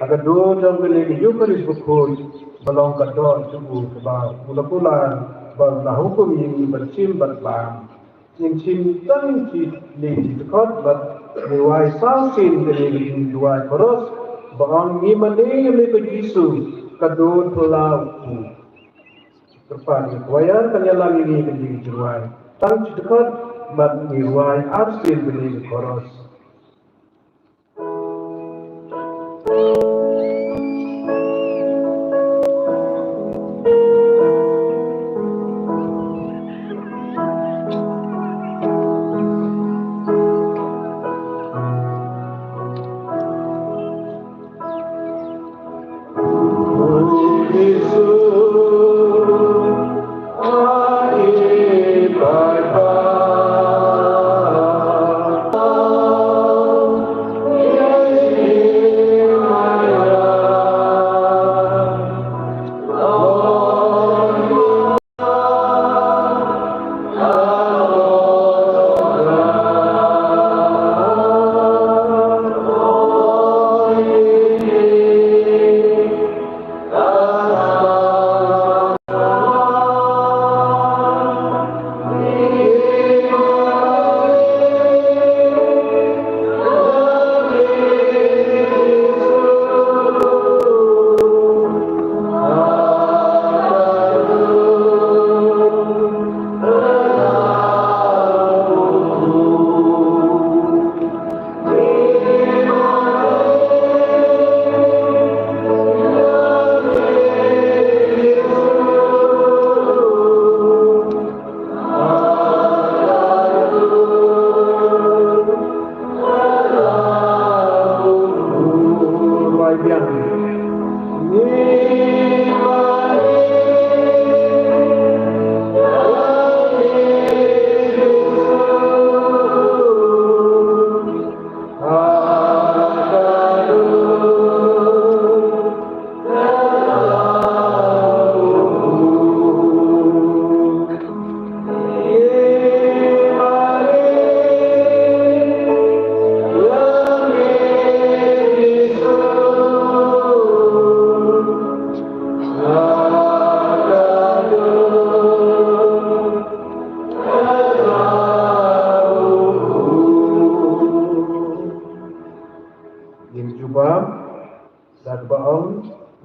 ha ka dur jong kane ka Eukharist bakhuid, ba long ka doh jong u kaba u la kular, ba u la hukum ïa ngi ban shim bad bam. Ngin shim tang shi leit shi dkhot bad ngi rwai saw sien kane ka jingrwai chorus, ba ong: Ngi mane ïa me ko Jisu, ka dur phyllaw u. Kyrpad ïa ka choir kan ïalam ïa ngi kane ka jingrwai. Tang shi dkhot bad ngi rwai ar sien kane ka chorus.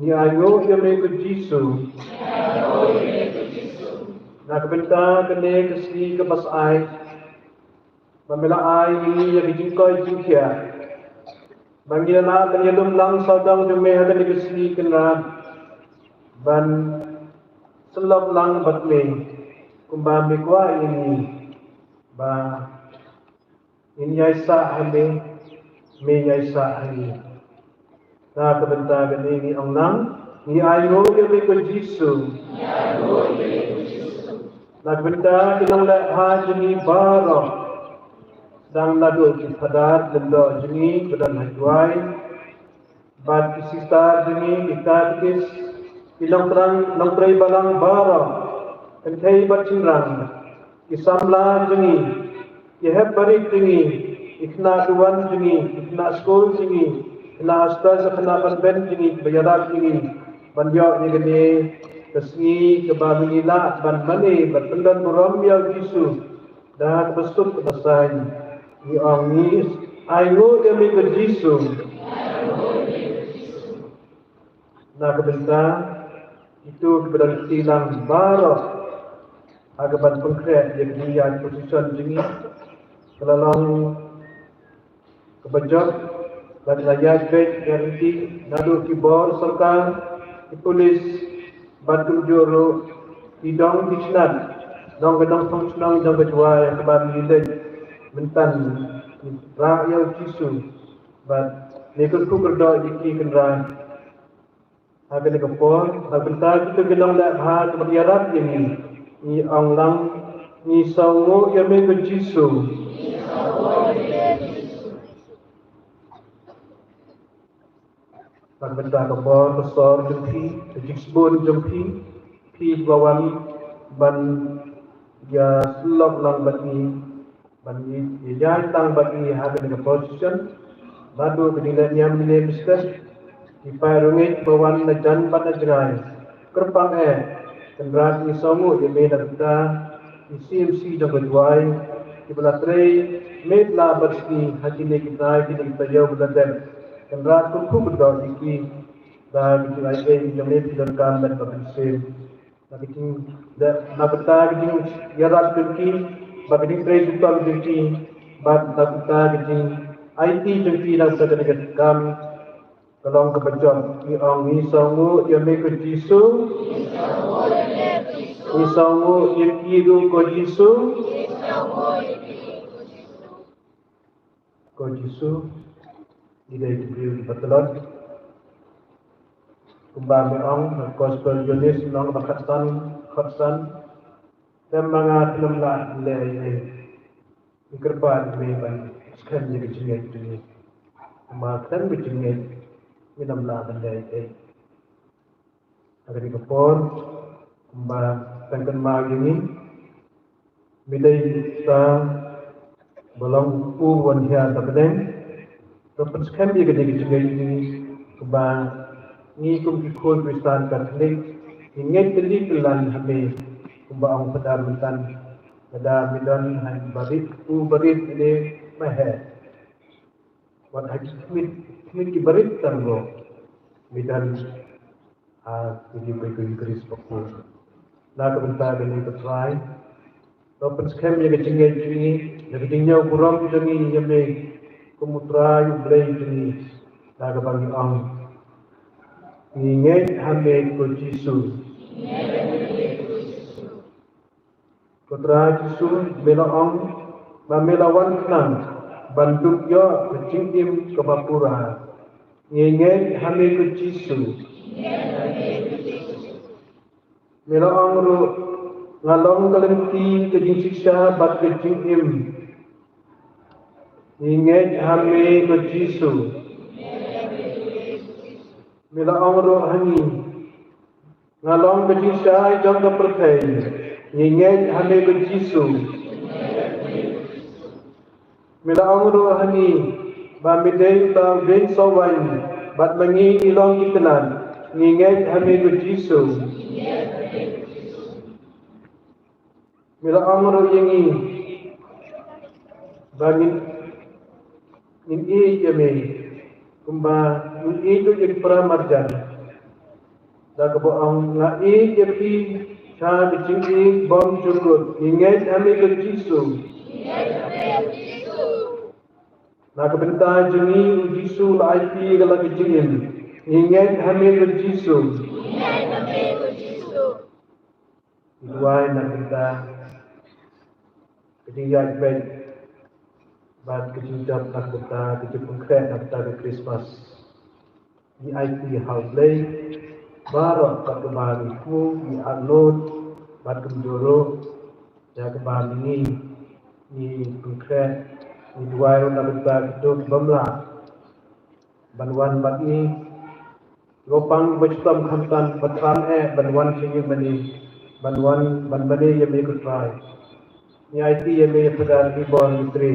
Ngi ainguh ïa me ko Jisu. Na ka bynta kane ka sngi kaba syaid, ba me la ai ïa ngi ïa ka jingkoit jingkhiah, ba ngi la lah ban ïalum lang sawdong jong me ha kane ka sngi Kynrad, ban sylloh lang bad me kumba me kwah ïa ngi, ba ngin ïaisah ha me, me ïaisah ha ngi. Na ka bynta kane ngi ong lang, ngi ainguh ïa me ko Jisu. Na ka bynta ki nongleh bha jong ngi baroh, dang naduh ki phadar lyngdoh jong ngi ba don ha Jowai, bad ki sister jong ngi, ki katekis, ki nongtrei, nongtrei balang baroh, kynthei bad shynrang, ki samla jong ngi, ki hep barit jong ngi, ki khynnah duwan jong ngi, ki khynnah skul jong ngi, khynnah hostel, khynnah convent jong ngi, kiba ïarap ïa ngi ban ïoh ïa kane ka sngi kaba ngi lah ban mane bad pyndon burom ïa u Jisu da kaba suk kaba saiñ. Ngi ong, ngi ainguh ïa me ko Jisu. Na ka bynta kito kiba don kti lang baroh ha kaban pynkhreh ïa ka jingïaid position jong ngi, ka la long kaba jop, bad la ïaid beit ïa ka lynti naduh ki bor sorkar, ki pulit, bad kumjuh ruh ki dong ki tnat, dong ka dong shnong shnong, dong ka Jowai, ha kaba ngi leit mynta ngi rah ïa u Jisu, bad ngi kyrkhu kyrdoh ïa ki Kynrad. Ha kane ka por, na ka bynta kito ki nongleh bha kiba ïarap ïa ngi, ngi ong lang, ngi sngewnguh ïa me ko Jisu. Na ka bynta ka bor ka sor jong phi, ka jingsbun jong phi, phi ba wan ban ïasyllok lang bad ngi, ban ïa, ïa ïaid lang bad ngi ha kane ka position. Naduh ka jingleh niam ne mynstep, ki paid rangeit ba wan na jan bad na jngai, kyrpang eh, Kynrad, ngi sngewnguh ïa me na ka bynta ki C M C jong ka Jowai, kiba la trei miet la bad sngi ha kine ki bnai, kine ki taïew ba la dep. Kynrad, kyrkhu kyrdoh ïa ki da ka jingai ei jong me, phi donkam ban ba mynsiem. Na ka jing, da, na ka bynta ka jingïarap jong ki, bad ka jingtrei jingpang jong ki, bad na ka bynta ka jingaiti jong ki na ka bynta kane ka kam, ka long kaba jop. Ngi ong, ngi sngewnguh ïa me ko Jisu. Ngi sngewnguh ïa ki ruh ko Jisu. Ko Jisu, ngi dei ki briew kiba tlot. Kumba me ong ha Gospel Ïoannis lynnong ba khatsan, khatsan, lem ma nga khlem lah leh ei ei. Ngi kyrpad ïa me ban skhem ïa ka jingngeit jong ngi. Kumba khlem ka jingngeit, ngim lah ban leh ei ei. Ha kane ka por, kumba tang kynmaw ïa ngi, me dei uta ba long u wan hiar da bneng. To pynskhem ïa kane ka jingngeit ngi, kumba ngi kum ki khun Khristan Katholik, ngi ngeit tylli tyllan ha me, kumba ong Phadar mynta, lada me don ha barit, u barit ne, ma he. Wat ha ki khmih, khmih ki barit tang ruh me don ha ki jingpeit ko Khrist bakhuid. Na ka bynta kane ko Trai, to pynskhem ïa ka jingngeit jong ngi, ïa ka jingñiew burom jong ngi ïa me kum u Trai U Blei jong ngi. Na kaba ngi ong, ngi ngeit ha me ko Jisu. Ko Trai Jisu, me la ong ba me la wan khnang ban dup ïoh ka jingim kaba pura. Ngi ngeit ha me ko Jisu. Me la ong ruh, nga long ka lynti, ka jingshisha bad ka jingim. Ngi ngeit ha me ko Jisu. Me la ong ruh ha ngi, nga long ka jingshai jong ka pyrthei. Ngi ngeit ha me ko Jisu. Me la ong ruh ha ngi ba me dei uta u dieng sohwaiñ, bad ma ngi ngi long ki tnat. Ngi ngeit ha me ko Jisu. Me la ong ruh ïa ngi ba ngin, ngin ïeit ïa me kumba ngin ïeit ïa ki para marjan. Da kaba ong, nga ïeit ïa phi sha ka jingïeit bymjukut. Ngi ngeit ha me ko Jisu. Na ka bynta jong ngi u Jisu u la ai phi ïa la ka jingim. Ngi ngeit ha me ko Jisu. Ngi duwai na ka bynta ka jingïaid beit bad ka jingjop na ka bynta ka jingpynkhreh na ka bynta ka Krismas. Ngi aiti ha U Blei baroh, kat kaba ngi kpu, ngi atlot bad kumjuh ruh ïa kaba ngi, ngi pynkhreh, ngi duwai ruh na ka bynta kito kiba mlak ban wan bad ngi. Ko Kpa ba shitom, khamtam ban thrang eh ban wan sha ngi mynne, ban wan ban mane ïa me ko Trai. Ngi aiti ïa me ïa Phadar Gibbon Mitri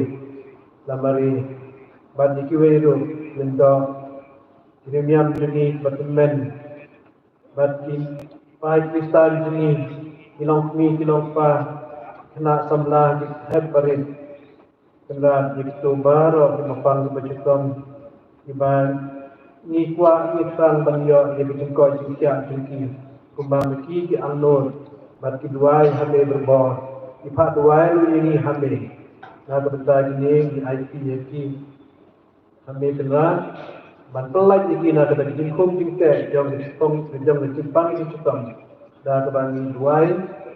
Lamare bad ïa kiwei ruh, Lyngdoh, ki riewniam jong ngi ba tymmen, bad ki paid Khristan jong ngi, ki longkmie ki longkpa, khynnah samla, ki hep barit. Kynrad ïa kito baroh kiba pang kiba shitom, kiba ngi kwah ngi thrang ban ïoh ïa ka jingkoit jingkhiah jong ki, kumba ma ki ki angnud bad ki duwai ha me barabor, ki phah duwai ruh ïa ngi ha me. Na ka bynta kine ngi aiti ïa ki ha me Kynrad, ban pyllait ïa ki na kata ka jingkhum jingteh jong ka jingpang, jong ka jingpang ka jingshitom. Da kaba ngi duwai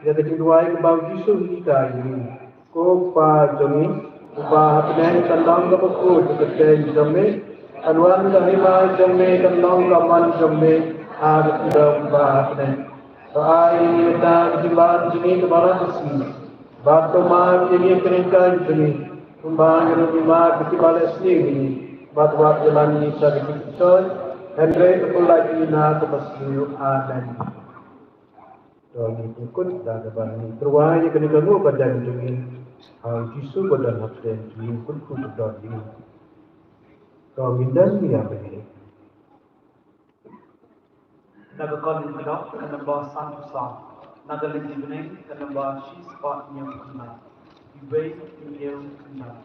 ïa ka jingduwai kaba u Jisu u hikai ïa ngi. Ko Kpa jong ngi uba ha bneng, kan long kaba khuid ka kyrteng jong me, kan wan ka hima jong me, kan long ka mon jong me ha ka khyndew kumba ha bneng. To ai ïa ngi mynta ka jingbam jong ngi kaba la ka sngi. Bad to map ïa ngi ki ryngkai jong ngi, kumba ngi ruh ngi map ïa kiba leh sniew ïa ngi. Bad wat ïalam ïa ngi sha ka jingpynshoi, hynrei to pyllait ïa ngi na kaba sniew. Amen. To ngin ïakut da kaba ngin tyrwa ïa kane ka nguh ka don jong ngi ha u Jisu ba don ha pdeng jong ngi, u kyrkhu ba don jong ngi. To ngin don ïa kane. Na ka Korinth ka dok ka nombor sanphew saw. Na ka Lynti Bneng ka nombor shispah hynñiew khyndai. Iwei hynñiew khyndai.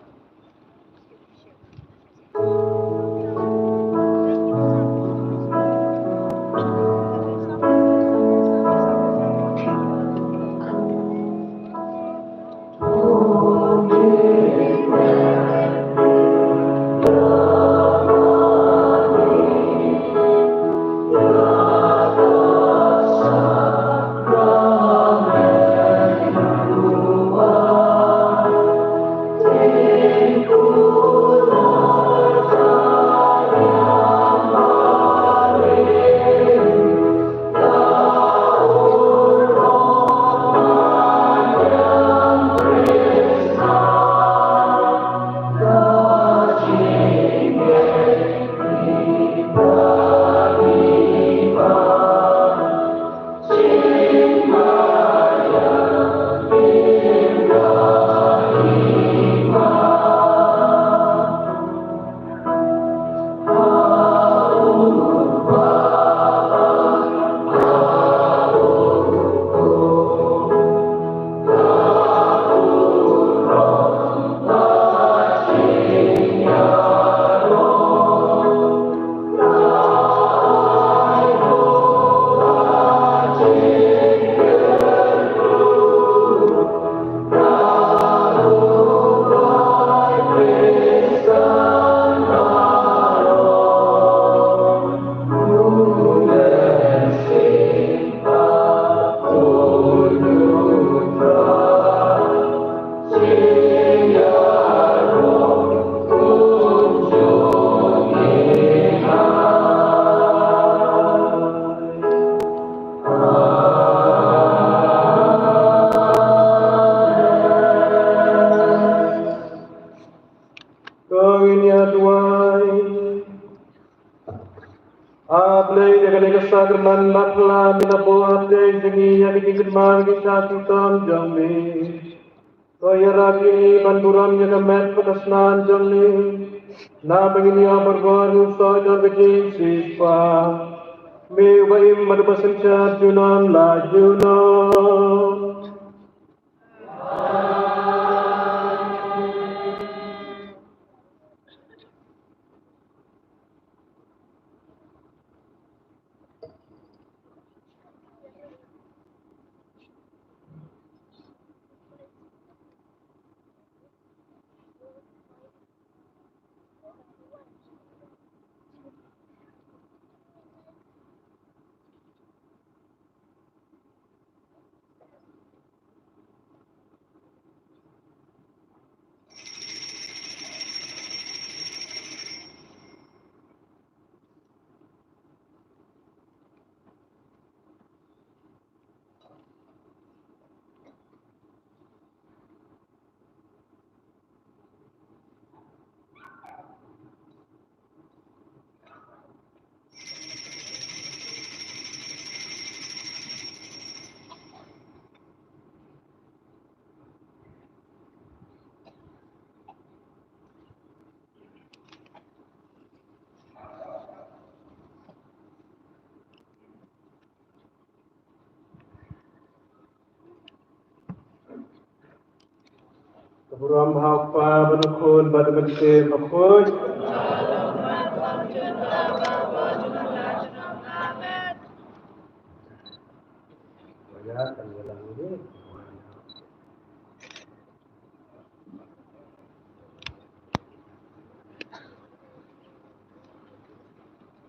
To ngin ïa duwai. A Blei, ïa kane ka sakramen la phylla me, la buh hapdeng jong ngi ïa ka jingkynmaw ïa ka shitom jong me. To ïarap ïa ngi ban burom ïa ka met bad ka snam jong me, naba ngin ïoh barabor ïa u soh jong ka jingsiewspah. Me uba im bad uba synshar junom la junom. Burom ha u Kpa bad u Khun bad u Mynsiem Bakhuid.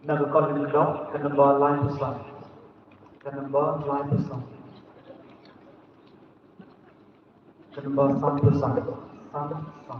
Na ka kong lyngdoh, ka nombor laiphew san. Ka nombor laiphew san. Ka nombor sanphew san. San, san.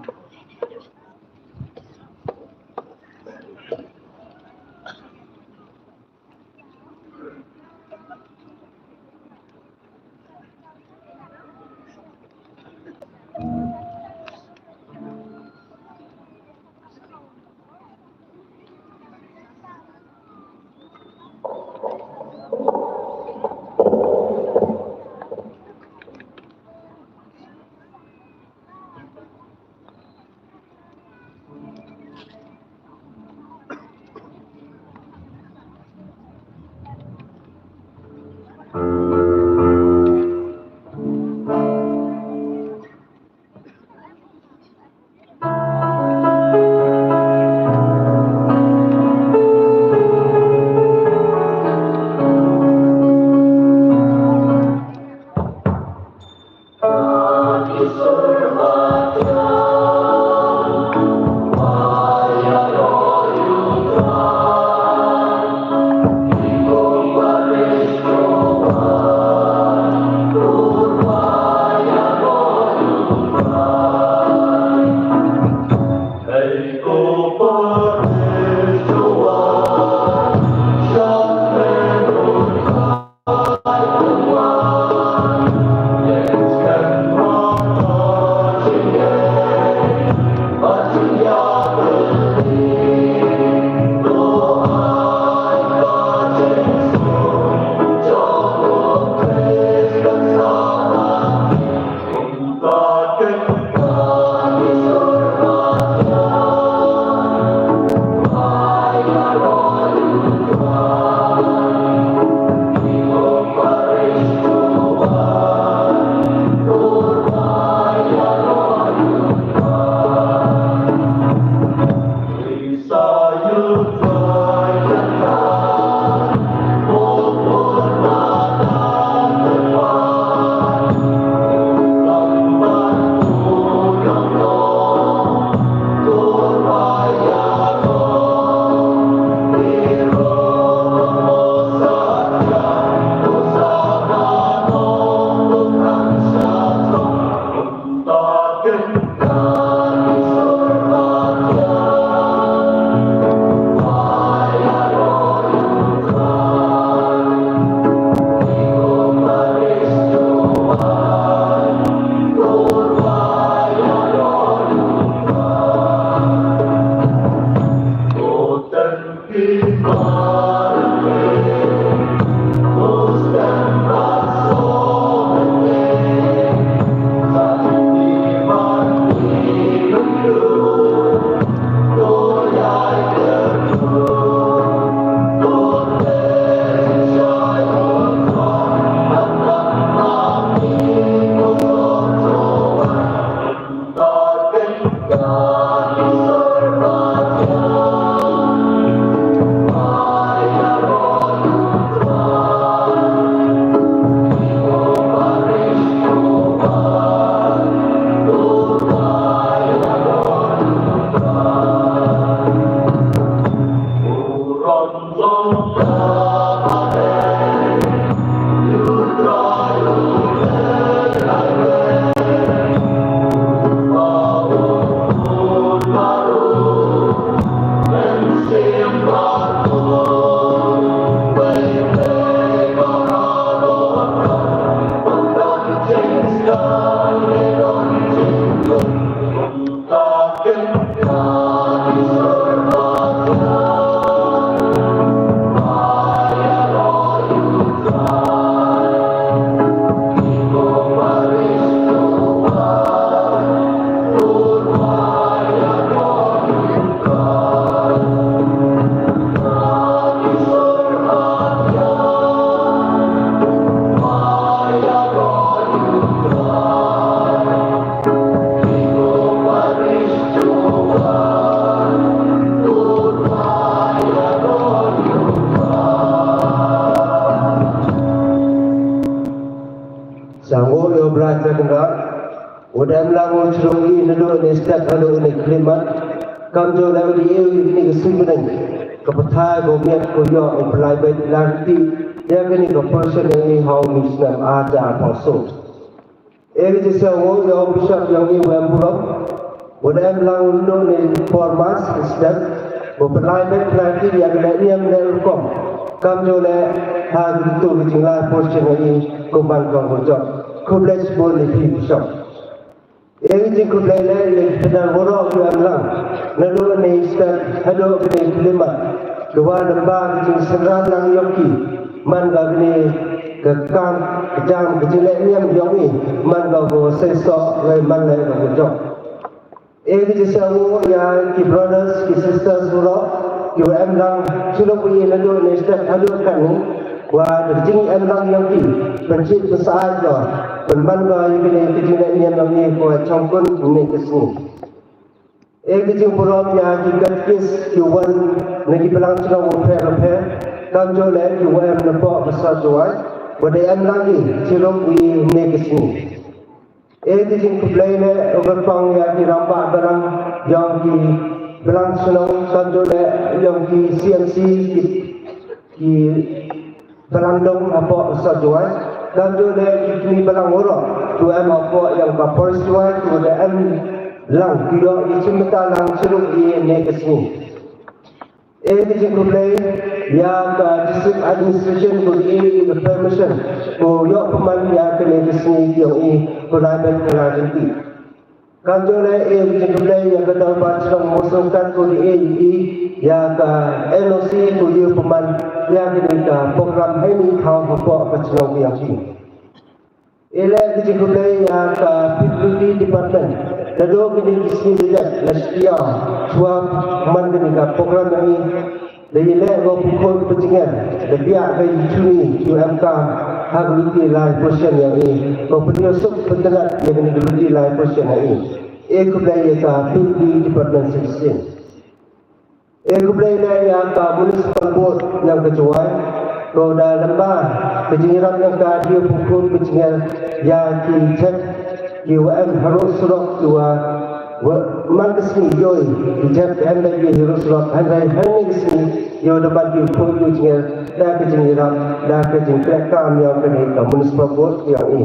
Haduh ne step haduh ne klimat. Kam jong la di eu ni ka sim beneng ka pathai ko miat ko yo o pelai bai la ti ya ka ni ka person ni hau ni snam a ja a paso. E ji sa wo yo bishop yang ni wem bulo. Wo da em lang ulu ni por mas step. Wo pelai bai pelai ti ya ka ni em ne rukom. Kam jong la ha tu ki jingla person ni ko man ko ko jok. Ko bless bo ni bishop. Eng jingkhublei leh ïa ki khynnah baroh ki wan lang naduh ne step haduh kane ka khyllipmat. Ki wan lyngba ka jingsynran lang ïong ki man ka kane ka kam ka jam ka jingleh niam ïong i man ka ko seisoh lei man lei ka ko jong. Eng jingsngew ïa ki brothers ki sisters baroh ki wa em lang shuh lok ïa naduh ne step haduh kane. Wa da jingem lang ïong ki pynshit pynsyaid ko pynban ko ïa kine ki jingleh niam ïong ki ko chongkun ne ki sngi. E ki jingburom ïa ki katkis ki wan na ki balang chnong bapher bapher. Kam jong leh ki wa em na pok ka sor Jowai wa da em lang ki shuh lok ïa ne ki sngi. E ki jingkhublei leh u kyrpang ïa ki rangbah balang ïong ki balang shnong, kam jong leh ïong ki C M C ki, ki balang dong hapoh sor Jowai, kam jong leh ki kmie balang baroh ki em hapoh ïong ka por Jowai ki da em lang ki ïoh ki shim bynta lang shuh lok ïa ne ka sngi. E ki jingkhublei ïa ka district administration ko di e ka permission ko ïoh pynman ïa kane ka sngi ïong i ko lai ban ka la jingki. Kam jong leh e ki jingkhublei ïa ka dorbar chnong Mawsynkat ko di e ïa ka N O C ko ïoh pynman ïa kane ka program hynnin thaw hapoh ka chnong ïong i. E leh ki jingkhublei ïa ka P W D department naduh kine ki sngi ki dep la shia shuwa man kane ka program ïong i. Da ïaleh ko pynkhun pynjngiar da biah ka ïa ki chuni ki em ka ha ka luti lai pyrshah ïong i. Ko pynïoh suk pyntynnat ïa kane ka luti lai pyrshah ïong i. E khublei ïa ka P W D department shisien. E khublei leh ïa ka municipal board ïong ka Jowai ko da lamba ka jingïarap ïong ka dei pynkhun pynjngiar ïa ki jhep ki wa em haroh surok ki wa man ka sngi ïoi ki jhep ka em da ki haroh surok hynrei hynne ka sngi ïoh da ban ki pynkhun pynjngiar da ka jingïarap da ka jingkhreh kam ïong kane ka municipal board ïong i.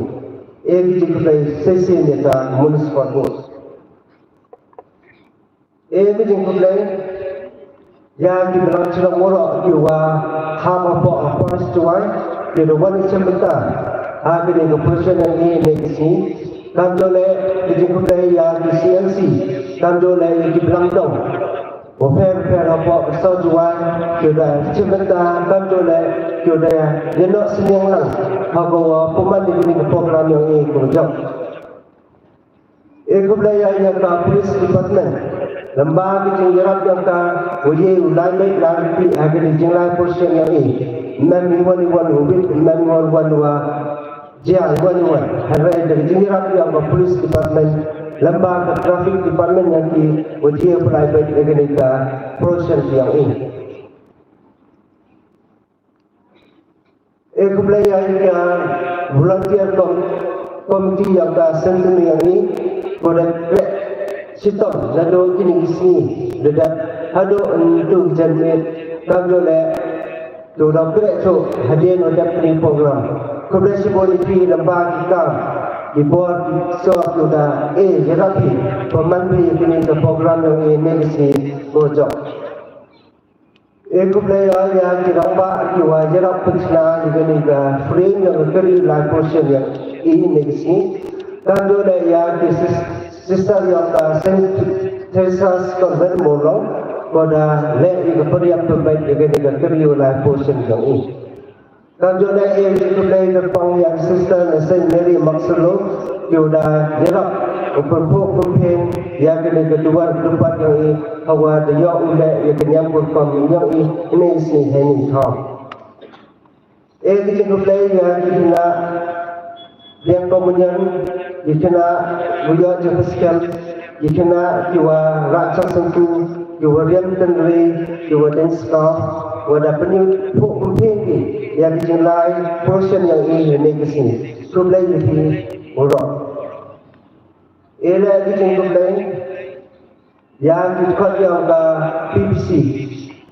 E ki jingkhublei shisien ïa ka municipal board. E ki jingkhublei ïa ki balang chnong baroh ki wa hap hapoh ha Forest Jowai ki da wan shim bynta ha kane ka pyrshah ïong i ne ki sngi. Kam jong leh ki jingkhublei ïa ki C M C, kam jong leh ïa ki balang dong bapher bapher hapoh ka sor Jowai ki da shim bynta, kam jong leh ki da ïa noh synñiang lang ha ka wa pynman ïa kane ka program ïong i ko jong. E khublei ïa ka police department lamba ki jingïarap ïong ka wa ïa u lai mei la ri ha ka jinglai pyrshah ïong i. Mem i wan i wan u bit mem i wan wan wa jia i wan i wan hynrei da ki jingïarap ïong ka police department lamba ka traffic department ïong ki wa ïa u lai mei ïa ka pyrshah ïong i. E khublei ïa ka volunteer com committee ïa ka centenary ïong i ko da kreh shitom naduh kine ki sngi da dep haduh ntu janmiet kam jong leh to da kreh to hadien wa dep kine program. Khublei shibun ïa ki lamba ki kam ki bor ki sor to da e ïarap hi pynman phi kine ka program ïong i ne ki sngi ko jong. E khublei ïa ki rangbah ki wa ïarap pynshna ïa kane ka frame ïa ka kari lai portion ïa i ne ka sngi. Kam jong leh ïa ki sis- sister ïa ka Saint Teresa's Convent Mawlong ko da leh ïa ka pynïap pynbeit ïa kane ka kari lai portion ïa i. Kam jong leh e khublei kyrpang ïa ka sister na Saint Mary Maksalo ki wa da ïarap u pynphuh pynphieng ïa kane ka duwar dupat ïong i hawa da ïoh u leh ïa ka niam pyrkhat ïong i ne sngi hynnin thaw. E ki jingkhublei ïa ki khynnah biang communion, ki khynnah wa ïoh jingphysical, ki khynnah ki wa rah chang sengtu, ki wa riam tynrai, ki wa deng scout, wa da pynïoh phuh pynphieng ki ïa ki jinglai portion ïong i ne ki sngi. Khublei ïa ki baroh. E leh ki jingkhublei ïa ki kot ïa ka P P C.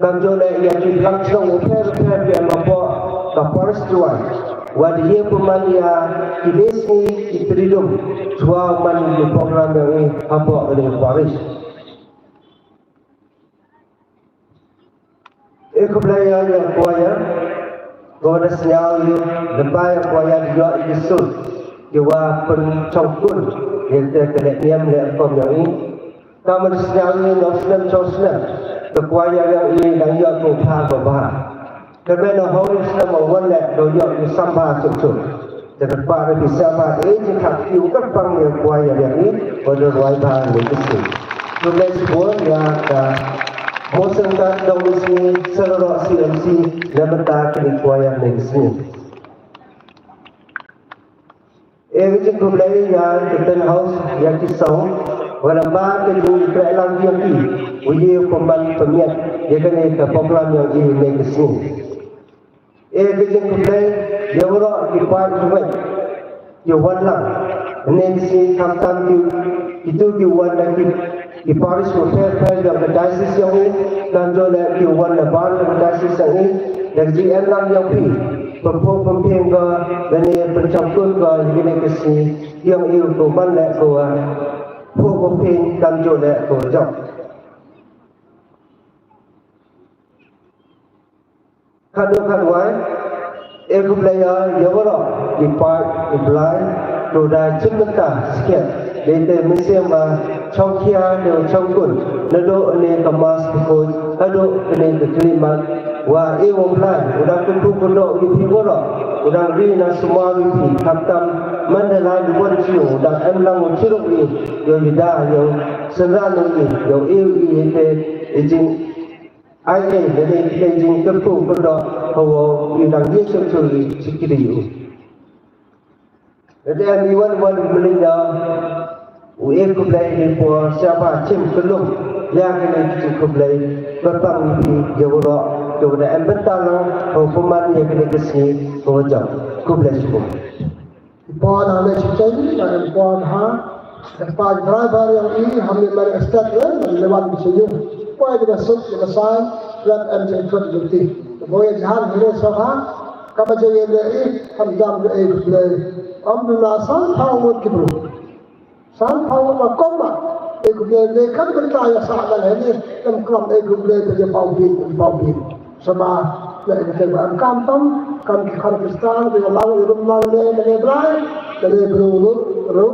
Kam ju leh ïa ki blang shnong u pher u pher ïa ma pok ka Parish Jowai. Wat ïa pynman ïa ki leh sngi ki tridum. Chwa man ïa ki program ïa ngi ha pok ka Parish. E khublei ïa ïa choir. Ko da sñiaw ïa da bai ïa choir da ïoh ïa ki sur. Ki wa pynchongkun ïa te ka leh niam leh rukom ïa ngi. Ka man sñiaw ïa nong snem chong snem. Ka choir ïa ngi dang ïoh ko pha ko ba. Ka ben na hori snem wan leh ko ïoh ïa samba chuk chuk. Te ka pa re bisa ba e jin thak yu ka pang ne choir ïa ri ko de roi ba ne kisi. Khublei shibun ïa ka mosang ka dong ni sngi serok C M C na bynta ka ni choir ne kisi. E ka jingkhublei ïa ka tent house ïa ki song. Wala ba ka jing kreh lang ïa ki. Uye ko man pynmiat ïa ka ne ka program ïa ki ne kisi. E ka jingkhublei ïa waroh ki paid ki wei ki wan lang. Ne ki sngi khamtam ki kitu ki wan na ki ki parish wa pher pher jong ka diocese jong ngi, kan jong le ki wan na bar jong ka diocese jong ngi. Da ka jingem lang jong phi, pynphuh pynphieng ka, lane pynchangkut ka ïa kine ki sngi, jong i ko ban le ko, phuh pynphieng kan jong le ko jong. Khadduh khadwai, e khublei ïa waroh ki paid ki Blai, to da chim bynta skhem, dei te mynsiem ba chongkhia ne chongkun, naduh ne ka Mass Bakhuid haduh kane ka Khyllipmat, wa e wa Blai u dang kyntu kyndoh ïa phi waroh, u dang ri na sumar ïa phi, khamtam man da lai duwan chi u dang em lang u chirup ïa u, ïa u da ïa u synran ïa u, ïa u te i jing Ai, ai, lane ki jingkyrkhu kyrdoh, hawa, i dang ye kyrkhu i sikri u. Lane i wan wan mlinda, u e khublei ni po, siapa chim kylum, ya kane ki jingkhublei, berpang ni pi, ya wuro, ya wuro, em bentang, hawa, peman ya kane ki sngi, hawa jam. Khublei shibun. Pon ha le chichen na pon ha. Pon driver yang i ham ni mari estet le lewan bisayu. Poi di masuk di masai rat em jeng tut luti. Boy jahan hile soha. Kama jeng le i ham jam le i le. Am duna san pau ngut ki bru. San pau ngut ma koma. I le le kan berita ya sa na le ni. Kan klam i le te pau bin pau bin. Sama leh ïa ka kam tam, kam ki khar Khristan, ki lam ïa rum lang ne, ne Blai, ne bru ru, ru,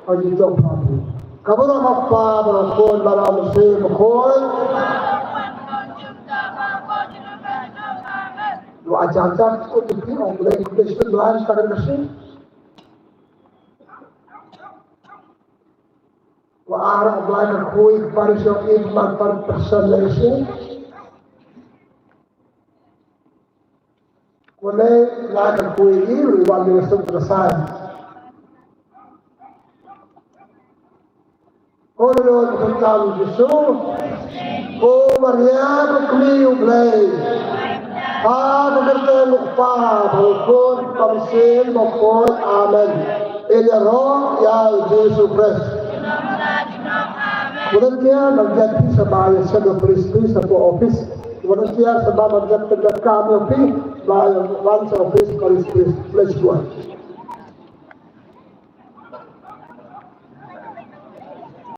ha ki jong pha. Ka bru ma pa, bru khun, bru ma se, bru khun. Lu ajar jar, ko tu pi, ong Blai, Blai, Blai, Blai, Blai, Blai, Wa ara Blai ka khui ka parish jong i man par persen lei si. Ko lei Blai ka khui i ri wan ni sum ka sai. Ko lei lo ka tam Jisu. Ko Maria ko kmi u Blai. Ha ka kyrteng u Kpa, bad u Khun, bad u Mynsiem Bakhuid. Amen. Ïa roh ïa u Jisu Khrist. Volunteer, ban jan pisa ba ïa sendo Khrist, pisa po office. Volunteer, sa ba ban jan pisa kam ïa pi, ba ïa wan sa office, Khrist, Khrist. Let's go.